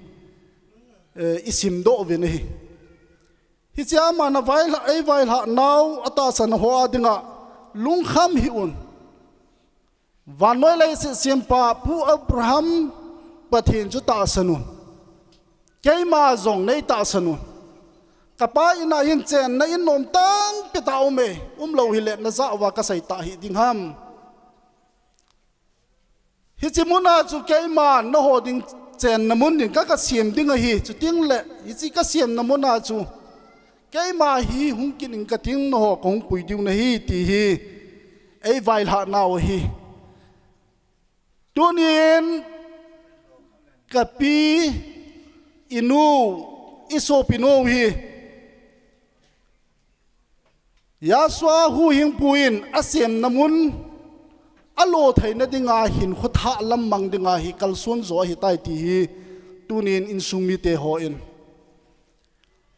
eh, i simdoh uvin ahi. Hiche ama na vailhah, ei vailhah nau atahsan ho a dinga lungkham hih un. Vannoi leiset sempa Pu Abraham Pathen chu tahsan un. Keima jong nei tahsan un. Kapa in a hin chenna in nom tampi tah um e, umlou hile najah uva kasei tah hih ding ham. Hiche muna chu keima nangho ding chenna mun ding ka, kasem ding ahi, chuteng le hiche kasemna muna chu keima hi hung kit in kating, nangho kahung pui diu nahi ti hi ei vailhah nau ahi. Tunin kapi, inu, i sopinu hi Yahshua Hu Hingpu in asemna mun alo theina dinga hinkho thah lam mang dinga hi kalson jo ahitai ti hi tunin insung mite hon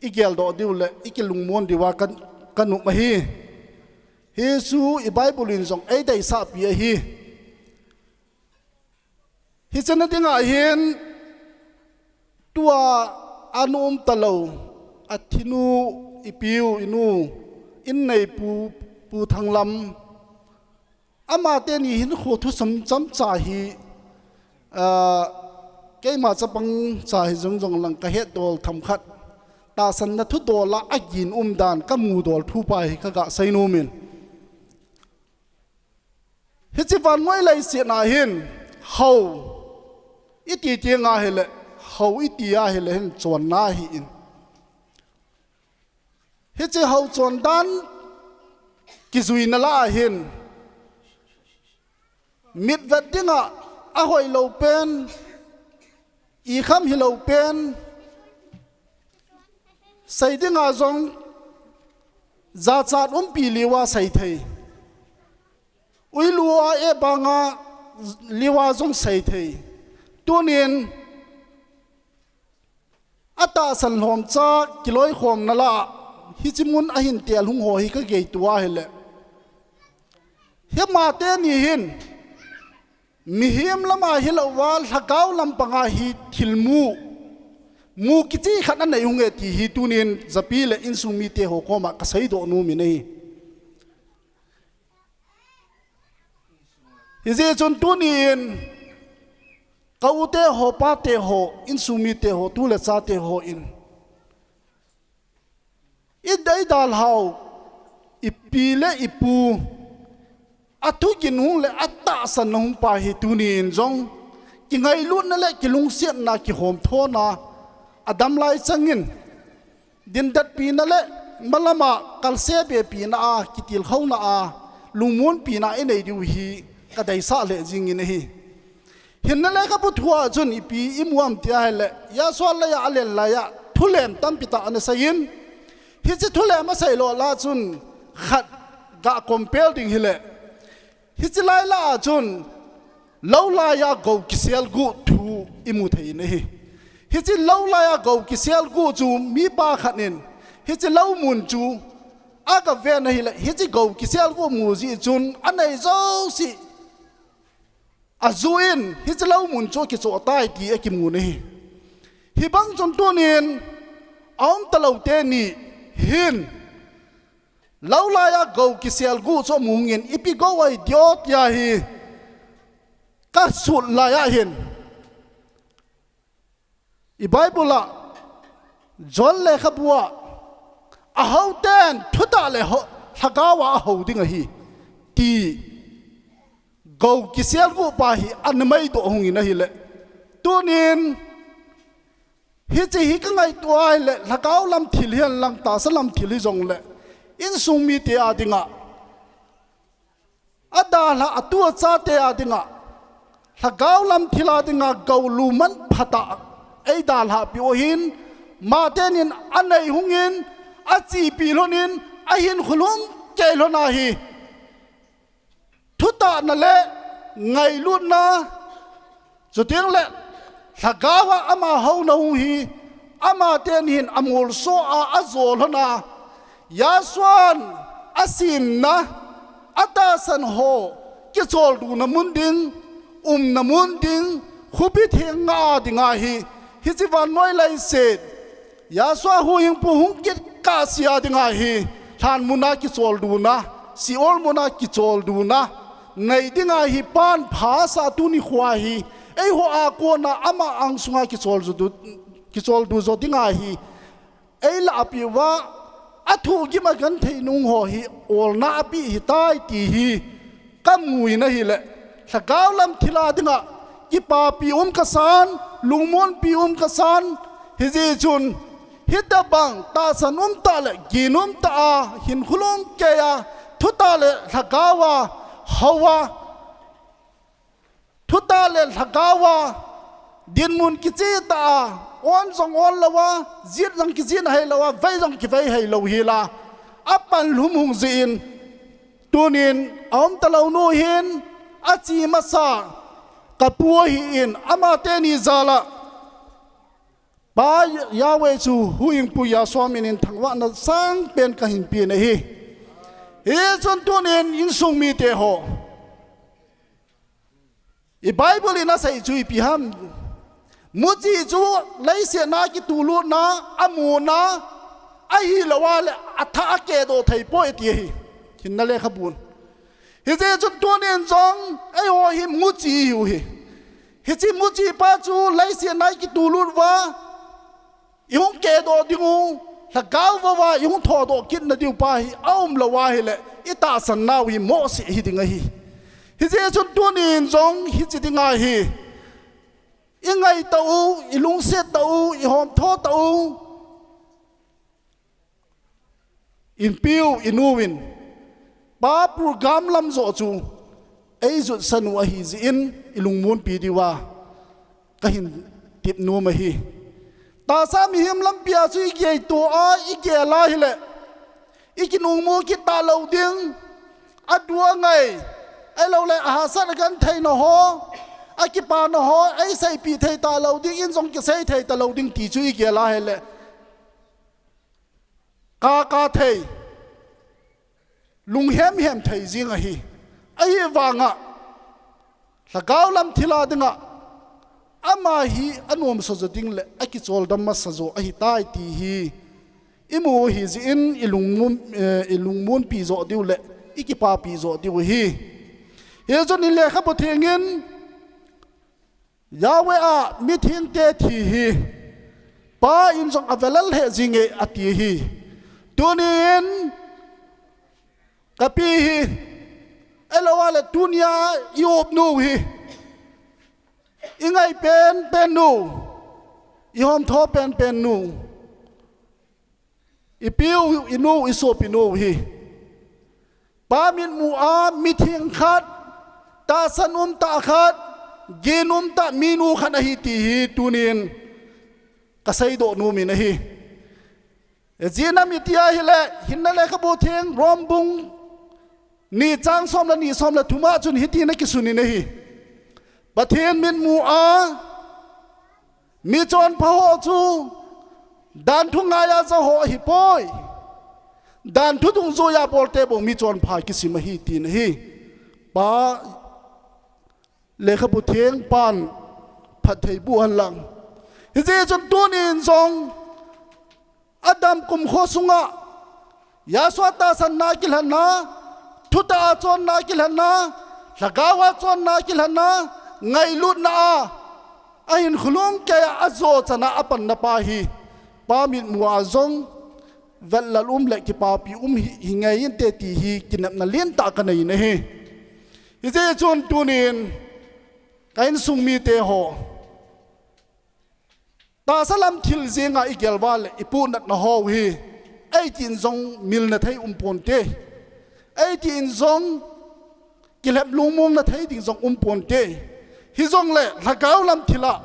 i geldoh diu le i kilungmon diuva ka, ka nom ahi. Hichu i Bible in jong ei deisahpi ahi. Hiche na dinga hin tua anu um talou, athinu, ipiu, inu, inneipu, Pu Thanglam, amateni hinkho thu chomcha hi, ah, keima chapang cha hi jongjong lang kahet dol themkhat, tahsanna thu dol a agin um dan kamu dol thu pa hi kaga sei nom in. Hiche vannoi leiset a hin hou iti teng ahile, hou iti ahile hin chonna ahin. Hiche hou chondan kijuina lah a hin mitvet dinga ahoilou pen, ikham hilou pen, sei dinga jong jachat umpi liuva sei thei. Uilu a e banga liuva jong sei thei. Tunin atahsan lhomcha kiloikhomna lah a hiche mun ahin tel hung ho hi kagei tua ahile, hi amateni hin mihem lama hilouva lhagao lampanga hi thil mu, mu kicheh khat anei hung e ti hi tunin japi le insung mite ho koma kaseidoh nom in ahi. Hijeh chun tunin ka ute ho, pate ho, insung mite ho, tu le chate hon, i deidalhau, ipi le ipu, athugin hung le atahsanna hung pa hi tunin jong kingailutna le kilungsetna kihomthona adam lai changin, dindetpina le malama kalsebepina a kitilkhouna a lungmonpina inei diu hi kadeisah lheh jingin ahi. Hinna lekhabu thua chun ipi imu ham ti ahile, Yahshua laiya alen laiya thulem tampi tah ana seiyin, hiche thulem asei lou lah a chun khat ga compel ding hile, hiche lai lah a chun lou laiya gou kiselguh thu imu thei in ahi. Hiche lou laiya gou kiselguh chu mipa khat in hiche lou mun chu aga ven ahile, hiche gou kiselguh mu jeh chun anei jouse ajuh in hiche lou mun chu akichoh tai ti akimun ahi. Hibang chun tunin aum talou teni hin lou laiya gou kiselguh chu amu hungin, ipi gou ahi diu tia hi kasut laiya hin, i Bible a, John lekhabu a, ahou ten thutah le ho, lhagao a ahou ding ahi, ti gou kiselguh pa hi ana maidoh hungin ahile, tunin hiche hi kangaito ahile, lhagao lam thil hihen lang tahsa lam thil hijongle, insung mite a dinga adalhah, atu achate a dinga, lhagao lam thil a dinga gou luman phatah eidalhah peh u ahin, amatenin anei hungin, achepi lhonin, ahinkho lhum kei lhon ahi. Thutahna le ngailutna, chuteng le lhagao a ama houna hung hi, amaten hin amolso a ajo lhon a, Yahshua'n asemna, atahsan ho kicholdohna mun ding, umna mun ding, khopi theng nga a dinga hi, hiche vannoi leiset, Yahshua huhhingpu hung kit kahsea dinga hi, lhan muna kicholduna, Sheol muna kicholduna nei dinga hi pan phasah tuni khoa hi, eiho a kona ama angsunga kicholdu, kicholdu jo dinga hi, eilah apiuva, athohgim a genthei nung ho hi olna api hitai ti hi kamu in ahile, lhagao lam thil a dinga kipapi um kasan, lungmonpi um kasan, hijeh chun, hitobang tahsan umtah le gin umtah a hinkho lungkei a, thutah le lhagao a, hou a, thutah le lhagao a, dinmun kichehtah a, on jong on lou a, jet jong kijet hei lou a, vei jong kivei hei lou hila, apanlhum hung jeh in, tunin aum talou nu hin, ache masa, kapu ahin, amateni jal a, Pa Yahweh chu huhhingpu Yahshua min in thangvahna sangpen kahin pen ahi. Hichun tunin insung mite ho, i Bible in asei chu ipi ham? Muchi chu leiset a kitulutna, amuna, ahilou a le athah a kedoh theipoi ati ahi, Hinna lekhabun. Hijeh chun tunin jong eiho hi muchi ihiu hi. Hiche muchi pa chu leiset a ikitulut uva, ihung kedoh dingu, lhagao vouva ihung thodoh kitna diu pa hi aumlou ahile, itahsan nau hi mohseh hiding ahi. Hijeh chun tunin jong hiche dinga hi, ingaitah u, ilungset tah u, ihomtho tah u, inpiu, inu in, Pa program lam joh chu eijutsan u ahijeh in ilungmonpi diuva kahin tep nom ahi. Tahsa mihem lampia chu igei tou a, igel a hile, ikinungmu kit talou ding, adu angai, ahiloule ahahsat agentheina ho, akipana ho eiseipeh thei talou ding, in jong kisei thei talou ding ti chu igel a hile, kaka thei, lunghemhem thei jeng ahi. Ahivanga, lhagao lam thil a dinga, ama hi anomsa jo ding le akicholdam masa jo ahitai ti hi imu ahijeh in ilungmon, eh, ilungmonpi joh diu le ikipapi joh diu ahi. Hichun in lekhabu theng in, Yahweh a mithengte thi hi Pa in jong avelal heh jenge ati ahi. Tunin, kapi hi, ahiloule tunia i-op nu hi, ingai penpen nu, ihomtho penpen nu, ipiu, inu, isopinu hi, Pa mitmu a mitheng khat, tahsan umtah khat, gin umtah minu khat ahi ti hi tunin kaseidoh nom in ahi. Ijeh inem iti ahile, Hinna lekhabu theng Rom bung ni chang som le ni, som le thum a chun hitin akisun in ahi. Pathen mitmu a michonpha ho chu danthu ngaiya jaho ahipoi, danthu dungjuiya bolte bou michonpha kisim ahi tin ahi. Pa lekhabu theng pan phatthei boh hen lang. Hijeh chun tunin jong Adam kumkho sunga Yahshua tahsanna kilhenna, thutah a chonna kilhenna, lhagao a chonna kilhenna, ngailutna a, ahinkho lungkei a ajo chan a apanna pa hi, Pa mitmu a jong vetlal um le kipapi um hi, hi ngai inte ti hi kinepna lentah kanei in ahi. Hijeh chun tunin ka insung mite ho, tahsa lam thil jenga igel uva le ipuhnatna ho hi, eitin jong milna thei umponte. Eitin jong kilhep lungmongna thei ding jong umponte. Hijongle lhagao lam thil a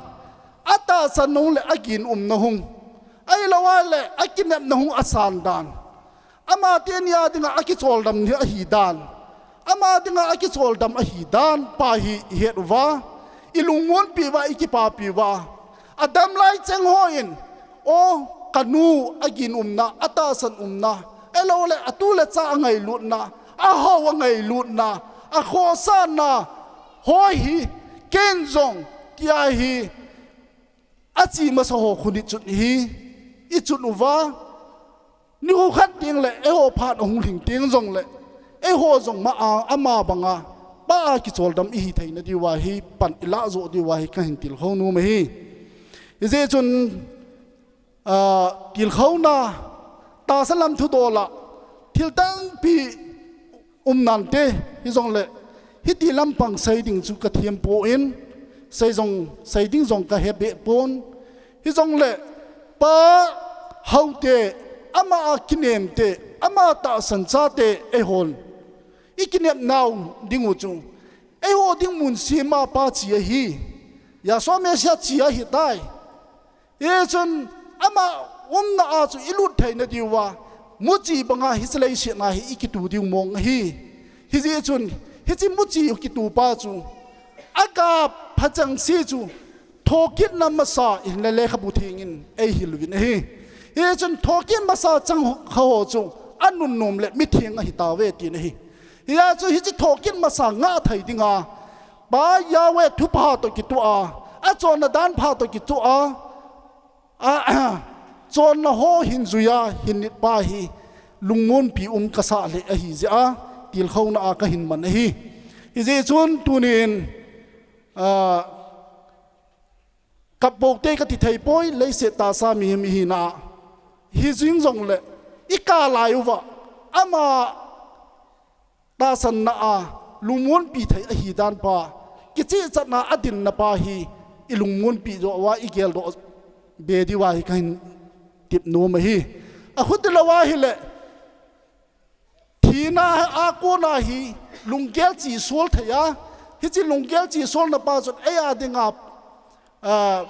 atahsan nung le agin umna hung, ahiloule akinepna hung asan dan, amateni a dinga akicholdam ni ahi dan, ama dinga akicholdam ahi dan pa hi ihet uva, ilungmonpi uva, ikipapi uva, adam lai cheng hon, o, kanu agin umna, atahsan umna, ahiloule atu le cha angailutna, ahao angailutna, akhohsahna ho hi Ken jong tia hi achi masa ho khu ni chun hi i chun uva, ni hu khat ding le eiho phat ahung lhing ding jong le eiho jong ma a ama banga pa a kichol dam i hi theina diuva hi pan i lah jo diuva hi ka hin tilkhou nom ahi. Hijeh chun a, tilkhouna, tahsa lam thudol a, thil tampi um nante, hijongle, hiti lampang sei ding chu ka them poi, sei jong, sei ding jong ka he beh pon, hijongle, pa houte, ama a kinem te, ama tahsan chate, eihon, i kinep nau ding u chu, eiho ding mun sima pa chi ahi, Yahshua Messiah chi ahi tai. Hichun ama umna a chu i lut theina diuva, muchi banga hiche leiset a hi i kitu diu mong ahi. Hijeh chun, hiche muchi kitu pa chu, a gap phachang si chu, thokitna masa in le lekhabu theng in ei hil uvin ahi. Hichun thokit masa chang kha ho chu, a nunnom le mitheng ahi tauve tina ahi. Hia chu hiche thokit masa ngah thei dinga, Pa Yahweh thupha toh kitoh a, a chonna dan pha toh kitoh a, a, chonna ho hin jui a, hin nit pa hi, lungmonpi um ka sah le ahi jeh a, tilkhouna a ka hin man ahi. Hijeh chun tunin, a, kap bou te ka ti thei poi, leiset tahsa mihem i hina. Hijing jongle, i kap lai uva, ama tahsanna a lungmonpi thei ahi dan pa, kichehchatna a dinna pa hi i lungmonpi jo uva i geldoh be diuva hi ka hin tep nom ahi. A khuti louva ahile, thina a kona hi lunggel chi sol thei a, hiche lunggel chi solna pa chun ei a dinga, a,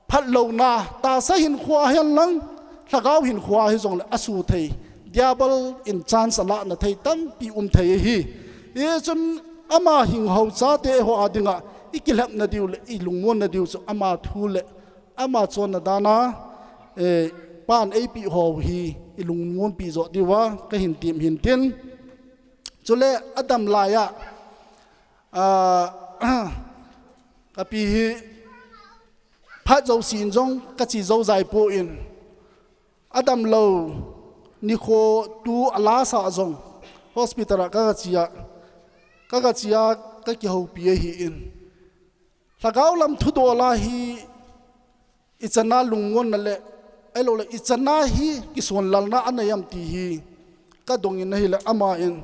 phatlouna, tahsa hinkhoa hihen lang, lhagao hinkhoa hijongle a su thei. Diabol in chance a lahna thei tampi um thei ahi. Hichun ama hing ho chate ho a dinga, i kilhepna diu le, i lungmonna diu chu ama thu le, ama chonna dan a, eh, pan eipeh ho hi, i lungmonpi jo diuva, ka hin tep hin tin. Chule a dam lai a, a, ka pi hi, phat jouse in jong ka che jou jai poi. A dam lou, nikho tu a lasa jong, hospital a ka, ka che a, ka, ka che a, ka kihoupi ahin. Lhagao lam thudol a hi, i chana lungmonna le, ahilouleh, i chana hi kisonlalna anei am ti hi, ka dong in ahile ama in,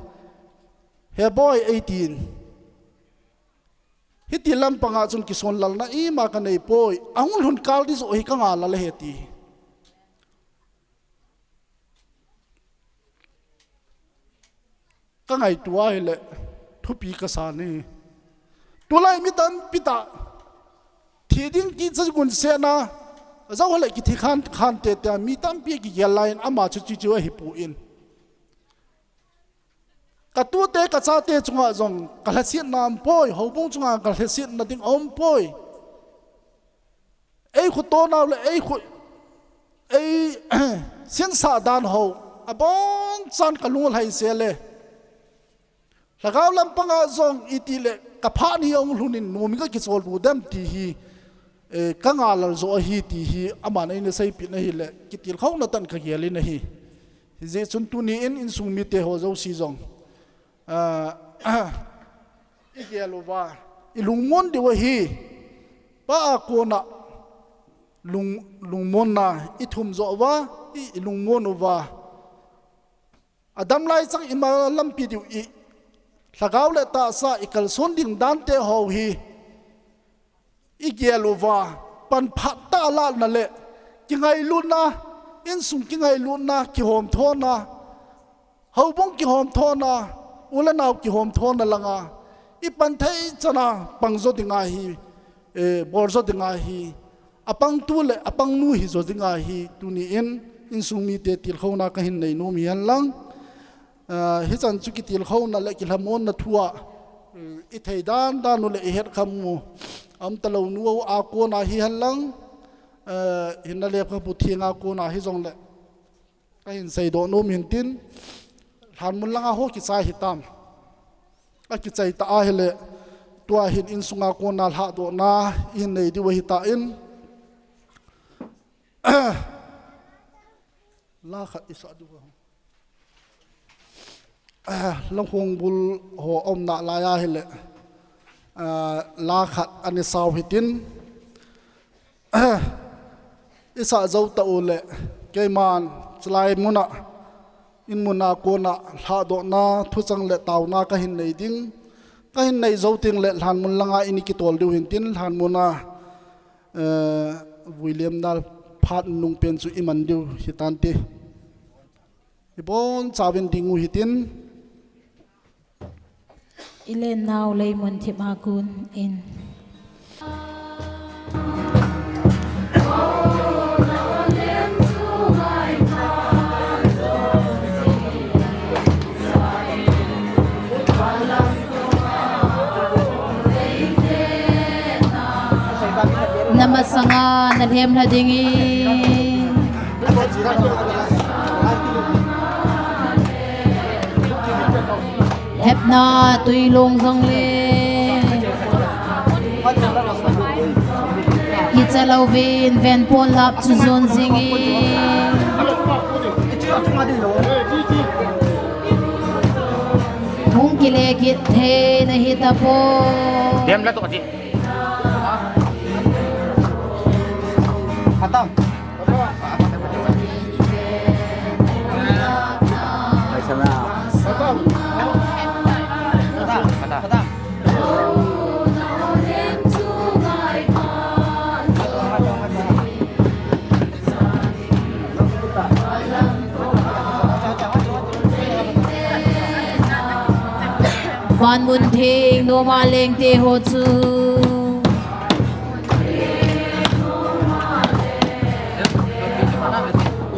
he boi ei tin. Hiti lampang a chun kisonlalna ima ka nei poi, ahung lhun kal ding joh hi ka ngal a le he ti. Ka ngaito ahile, thupi ka sa ni. Tulai mi tampi tah, thi ding ti cha gun sena, ajou hale kithi khan, khan te te mi tampi kigel lai in ama chu chu chu ahi poi. Ka tute ka chate chunga jong ka lhasetna um poi, houbung chunga ka lhasetna ding um poi. Ei khu tonau le, ei khu, ei sinsah dan ho, abonchan ka lunglhai sel e. Lhagao lampang a jong iti le, ka phat hi ahung lhun in, nom in ka kichol lou dem ti hi, eh, ka ngal lal jo ahi ti hi, aman eina seipeh in ahile, kitilkhouna tah in ka gel in ahi. Hijeh chun tuni in, insung mite ho jouse jong. Ah, i gel uva, i lungmon diu ahi, Pa a kona lung, lungmonna i thum jo uva, i, i lungmon uva. A dam lai chang i mal lampi diu i, lhagao le tahsa i kalson ding dan te ho hi, i gel uva, pan phat tah a lahna le, kingailutna, insung kingailutna, kihomthona, houbung kihomthona, u le nao kihomthona langa, i pan thei chan a pang jo ding ahi, eh, bol jo ding ahi, a pangtu le a pangnu hi jo ding ahi, tuni in, insung mite tilkhouna ka hin nei nom hi hen lang. Ah, hichan chu kitilkhouna le kilhamonna thu a, eh, i thei dan dan u le i het kham u. Aum talou nu a kona hi hen lang, eh, hinna le ka pu theng a kona hi jongle. Ka hin seidoh nom hin tin, lhanmun langa ho kichai hitam. A kichai ta ahile, Tua hin insunga kona lhahdohna ihin nei diu ahitan, la khat isah diu. Lamkhong bul ho aumna laiya hile, la khat ana sao hitin, isah jou tah uleh, keiman chulai muna, inmuna kona lhahdohna thuchang le taona kahin nei ding. Kahin nei jou tengle lhanmun langa ini kitol diu hintin, lhanmuna vuilem nal phat nungpen chu iman diu hitante. Ibonchauvin ding u hitin. Ilennau Leimunthip Hakun in. Namasanga nalhem lha ding e. Hepna tuilong jongle kicha louvin venpon lap chu jon jing e. Hung kile kit thei nahi tapoi. Dem la to kati. Khatam. Van mun theng noma lengte ho chu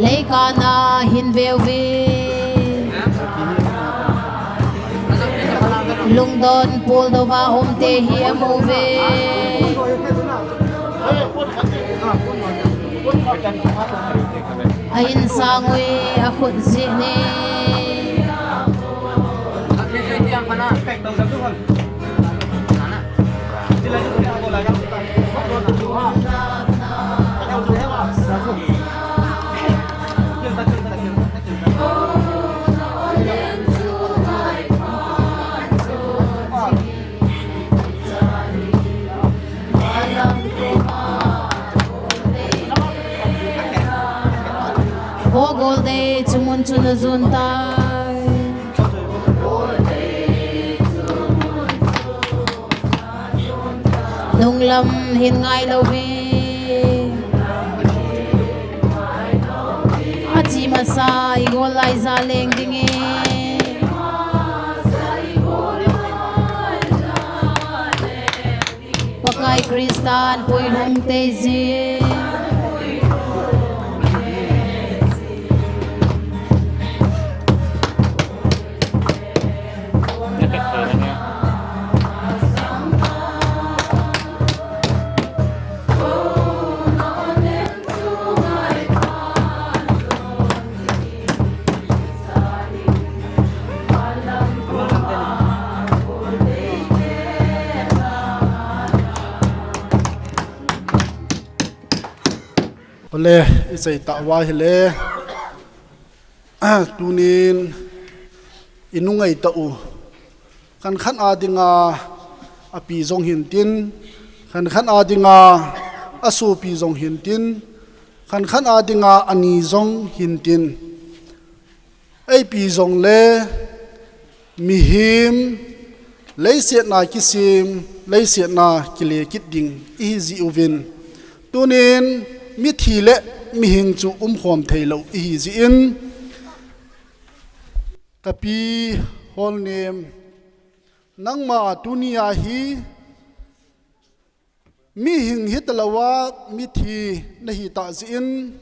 leikana hin veuve. Lungdon puldouva umte hi amuve. A insang ui a khut jih ni. Ho gol dei chu mun chu na jun tai. Nunglam hin ngai lou ve. A chi masa i gol lai ja leng ding e. Pakai Christan pui lhung te ji. Ole, i sei tah uva hile, tunin i nungai tah u, khankhat a dinga a pi jong hintin, khankhat a dinga a sopi jong hintin, khankhat a dinga a ni jong hintin, eipi jongle mihem, leiset a kisem, leiset a kile kit ding ihi jiuvin, tunin mithi le mihing chu umkhom theilou ihi jin, ka pi Holnem, nangma tunia hi mihing hitalouva mithi nahi tah jin,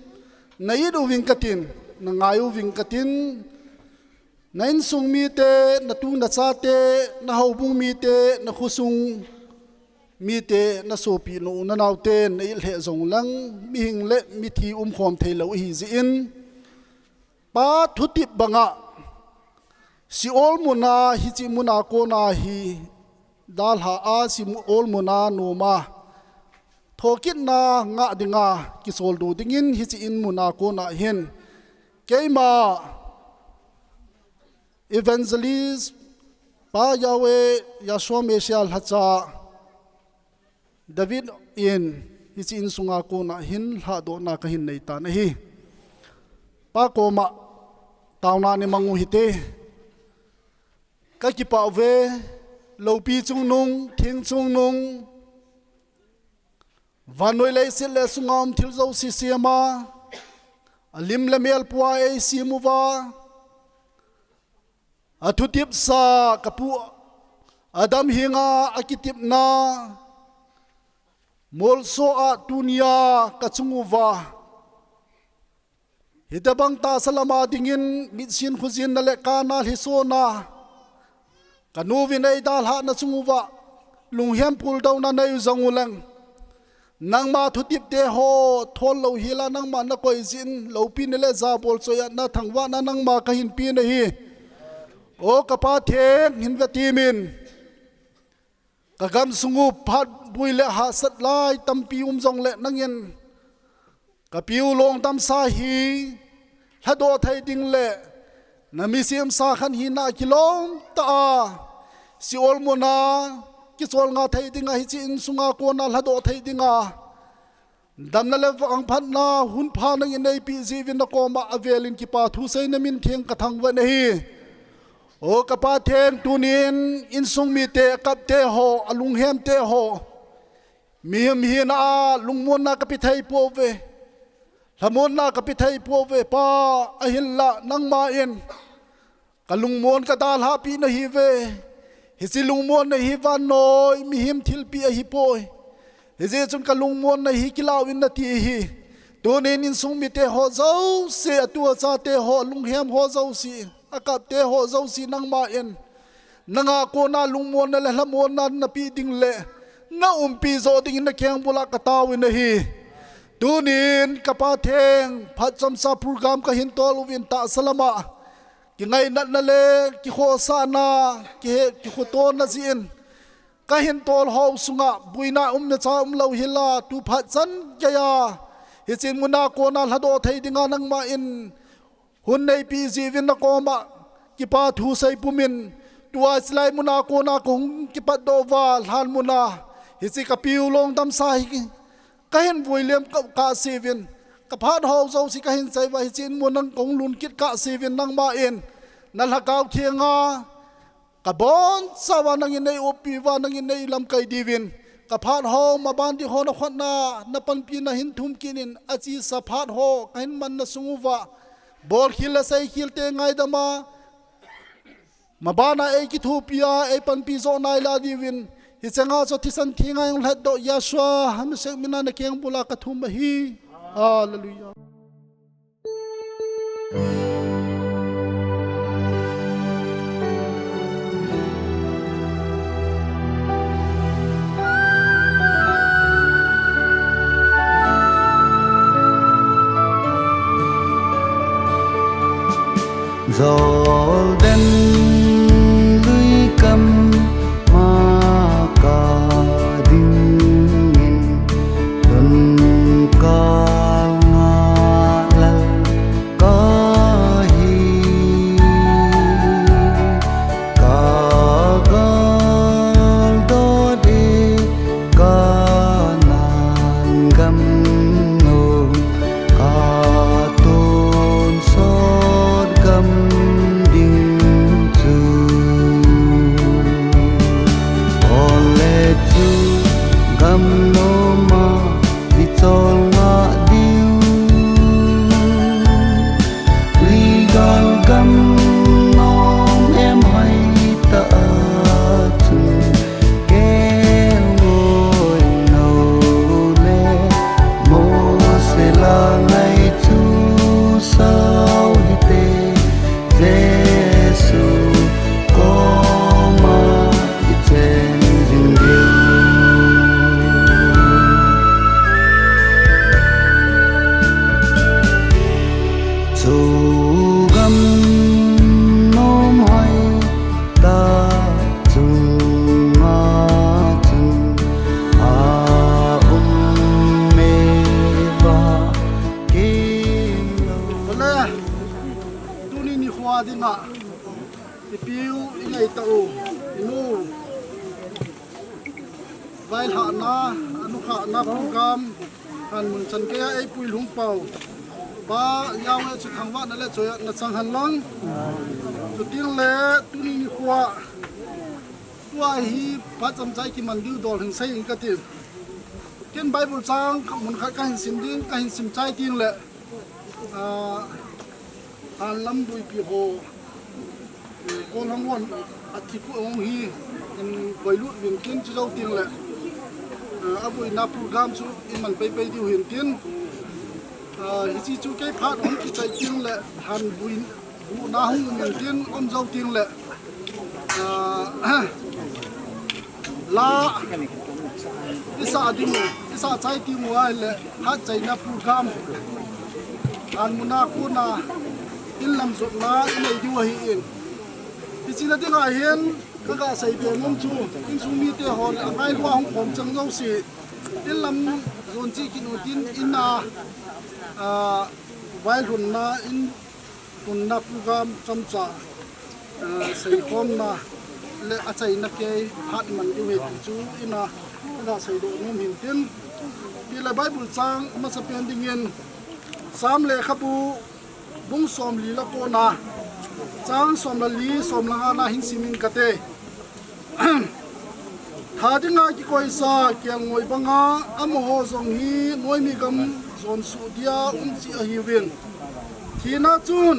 na it uving katin, na ngai uving katin, na insung mite, na tu na chate, na houbung mite, na khosung mite, na sopi nou na naote na it lheh jong lang, mihing le mithi umkhom theilou ihi jin, Pa thutep banga Seol muna hiche muna kona hi dalha a sim olmun a noma thokitna ngah dinga kisoldoh dingin hiche in muna kona hin keima Evangelist Pa Yahweh Yahshua Messiah Lhacha David in hiche insunga kona hin lhadohna kahin neitan ahi. Pa koma taona nei mang u hite. Kakipah uve, loupi chungnung, thing chungnung, vannoi leiset le sunga um thil jouse sema, alim le mel pua eisem uva, athutepsa kapu Adam henga akitepna, molso a tunia kachung uva. Hitobang tahsa lama dingin mitsin khojinna le kana lhisona, kanuvin eidalhahna chung uva, lunghem puldouna nei u jong uleng. Nangma thutepte ho, thol lou hila nangma nakoi jin, loupina le jabol choiatna thangvahna nangma kahin pe nahi. O ka Pathen, hin vetemin. Ka gamsung u phat boi le hahsat lai tampi um jongle nangin kapiu lungdamsa hi lhadoh thei ding le na mi semsa khat hina kilom tah a Sheol muna kicholngah thei dinga hiche insunga kona lhadoh thei dinga damna le vangphatna hun pha nangin neipeh jeh uvin nakoma avelin kipa thu seina min theng kathangvah nahi. O ka Pathen, tunin insung mite, akapte ho, alunghemte ho, mihem hina a lungmonna kape thei pouve, lhamonna kape thei pouve, Pa, ahinla nangma in kalungmon kadalhah peh nahiuve. Hiche lungmonna hi vannoi mihem thilpeh ahipoi. Hijeh chun kalungmonna hi kilah uvin nati ahi. Tunin insung mite ho jouse, atu achate ho, lunghem ho jouse, akapte ho jouse nangma in nanga kona lungmonna le lhamonna napeh ding le na umpi joh dingin nakeng bula kataovin ahi. Tunin ka Pathen, phat chomcha program kahin tol uvin tahsa lama kingainatna le kikhosahna, kihe, kikhotona jeh in kahin tolho sunga boina umna cha umlou hila tu phat chan geiya hiche muna kona lhadoh thei dinga nangma in hun neipeh jeh uvin nakoma kipa thu seipumin tua chulai muna kona kahung kipatdoh uva lhan muna hiche kapiu lungdamsa hi kahin vuilem kah, kahsei uvin, ka phat ho jouse kahin chai uva hiche in mun nang kahung lhun kit kahsei uvin nangma in na Lhagao Thenga kabonchauva nangin neioppi uva nangin neilamkai diuvin ka phat ho maban ding ho nakhutna napanpina hin thum kit in achesa phat ho kahin manna sung uva bolkhel le seikhelte ngaidam a mabana eikithopi a eipanpi joh nailai diuvin hiche nga chu thisan thenga jong lhatdoh Yahshua HaMashiach mina nakeng bula kathum ahi. Hallelujah. Jordan lui kam ma ka dingin lhun kal nga lal kahi, ka gal dot e Kanan gam nom, ka tonsot gam ding Ipiu, ingaitau, inu, vailhahna, anukhahna program, hanmun chan geiya eipui lhung pau. Pa, Yahweh chu thangvahna le choiatna chang hen lang. Chutengle, tuni nikhoa, tua hi phat chomcha kiman diu dol hin sei inge kati. Ken Bible chang khat mun khat kahin sim ding, kahin sim chai tengle, ah, hanlam buipi ho, eh, Kolhang hon athi khu hung hi, in koilut uvin tin chu jou tengle, ah, abuina program chu iman peipei diu hin tin. Ah, hiche chu kei phat hung kichai tengle, han bui, buina hung um in tin um jou tengle, ah, la, isa ding u, isa chai ding u ahile, phat chaina program, hanmuna kona, inlam jotna, inei diu ahin. Hiche na dinga hin, kaga sei be nom chu, insung mite ho le, angailua hung khom chang jouse, inlam jon cheh kit u tin, ina, ah, vailhunna, in, tunna program chomcha, eh, seikhomna le achaina kei phat man diu ahi ti chu ina, ina seidoh nom hin tin. Tile Bible chang amasapen dingin Psalm lekhabu bung somli le kona, chang som le li, som le nga na hin sim inge kati. Tha dinga kikoisa kelngoi banga, amaho jong hi noimi gam jonsuh dia um cheh ahiuvin. Thina chun,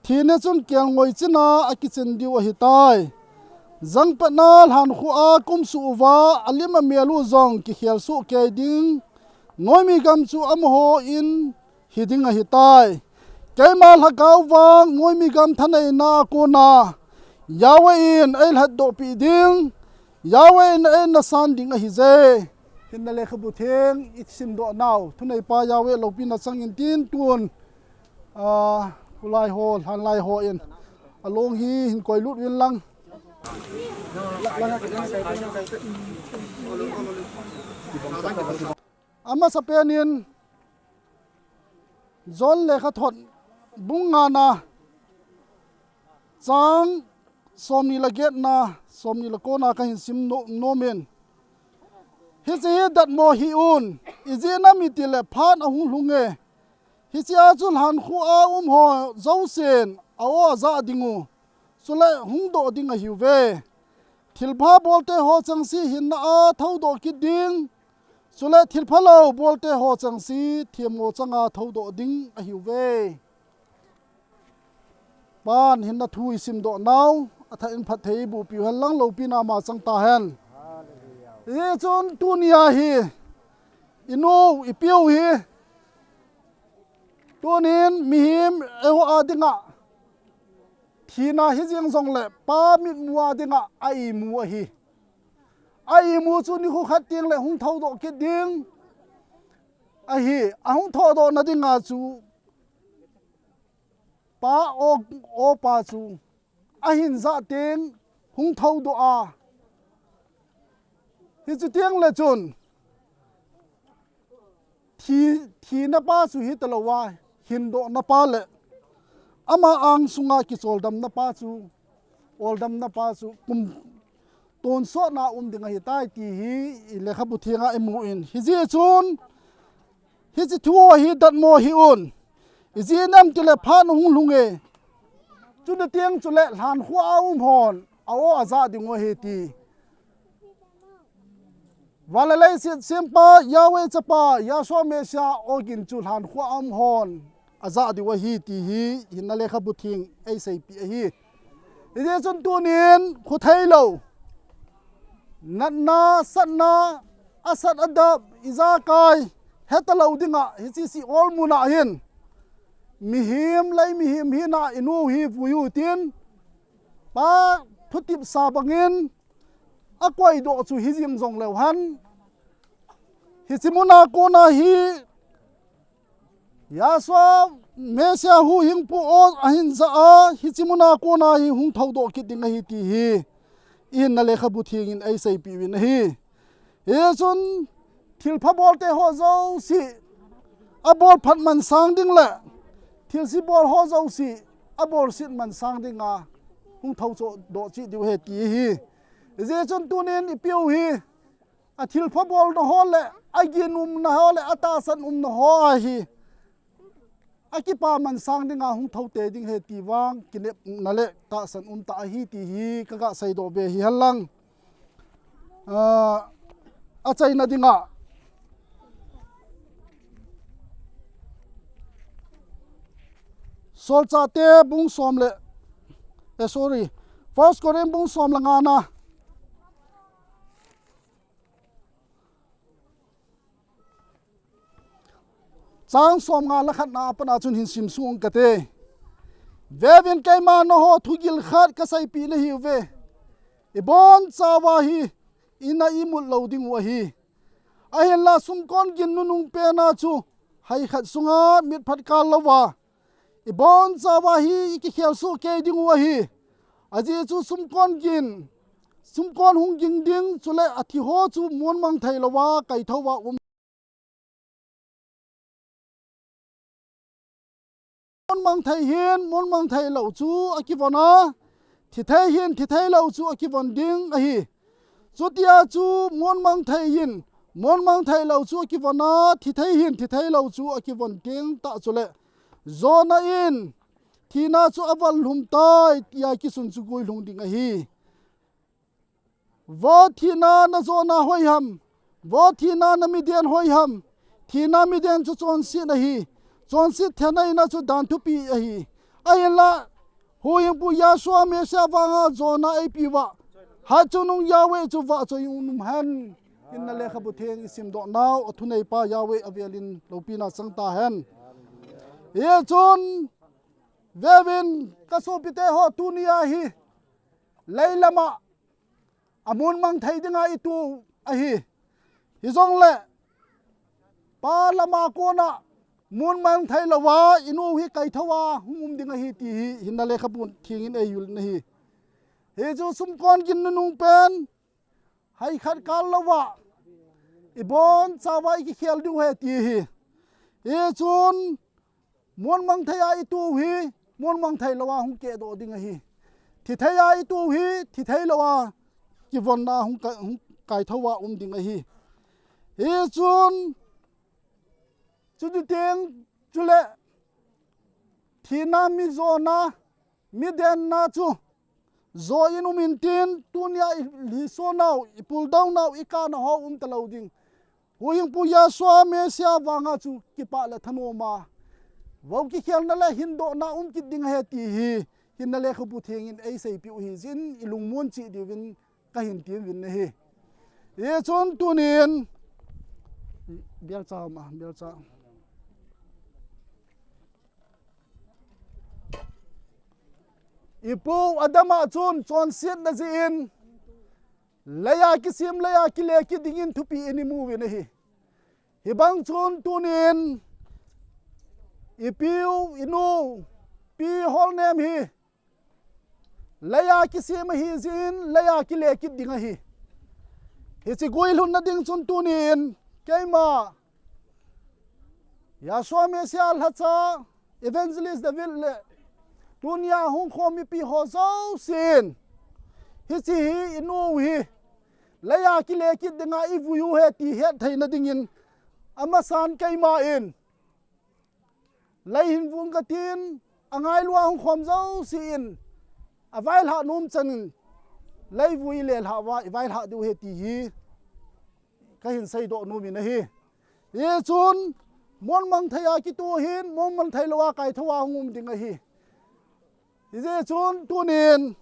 thina chun kelngoi china akichen diu ahitai. Jangpatna lhankhuh a kumsuh uva, alim amel u jong kikhel soh kei ding, noimi gam chu amaho in hiding ahitai. Keima lhagao vang noimi gam thaneina a kona Yahweh in eilhatdoh peh ding, Yahweh in eina san ding ahije. Hinna lekhabu theng isimdoh nau, thuneipa Yahweh loupina chang in tin tun, ah, kholai ho, lhanlai ho in along hi hin koilut uvin lang. Amasapen in John lekhathot bung nga na, chang somni le get na, somni le ko na kahin sim no-, nom in. Hiche hi datmo hih un, ijeh inem itile phat ahung lhung e. Hichea chu lhankhuh a um ho jousen a-o ajah ding u, chule hungdoh ding ahiuve. Thilpha bolte ho chengse hinna a thoudoh kit ding, chule thilphalou bolte ho chengse themmo changa thoudoh ding ahiuve. Pan hinna thu isimdoh nau, athah in phatthei eiboh piu hen lang, loupina ama chang tahen. Hichun tunia hi, inu, ipiu hi, tunin mihem eiho a dinga thina hijeng jongle, Pa mitmu a dinga a-imu ahi. A-imu chu nikho khat tengle hung thoudoh kit ding ahi. Ahung thoudohna dinga chu Pa o, o Pa chu ahin jah teng hung thoudoh a. Hichu tengle chun thi, thina pa chu hitalouva, hindohna pa le ama angsunga kicholdamna pa chu, oldamna pa chu kum tonsotna um ding ahitai ti hi i lekhabu thenga imu in. Hijeh chun hiche thu hi datmo hih un. Ijeh inem itile phat ahung lhung e. Chuteng chule lhankhuh a um hon a-o ajah ding u ahi ti. Van le leiset sempa, Yahweh chapa, Yahshua Messiah ogin chu lhankhuh a um hon ajah diu ahi ti hi, hinna lekhabu theng eiseipeh ahi. Hijeh chun tunin khotheilou, natna, satna, asat adap, ijakai hetalou dinga, hiche Sheol muna hin mihem, lei mihem hina inu hi vui u tin, Pa thutepsa bangin akoidoh chu hijeng jongleu hen, hiche muna kona hi Yahshua Messiah huhhingpu o ahin jah a, hiche muna kona hi hung thoudoh kit ding ahi ti hi, i hinna lekhabu thengin eiseipeh uvin ahi. Hichun thilpha bolte ho jouse abol phat mansang ding le thilse bol ho jouse abol set mansang dinga hung thou choh doh cheh diu ahi ti ahi. Hijeh chun tunin ipi u hi athilpha bolna ho le aginumna ho le atahsan umna ho ahi. Akipa mansang dinga hung thou tei ding ahi ti vang kinepna le tahsan um tah ahi ti hi kaga seidoh be hi henlang. Ah, achaina dinga Solchahte bung som le, eh, sorry, First Corinth bung som le ngana. Chang som nga le khatna a pat a chun hin sim sung kate. Veuvin, keima nangho thugil khat kaseipeh nahiuve. Ibonchauva hi ina imut lou diu ahi. Ahinla sumkon gin nunung pena chu hai khat sunga mitphat kal louva ibonchauva hi ikikhel soh kei diu ahi. Ajeh chu sumkon gin, sumkon hung ging ding chule athi ho chu monmang thei louva kaithouva um. Monmang thei hin, monmang thei lou chu akivon a, thi thei hin, thi thei lou chu akivon ding ahi. Chutia chu monmang thei hin, monmang thei lou chu akivon a, thi thei hin, thi thei lou chu akivon ding tah chule, Jonah in thina chu aval lhum tai tia kisun chu guilhung ding ahi. Vo thina, na Jonah hoiham. Vo thina, na Midian hoiham. Thina Midian chu chonset ahi. Chonset thena ina chu dan thupi ahi. Ahinla, Huhhingpu Yahshua Messiah vanga Jonah eipeuva, hatchungnung Yahweh chu vahchoi um hen. Hinna lekhabu theng isimdoh nau, athuneipa Yahweh avelin loupina chang tahen. Hichun, veuvin, kasopite ho, tunia hi leilama amonmang thei dinga itu ahi. Hijongle, Pa lama kona monmang thei louva inu hi kaithouva hung um ding ahi ti hi hinna lekhabu thengin eihil in ahi. Hichu sumkon gin nunung pen hai khat kal louva ibonchauva ikikhel diu ahi ti hi. Hichun monmang thei a itu hi, monmang thei louva hung kehdoh ding ahi. Thi thei a itu hi, thi thei louva kivonna hung ka-, hung kaithouva um ding ahi. Hichun, chuti teng chule, thina mi Jonah, mi denna chu, jo in um intin, tunia ilhiso nau, ipuldoh nau, ikana ho um talou ding. Huhhingpu Yahshua Messiah vanga chu kipah le thanoma, vo kikhelna le hindohna um kit ding ahi ti hi, hinna lekhabu thengin eiseipeh u hijeh in ilungmon cheh diuvin kahin tiuvin ahi. Hichun tunin, belcha ma, belcha. Ipu Adam a chun chonsetna jeh in, leiya kisem, leiya kile kit dingin thupi in imu uvin ahi. Hibang chun tunin, ipiu, inu, pi holnem hi, leiya kisem ahi jeh in, leiya kile kit ding ahi. Hiche guilhunna ding chun tunin, keima, Yahshua Messiah lhacha, Evangelist David le, tunia hung khom mipi ho jousen, hiche hi inu hi, leiya kile kit dinga ivui u ahi ti hettheina dingin, amasan keima in, lei hin vung katin, angailua hung khom jousen, availhah nom chan in, leivui le lhah uva, ivailhah diu ahi ti hi, kahin seidoh nom in ahi. Hichun, monmang thei a kitoh hin, monmang thei louva kaithouva hung um ding ahi. Hijeh chun, tunin,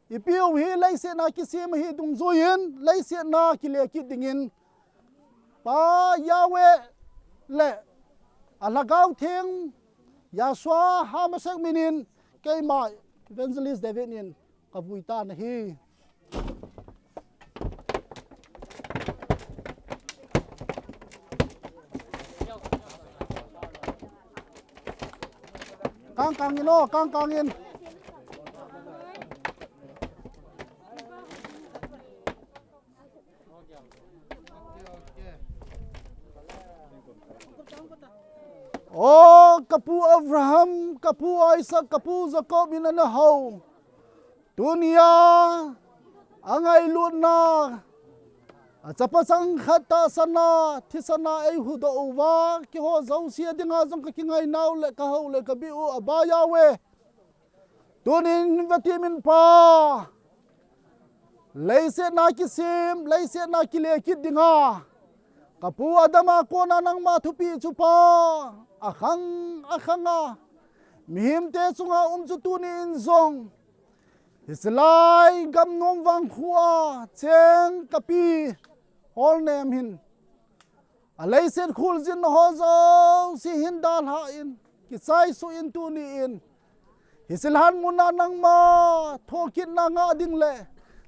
ipiu hi leiset a kisem ahi dungjuiyin, leiset a kile kit dingin, Pa Yahweh le a Lhagao Theng, Yahshua HaMashiach minin, keima Evangelist David in kavui tan ahi. Kang kang in o, kang kang in. O kapu Abraham, kapu Isaac, kapu Jacob in ana hou. Tunia angailutna achapa changkhat tahsana, thisana eihudoh uva, keiho jouse dinga jong kakingainau le kahou le kabiu abaiya uve. Tunin vetimin Pa, leiset a kisem, leiset a kile kit dinga kapu Adam a kona nangma thupi chu Pa, akhang akhanga mihemte chunga um chu tunin jong hiche lai gamnom vangkho a cheng kapi Holnem hin aleiset kholjin ho jouse hin dalhan, kichaisuh in tunin hiche lhan muna nangma thokitna ngah ding le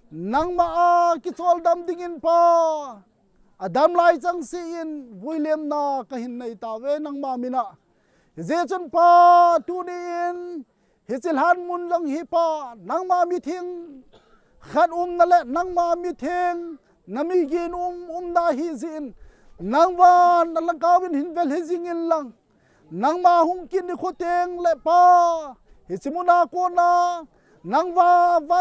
nangma a kicholdam dingin Pa, adam lai chengse in vuilemna kahin nei tauve nangma mina. Hijeh chun Pa, tunin hiche lhan mun lang hi Pa, nangma mitheng khat umna le nangma mitheng nami ginom umna hijeh in, nangma nalhagaovin hin velhi jingin lang, nangma hung kit nikho teng le Pa, hiche muna kona nangma va,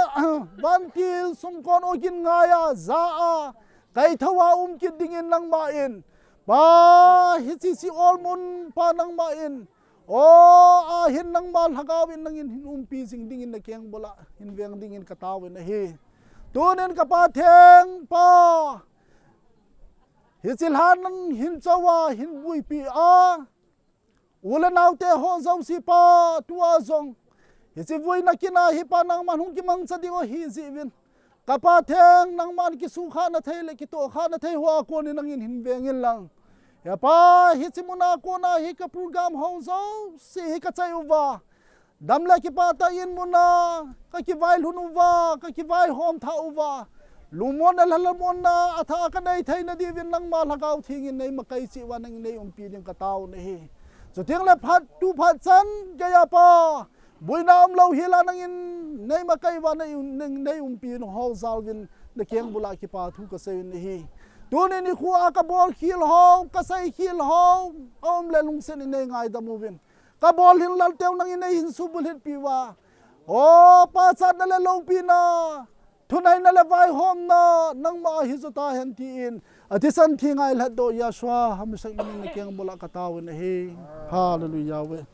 vantil sumkon ogin ngaiya, jaa, kaithouva um kit dingin nangma in Pa, hiche Sheol mun Pa nangma in, o, ahin nangma lhagaovin nangin hin umpi jing dingin nakeng bula hin veng dingin katao in ahi. Tunin ka Patheng Pa, hiche lhan hin chouva hin buipi a u le naote ho jouse Pa, tua jong hiche vuina kin a hi Pa nangman hung kimangcha diu ahi jeh uvin, ka Patheng nangman kisukhahna thei le kitohkhahna thei hoa konin nangin hin vengin lang. He Pa, hiche muna kona hi ka program ho jouse hi kachai uva, dam le kipah tah in muna kakivailhun uva, kakivaihom thah uva, lungmonna le lhamonna athah a kanei theina diuvin nangma Lhagao Theng in neimakai cheh uva nangin neiumpi ding katao nahi. Chuteng le phat, tu phat chan geiya Pa, buina umlou hel a nangin neimakai uva nei, nei, neiumpi nau ho jal uvin nakeng bula kipa thu kasei u ahi. Tuni nikho a kabolkhel ho, kaseikhel ho aum le lungset in neingaidam uvin. Kabolhin lal teu nangin neihin subulhit pi uva, o pachatna le loupina, thuneina le vaihomna nangma a hijo tahen tin, athisan thi ngailhat doh Yeshua HaMashiach min in nakeng bula katao in ahi. Hallelujah ve.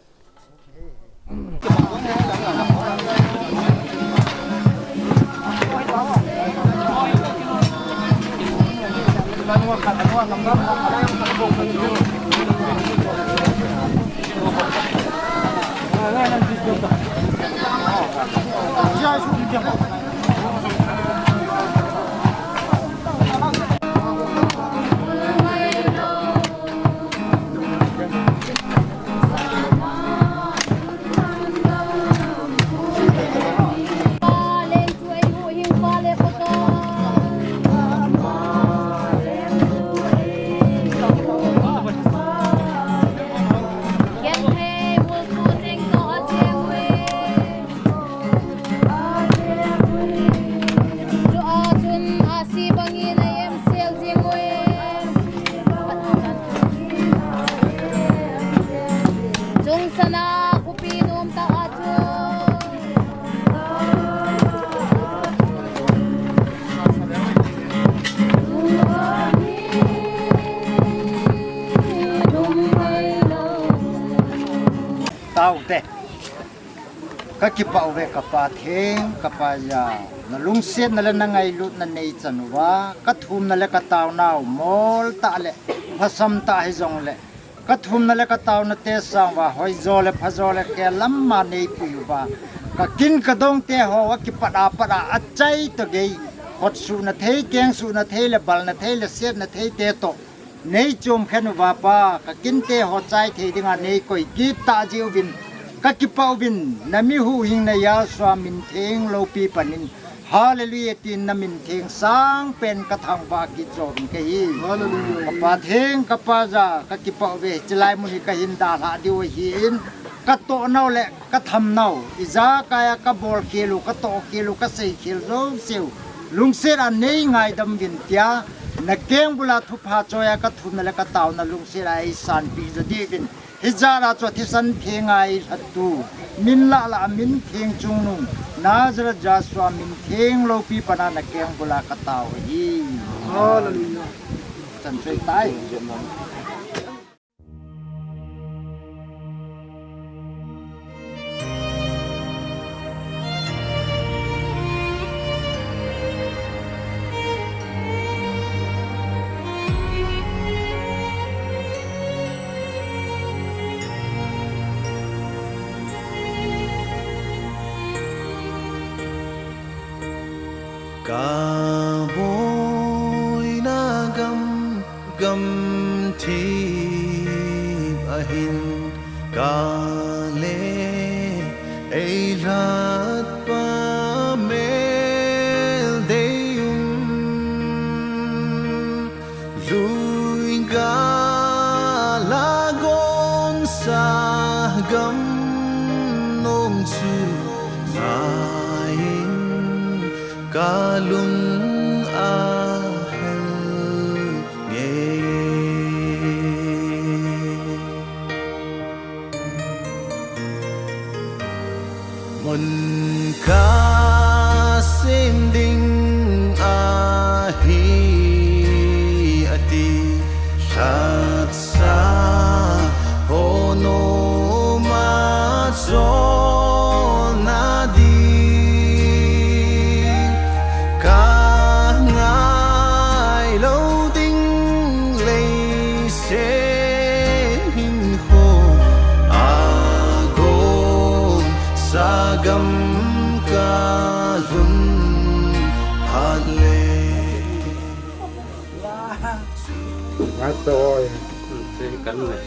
Chungsana khopi nom tah a chu. Taute. Kakipah uve ka Patheng, ka Pa Jah. Nalungsetna le nangailutna neichan uva, kathumna le kataonau mol tah le lhasam tah hijongle, kathumna le kataona te sang uva, hoijo le phajo le khelam ma neipui uva, kakin kadongte ho akipat a pat a, achai toh gei, khotsuhna thei, kengsuhna thei le balna thei le setna thei te toh neichom khen uva Pa, kakinte ho chai thei dinga neikoi kit tah jeh uvin, kakipah uvin, nami huhhingna Yeshua mintheng loupi panin, Hallelujah tin namintheng sangpen kathangvah kit jouvin kahi. Hallelujah. Ka Patheng, ka Pa Jah, kakipah uve, hichelai mun hi kahin dalhah diu ahin, katohnau le kathamnau, ijakai a kabolkhel u, katohkhel u, kaseikhel jouseu lungset a neingaidam uvin tia, nakeng bula thupha choi a kathumna le kataona lungset a eisanpeh jo diuvin, Hijat a chu thisan theng a eilhattu, min lah lah a min theng chungnung, Nazareth Jesu a min theng loupi pana nakeng bula katao ahi. Hallelujah. Chan choi tai. Kaboina gam, gamthip ahin kale, eilhatpa mel deium, lui gala gonsa gamnom chu ngaiin, kalung ahel ngei. Mun khat sem ding ahi ati, lhatsa ho noma cholna ding kangai lou ding, leiset hinkho a gonsa gam kalhun phat le. Ngai to oi. Hmm, se kanu e.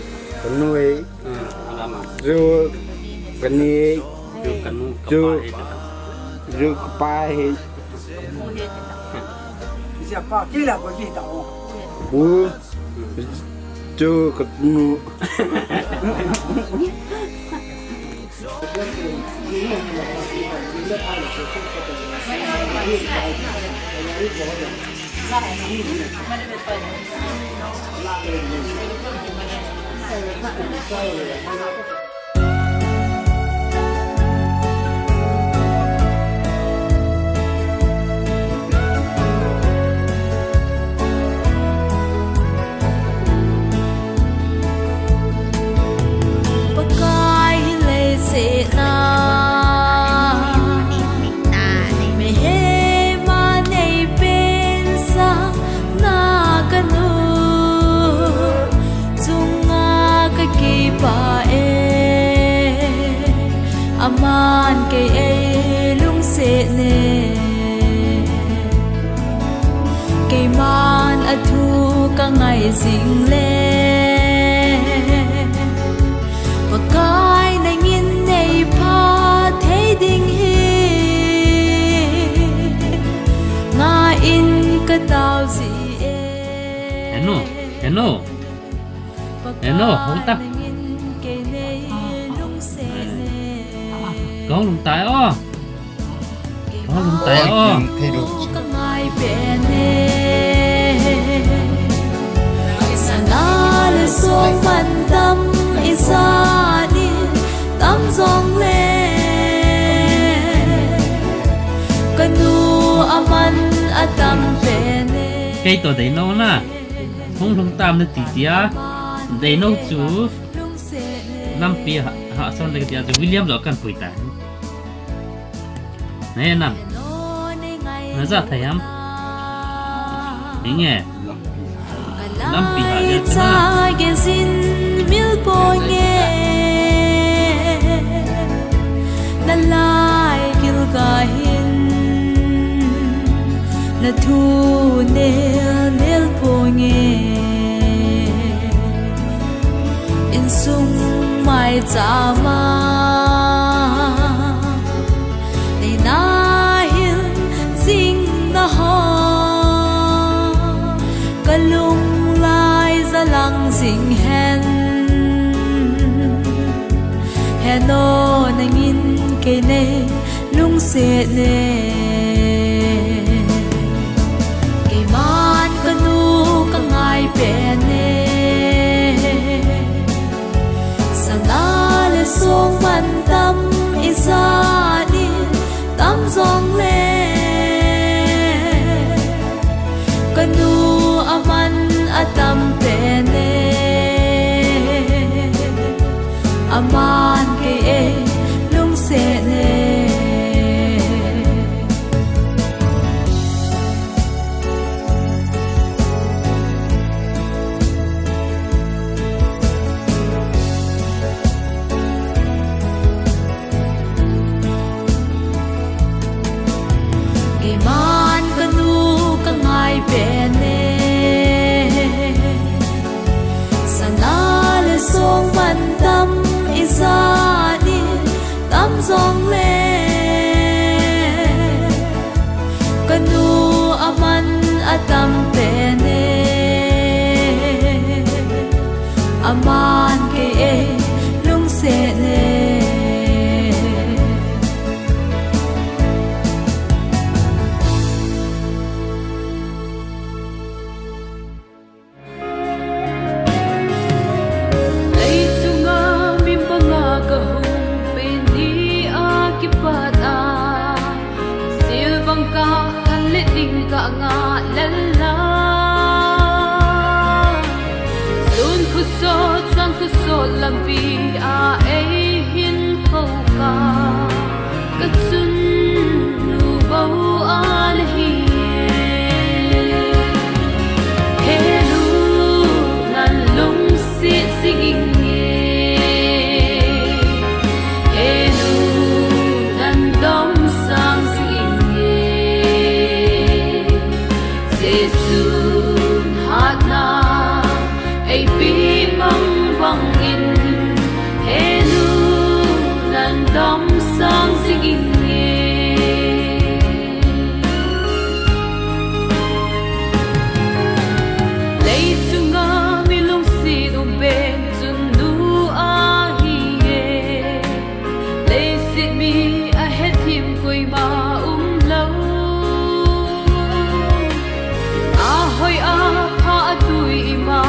Kanu e. Hmm, alama. Ju kani. Ju kanu. Ju kapa e. Ju kapa e. Sia pa kila ko kita o. Ku. Ju kanu. Pakai hi leiset a mihem a neipen sanga kanu chunga kakipah e, aman kei eilungset e. Keiman athu kangai jing le, Pakai nangin neipha thei ding hi ngaiin katao ji e. Heno, heno. Heno, hung ta. Kahung lum tai o. Kahung lum tai o. Oi, thei lou. Sana le song man tam ijat in tam jong le, kanu aman atam pen e. Kei to dei no na. Hung lhung tam nati tia, dei no chu lampi ha, ha son le tia chu William jo kan pui ta. Ne nam. Na ja thai ham. Inge. Lampi ha ja ta. Sa ge jin mil po nge. Na lai gil ga hin. Na thu nel nel po nge. Insung mai chama. Nei na hin jing na ho. Ka lunglai jalang jing hen. Heno nangin kei nei lungset e. Keiman kanu ka ngai pen e. ding ka ngah lel a, sun khosot chang khosot lampi a ei hin kho ka, ka chunnu bou ana hi e. He nu, nan lungset jing inge. He nu, nan domsang jing inge. Jesun hatna eipeh mang bangin, he nu, nan domsang jing inge. Leichunga mi lungset umpen chunnu ahi e. Leiset mi a hethem koima umlou. A hoi a pha a tui ima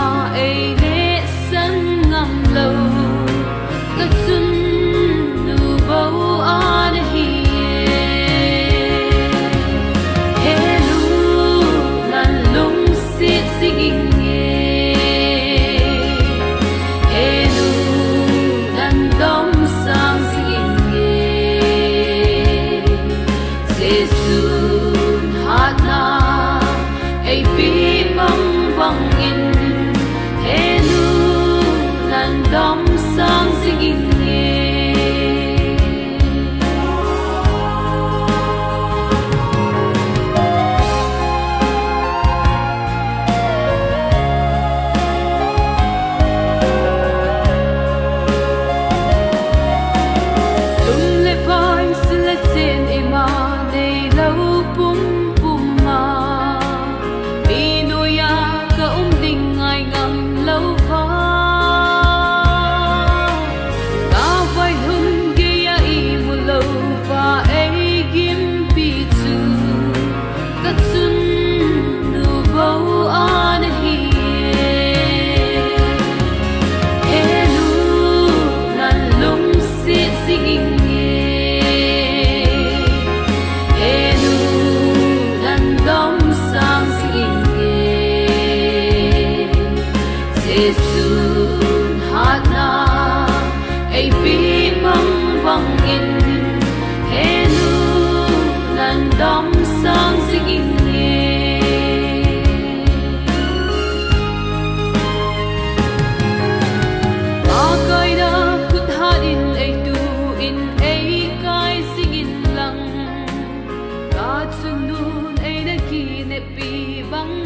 ei lehsan ngam lou. Ka chunnu bou ana hi e. He nu, nan lungset jing inge. He nu, nan domsang jing inge. Jesun hatna eipeh mang bangin, he nu, nan domsang jing inge. Sum le pai, sil le chen ima neilou pumpum a, mi noiya ka um ding ngai ngam lou va. Ka vaihom geiya imu louva ei gimpi chu, ka chunnu bou ana hi e. He nu, nan lungset jing inge. He nu, nan domsang jing inge. Jesun hatna eipeh mang bangin, he nu, nan domsang jing inge. Pakaina khut hat in eitun eikai jing inlang, ka chunnun eina kineppi bang